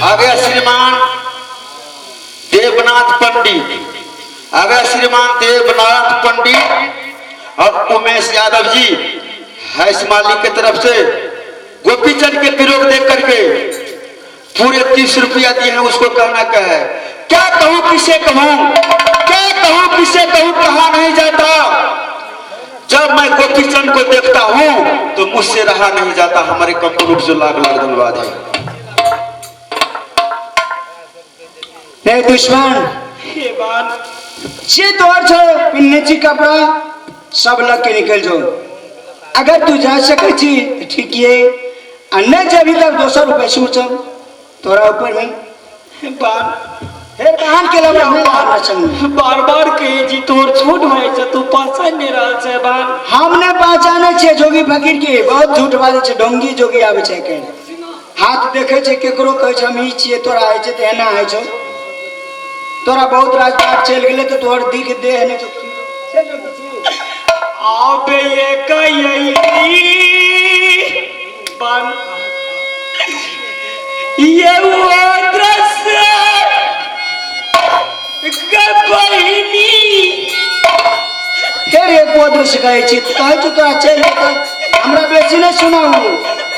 [SPEAKER 2] आ गया श्रीमान देवनाथ पंडित, आ गया श्रीमान देवनाथ पंडित और उमेश यादव जी हैस मालिक के तरफ से गोपीचंद के विरोध देख करके पूरे 30 रुपया दिए हैं। उसको कहना क्या है, क्या कहूं किसे कहूं, क्या कहूं किसे कहूं, कहा नहीं जाता। जब मैं गोपीचंद को देखता हूं तो मुझसे रहा नहीं जाता। हमारे कंप्यूटर से लाख लाख धन्यवाद है।
[SPEAKER 7] रे दुश्मन
[SPEAKER 4] हे बान
[SPEAKER 7] जे तोहर छौ पिन्ने कपड़ा सब लग के निकल जाओ, अगर तू जा सकै छी तऽ ठीक ये, आ नहीं जेबही तब दोसर उपाय सोचब तोरा ऊपर में।
[SPEAKER 4] बान
[SPEAKER 7] फेर बहन के लबड़ नहीं हमरा संग में।
[SPEAKER 4] बार बार कहे जी तोर छोट भाई छै तू पहचान नहीं रहल छै बान।
[SPEAKER 7] हम नहि पहचानै छियै जोगी फकीर के, बहुत झूठ बाजै छै, ढोंगी जोगी आबै छै आइकाल्हि, हाथ देखै छै केकरो कहै छै हम ई छियै, तोरा होइ छै तऽ एना होइ छौ, तोरा बहुत राजपाट चलि गेलै तऽ तोहर दिख देह नहि छौ। से जोगी छी।
[SPEAKER 4] आबे ये कही बान ये वो दृश्य गे बहिनी।
[SPEAKER 7] फेर एक दृश्य कहै छी तऽ कहै छौ तोरा चलि जेतौ। हमरा बेसी नहि सुनाउ,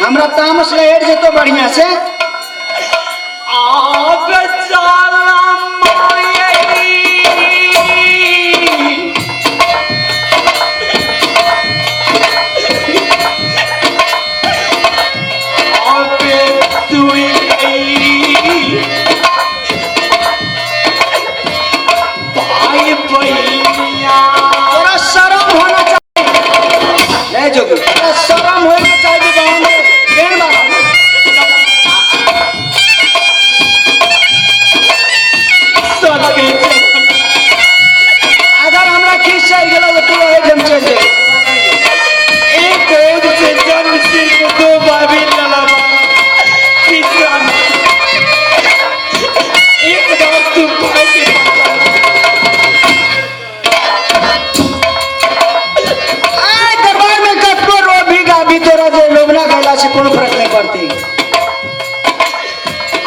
[SPEAKER 7] हमरा तामस लहरि जेतौ बढ़िआँ से।
[SPEAKER 4] आब जाला मायई आबे तुई भाई बहिनिया।
[SPEAKER 7] तोरा शरम होना चाही नहीं जोगी, तोरा शरम होना चाही जे बहन रे, केहन बात?
[SPEAKER 4] सबके
[SPEAKER 7] अगर हमरा खीस चढ़ि गेलो तऽ तू एहिठाम चलि जेबही।
[SPEAKER 4] एक गोद से जन्म सिर्फ दो भाभी लला, तीसरा एक बार तुम भाई के
[SPEAKER 7] आइ दरबार में कतबो रोबी गाबी तोरा जे लोभना गैला से कोनो फर्क नहीं पड़ती।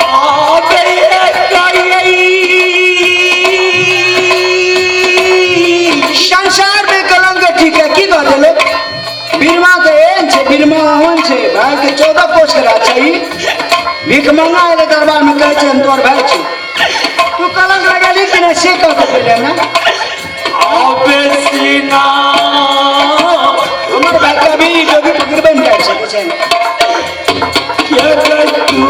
[SPEAKER 4] आ गई
[SPEAKER 7] संसार में कलंक ठीक है की कहते लोग, बीरमा तऽ एहन छै, बीरमा ओहन छै, भाई के 14 कोस के राज छै। भीख मंगा एलै दरबार में कहै छै हम तोहर भाई छी, तू कलंक लगेली कि नहि से कहते पहिले हमरा।
[SPEAKER 4] आबे सीना
[SPEAKER 7] हमर भाई कभी जोगी फकीर बनि जाइ सकै छै।
[SPEAKER 4] क्या कर तू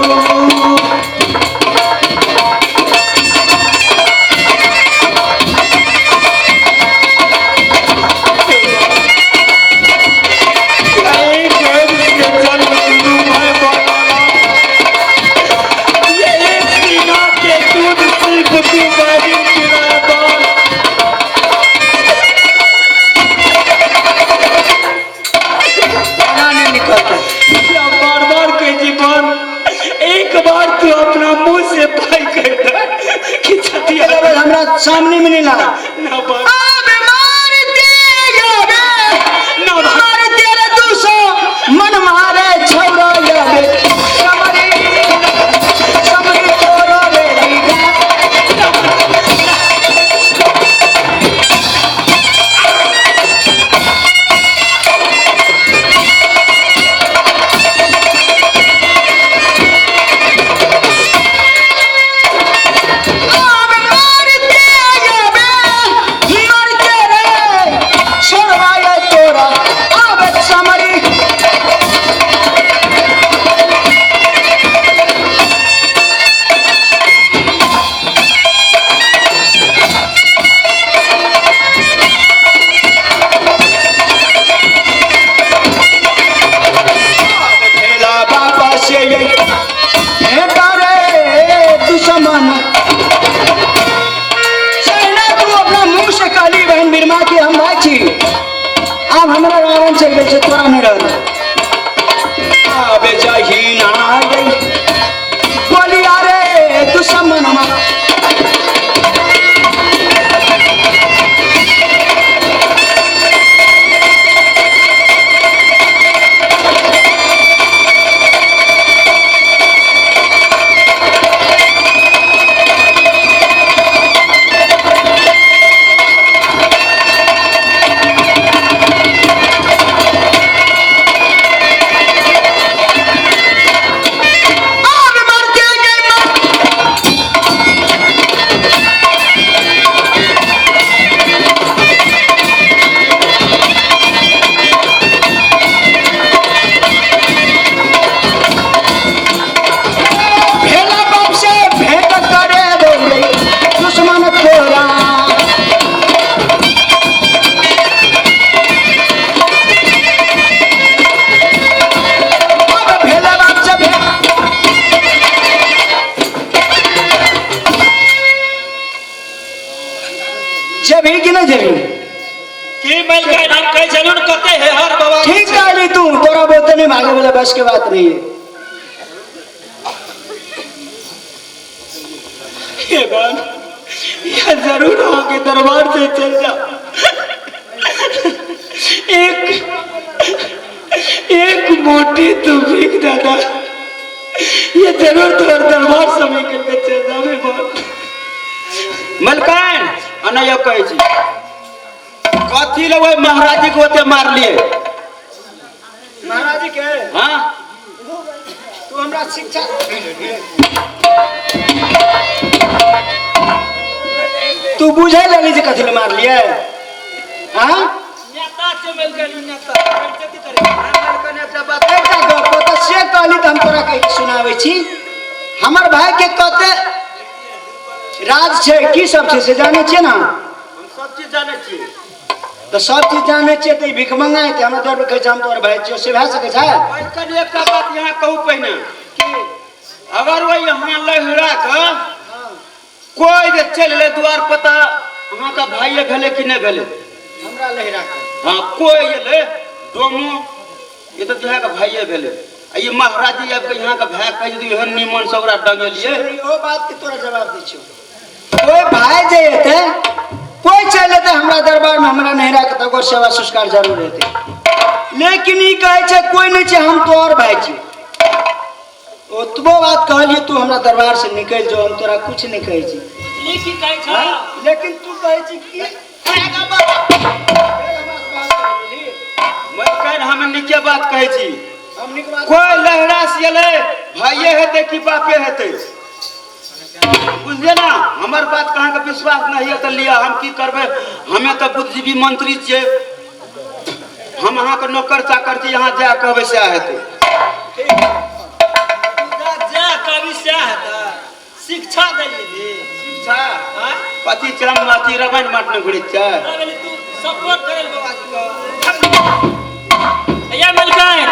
[SPEAKER 4] एक गोद से जन्म दुनू भाई बनला, ये एक सीना के दूध सिर्फ तू बाबिन पिलाए बाल।
[SPEAKER 7] दाना नहीं निकलता।
[SPEAKER 4] क्या बार बार कह जीवन एक बार तू अपना मुंह से पाई कर दे कि छतिया
[SPEAKER 7] हमरा सामने में नहीं ला।
[SPEAKER 4] ना बार
[SPEAKER 7] आबे मारते याबे,
[SPEAKER 4] ना बार
[SPEAKER 7] मारते रे 200 मन मारे छौरा याबे, समरी समरी तोरो रे लीगा। आबे मारते याबे, मारते रे छौरा ये तोरा, आबे समरी। भेला बाबा से ये भेंट रे दुश्मन। सेना तू अपना मुंह से कहली बहन बिरमा की हम भाई छी, आब हमरा रावण चलि गेल छै, तोरा नहि रहल। आबे जाही ना गई बोलिया रे दुश्मन। आब मरते गए मर। भेला बाप से भेंट करे बोले दुश्मन तोरा। अब भेला बाप से भेंट जेबही कि नहीं जेबही?
[SPEAKER 3] की मिल गए हम कहे चलून कते है हर बाबा।
[SPEAKER 7] ठीक कहली तू, तोरा बोलते नहीं भागे वाला बस के बात नहीं है।
[SPEAKER 4] ये बात यह जरूर आगे दरबार से चल जा। एक एक मोटी तू भीख दादा। ये जरूर तोहर दरबार से निकल के चल जाबे बहन।
[SPEAKER 6] मलकान अनैया कहै छी कथी ले ओहि महाराज जी के ओते मारलिए?
[SPEAKER 7] महाराज जी के?
[SPEAKER 6] हाँ।
[SPEAKER 7] तू हमरा शिक्षा तू बुझे लेली जे कथी ले मारलिए? हाँ?
[SPEAKER 3] नेता छै मलकान, नेता बेइज्जती करे।
[SPEAKER 6] मलकान एकटा बात
[SPEAKER 7] एकटा गप तऽ से कहली तऽ हम तोरा कहि सुनाबै छी। हमर भाई के कते राज छै, की सब छै से जानै छियै ने?
[SPEAKER 6] हम सब चीज जानै छियै।
[SPEAKER 7] तऽ सब चीज जानै छियै तऽ ई भिखमंगा हेतै हमरा दर पर कहै छै हम तोहर भाई छियौ, से भए सकै छै?
[SPEAKER 6] मलकान एकटा बात यहाँ कहू पहिने कि अगर वही यहाँ लहरा के कोई जे चलि एलै द्वार पर तऽ अहाँके भाइये भेलै कि नहि भेलै?
[SPEAKER 7] हमरा लहरा के?
[SPEAKER 6] हाँ, कोई एलै डोमो ये तऽ यहाँ के भाइये भेलै। आ ई महाराज जी आबि कऽ यहाँ के भाय कहै छै एहन निमन से ओकरा डंगेलियै।
[SPEAKER 7] इहो बात के तोरा जवाब दै छियौ। कोई भाई जे एतै, कोई चलि एतै हमरा दरबार में, हमरा नहिरा के तऽ ओकर सेवा संस्कार जरूर हेतै। लेकिन ई कहै छै कोई नहि छै, हम तोहर भाई छी। ओतबो बात कहलियै तू हमरा दरबार से निकलि जो, हम तोरा कुछ नहि कहै छी।
[SPEAKER 3] ई की कहै छौ?
[SPEAKER 7] लेकिन तू कहै छी कि
[SPEAKER 6] मलकान हम नीके बात कहै छी।
[SPEAKER 7] हम नीक बात
[SPEAKER 6] कोई लहरा से एलै भाइये हेतै कि बापे हेतै, बुझलियै ना? हमर बात के अहाँके विश्वास नहि है तऽ लिअ, हम की करबै? हमे तऽ बुद्धिजीवी मंत्री छियै, हम अहाँके नौकर चाकर छी, यहाँ जा कहबै सएह हेतै।
[SPEAKER 3] जा कवि सएह हेतै। शिक्षा दै लेली।
[SPEAKER 6] शिक्षा? कथी छै? हम अथी रामायण बाँटने घुरै छियै।
[SPEAKER 3] तू सपोर्ट करे बाबा जी के। या मलकान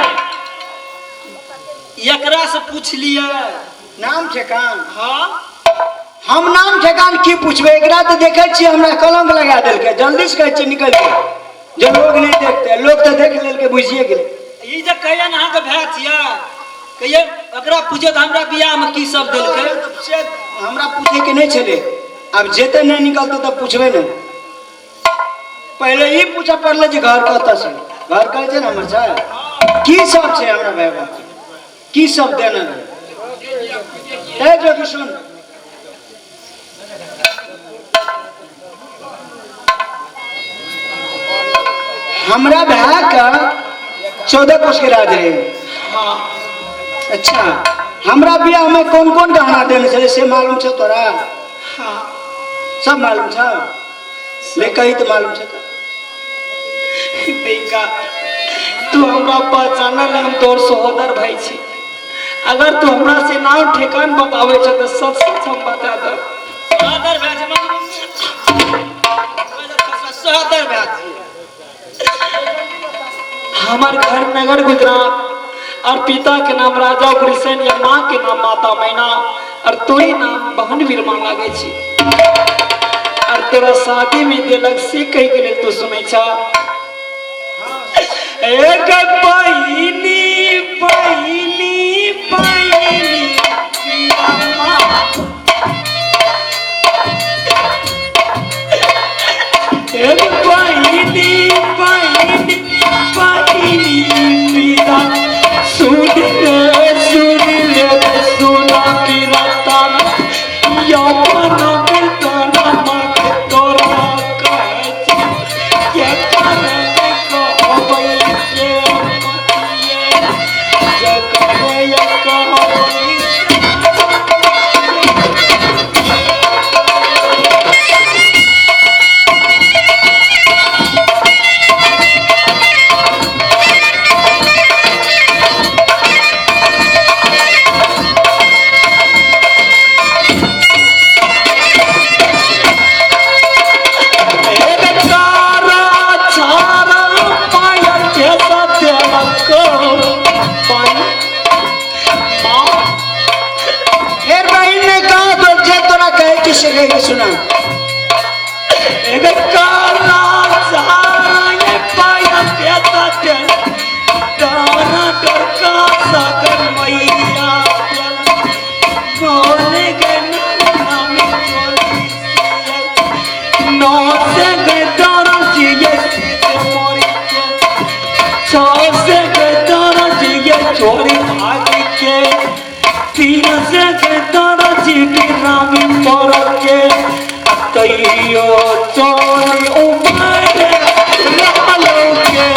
[SPEAKER 3] एकरा से पूछ लिअ
[SPEAKER 7] नाम ठेकान।
[SPEAKER 3] हाँ।
[SPEAKER 7] हम नाम ठेकान की पूछबै? एकरा तऽ देखै छियै हमरा कलंक लगा देलकै, जल्दी से कहै छियै निकलि जाउ, जे लोग नहि देखते, लोग तऽ देख लेलकै, बुझिए गेलै।
[SPEAKER 3] ई जे कहिया ने अहाँके भाय छियै, कहियै एकरा पूछियौ तऽ हमरा बियाह में की सब देलकै?
[SPEAKER 7] से हमरा पूछे के नहि छलै, आब जेतै नहि निकलतै तऽ पूछबै ने। पहिले ई पूछऽ पड़लै जे घर कतऽ छै, घर कहै छै ने हमर छै, की सब छै हमरा भाय बाप के, की सब देने रहै। ए जोगी सुन, हमरा भाय का 14 कोस के राज रहे। अच्छा, हमरा बियाह में कौन कौन गहना देने छलै से मालूम छौ तोरा? सब मालूम छौ? ले कही तो मालूम छौ।
[SPEAKER 4] बेका तू हमरा पहचानल, हम तोर सहोदर भाई छी। अगर तू हमरा से नाम ठेकान बतावे छ तो सब सच हम बता दब।
[SPEAKER 3] सहोदर भाई छी, सहोदर भाई छी।
[SPEAKER 4] हमार घर नगर गुजरात और पिता के नाम राजा उग्रसेन या माँ के नाम माता मैना और तोरी नाम बहन वीरमा लागे छी। और तोरा शादी में देलक से कह के लेल तू सुनै छा? एक बहिनी बहिनी बहिनी एक बहिनी बहिनी बहिनी पिता सुन ले सुन ले सुना पिरता यौवन बिरतना मत तोरा कहै छी के करके कहबै के मतिये जगरे कहबै।
[SPEAKER 7] फिर बहिन ने कहा तो जे तोरा कहे के से कहे के सुना।
[SPEAKER 4] छोरी भाग के पीरसे के तारा जी रामी पर के तैयो चोरी उमर रहलो के।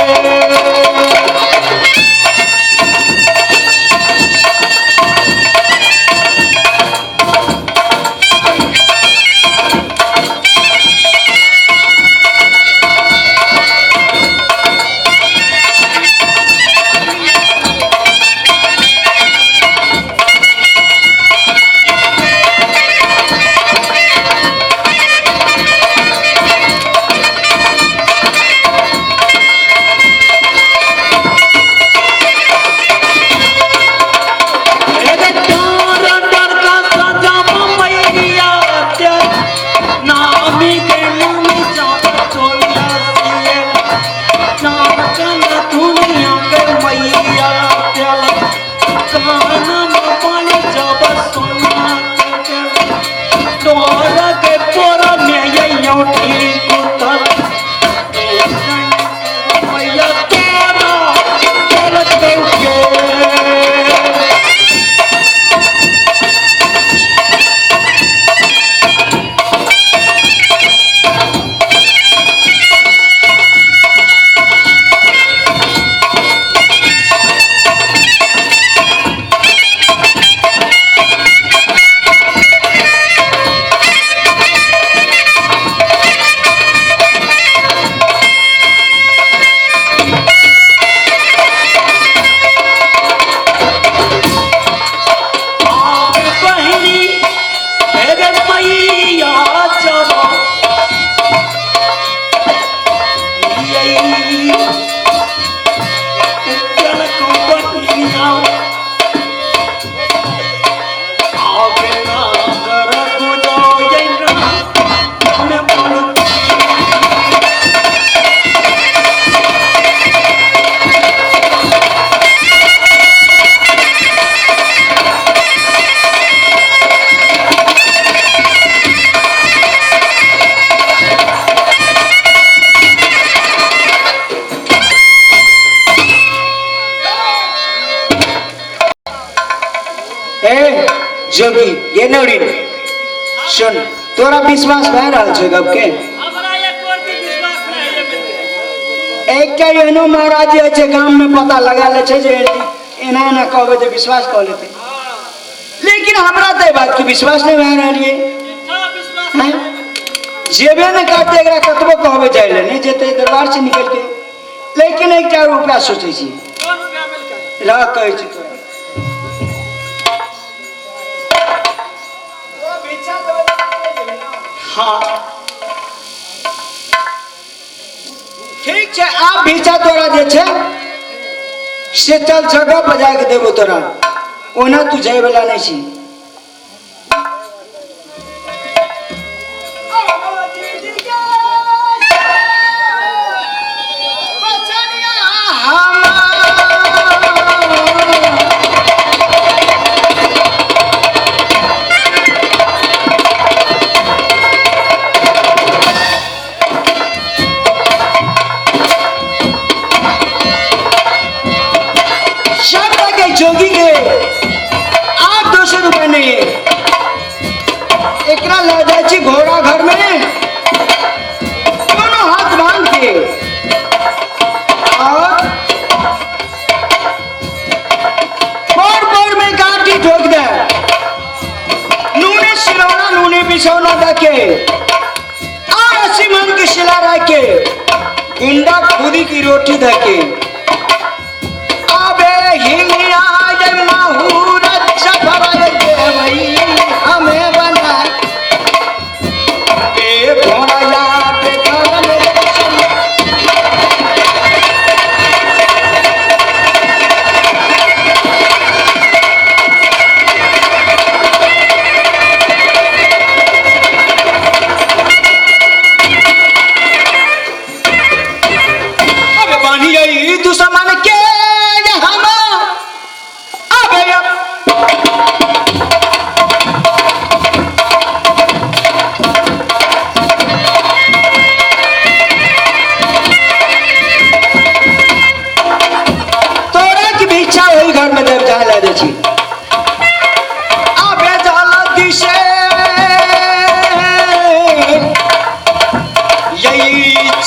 [SPEAKER 7] जोगी ये नौरी सुन तोरा विश्वास भए रहल छै गप के?
[SPEAKER 3] हमरा एक और भी विश्वास नहीं है।
[SPEAKER 7] एकटा एहनो महाराज जे छै गाम में पता लगा ले छै जे एना एना कहबै तऽ विश्वास कऽ लेतै, लेकिन हमरा तऽ बात के विश्वास नहीं भए रहल ये। जेबे नहि करतै एकरा कतबो कहबै जाइ लए नहि जेतै दरबार से निकल के। लेकिन एकटा उपाय सोचै छी, रह कहै छी तोरा। हाँ ठीक छै, आब भिक्षा तोरा जे छै से चल जगह पर जाके देबो तोरा, ओना तू जाय वाला नहीं छी। जोगी के आप 200 रुपए नहीं है, एकरा ला जाय छी घोड़ा घर में दोनों हाथ बांध के और पर पर में गांठी ठोक दे, नूने सिरौना नूने बिछौना दे और 80 मन की शिला रख के गुंडा खुदी की रोटी दे के हमें बना घोड़ा याद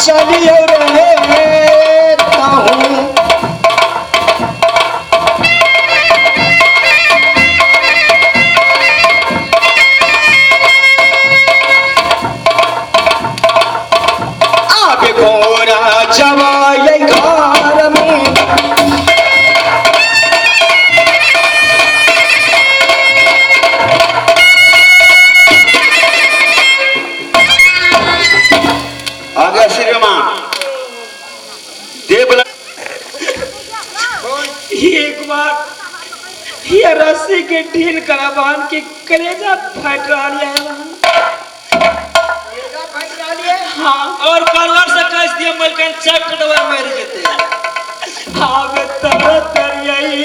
[SPEAKER 7] चलियो रहता हूँ। आबे घोड़ा जवाई घर में
[SPEAKER 2] आगे श्रीमान देव
[SPEAKER 4] एक बार ये रस्सी के ढील करा बहन के कलेजा फट रहा है बहन। हाँ
[SPEAKER 3] और करवर से कस दिया मलकन चट डबा मर जेते।
[SPEAKER 4] हाँ बे तर तर यही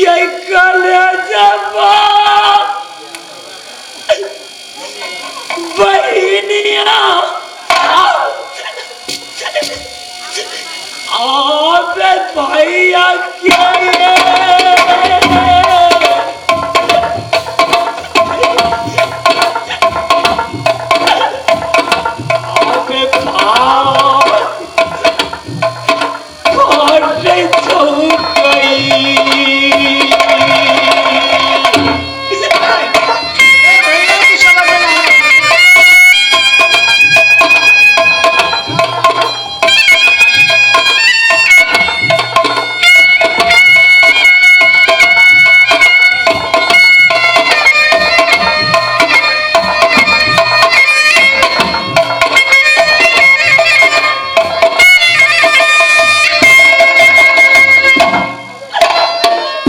[SPEAKER 4] यही कलेजा बहनिया आबे भैया के आबे भाई फटे चौकई।
[SPEAKER 7] भैया की समझ में ना।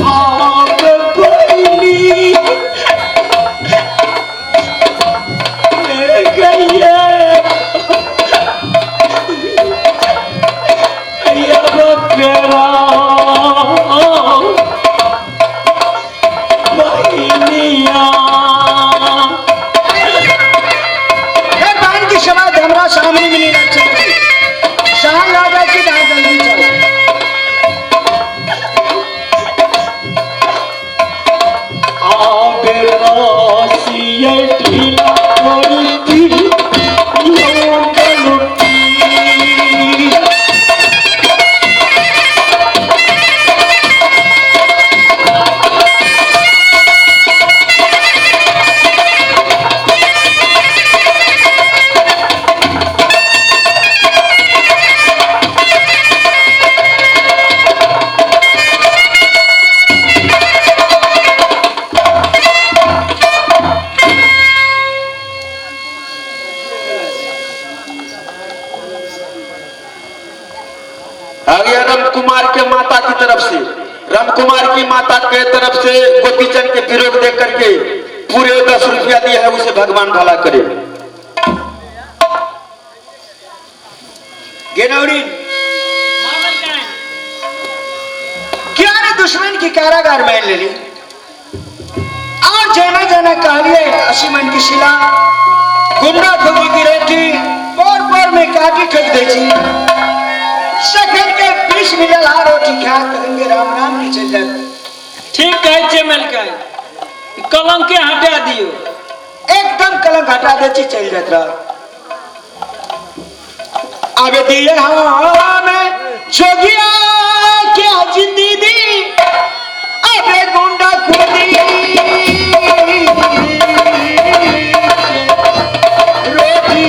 [SPEAKER 4] आप बहनी ले गई बकरा बहनिया।
[SPEAKER 7] फिर बहन की समाज हमरा सामने मिली ना चल जहाँ ला जाए कि जहाँ जल्दी चलो।
[SPEAKER 4] आबे रसिए ढीला करती लोक लुटी।
[SPEAKER 2] आगे राम कुमार के माता की तरफ से, राम कुमार की माता के तरफ से गोपीचंद के विरोध देख करके पूरे 10 रुपया दिया है, उसे भगवान भला करे।
[SPEAKER 7] गेनौरी क्या ने दुश्मन की कारागार में ले ली और जाना जाना कहलिए 80 मन की शिला गुंडा ठोकी की रोटी पर पर में काटी ठोक दे छी सखन के 20 मिलल आ रोटी खा कहेंगे राम राम की चल जाए।
[SPEAKER 3] ठीक कहै छै मलकन, कलंक के हटा दियो।
[SPEAKER 7] एकदम कलंक हटा दे छी चल जात रह। आबे दिए हमें जोगिया क्या जिंदगी अबे गुंडा खुदी रोटी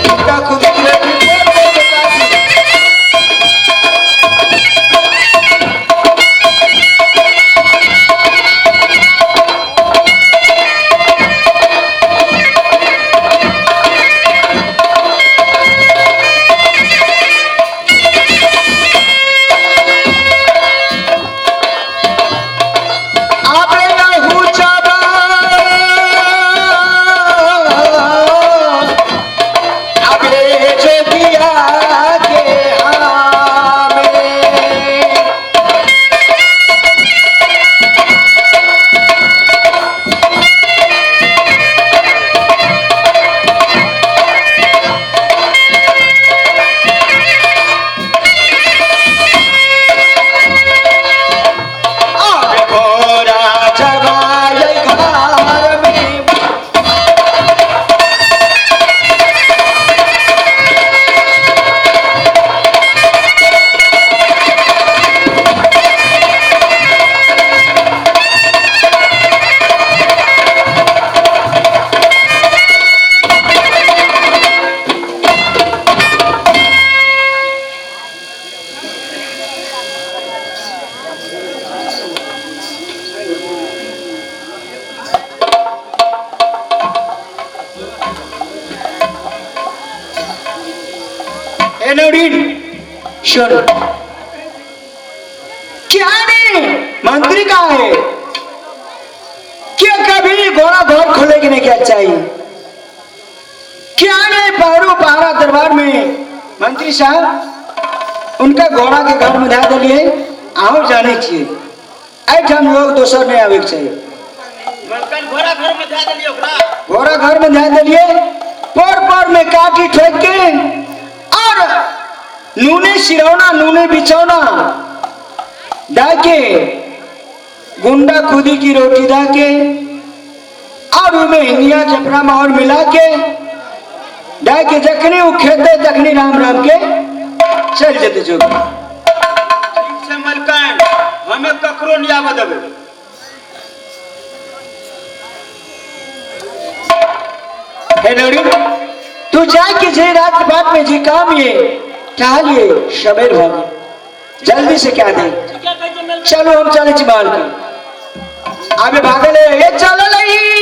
[SPEAKER 7] गुंडा खुदी रोटी। नवरीन सुन, क्या नहीं मंत्री कहाँ है? क्या कभी घोड़ा घर खोलेगी नहीं क्या चाहिए? क्या नहीं पहरू पहाड़ा दरबार में मंत्री साहब उनका घोड़ा के घर में धा दिलिए, आओ जाने चाहिए। ऐठम लोग दोसर नहीं आवे के चाहिए।
[SPEAKER 6] मलकान घोड़ा घर में धए देलियै ओकरा।
[SPEAKER 7] घोड़ा घर में धा दिलिए, पर पर में काटी ठोक के और नूने सिरौना नूने बिछौना डाके गुंडा खुदी की रोटी डाके और उमें हिंगिया जपरा माहौल मिला के डाके जखनी वो खेते तखनी राम राम के चल जेते जोगी।
[SPEAKER 6] ठीक छै मलकान, हमें ककरो नहीं आबऽ देबै।
[SPEAKER 7] हे लौड़ी, तू जाए कि जे रात बात में जी काम ये टहलिए शबेर भागे जल्दी से क्या दे। चलो हम चले छी बाल के आबे भागल है, ये चल लई।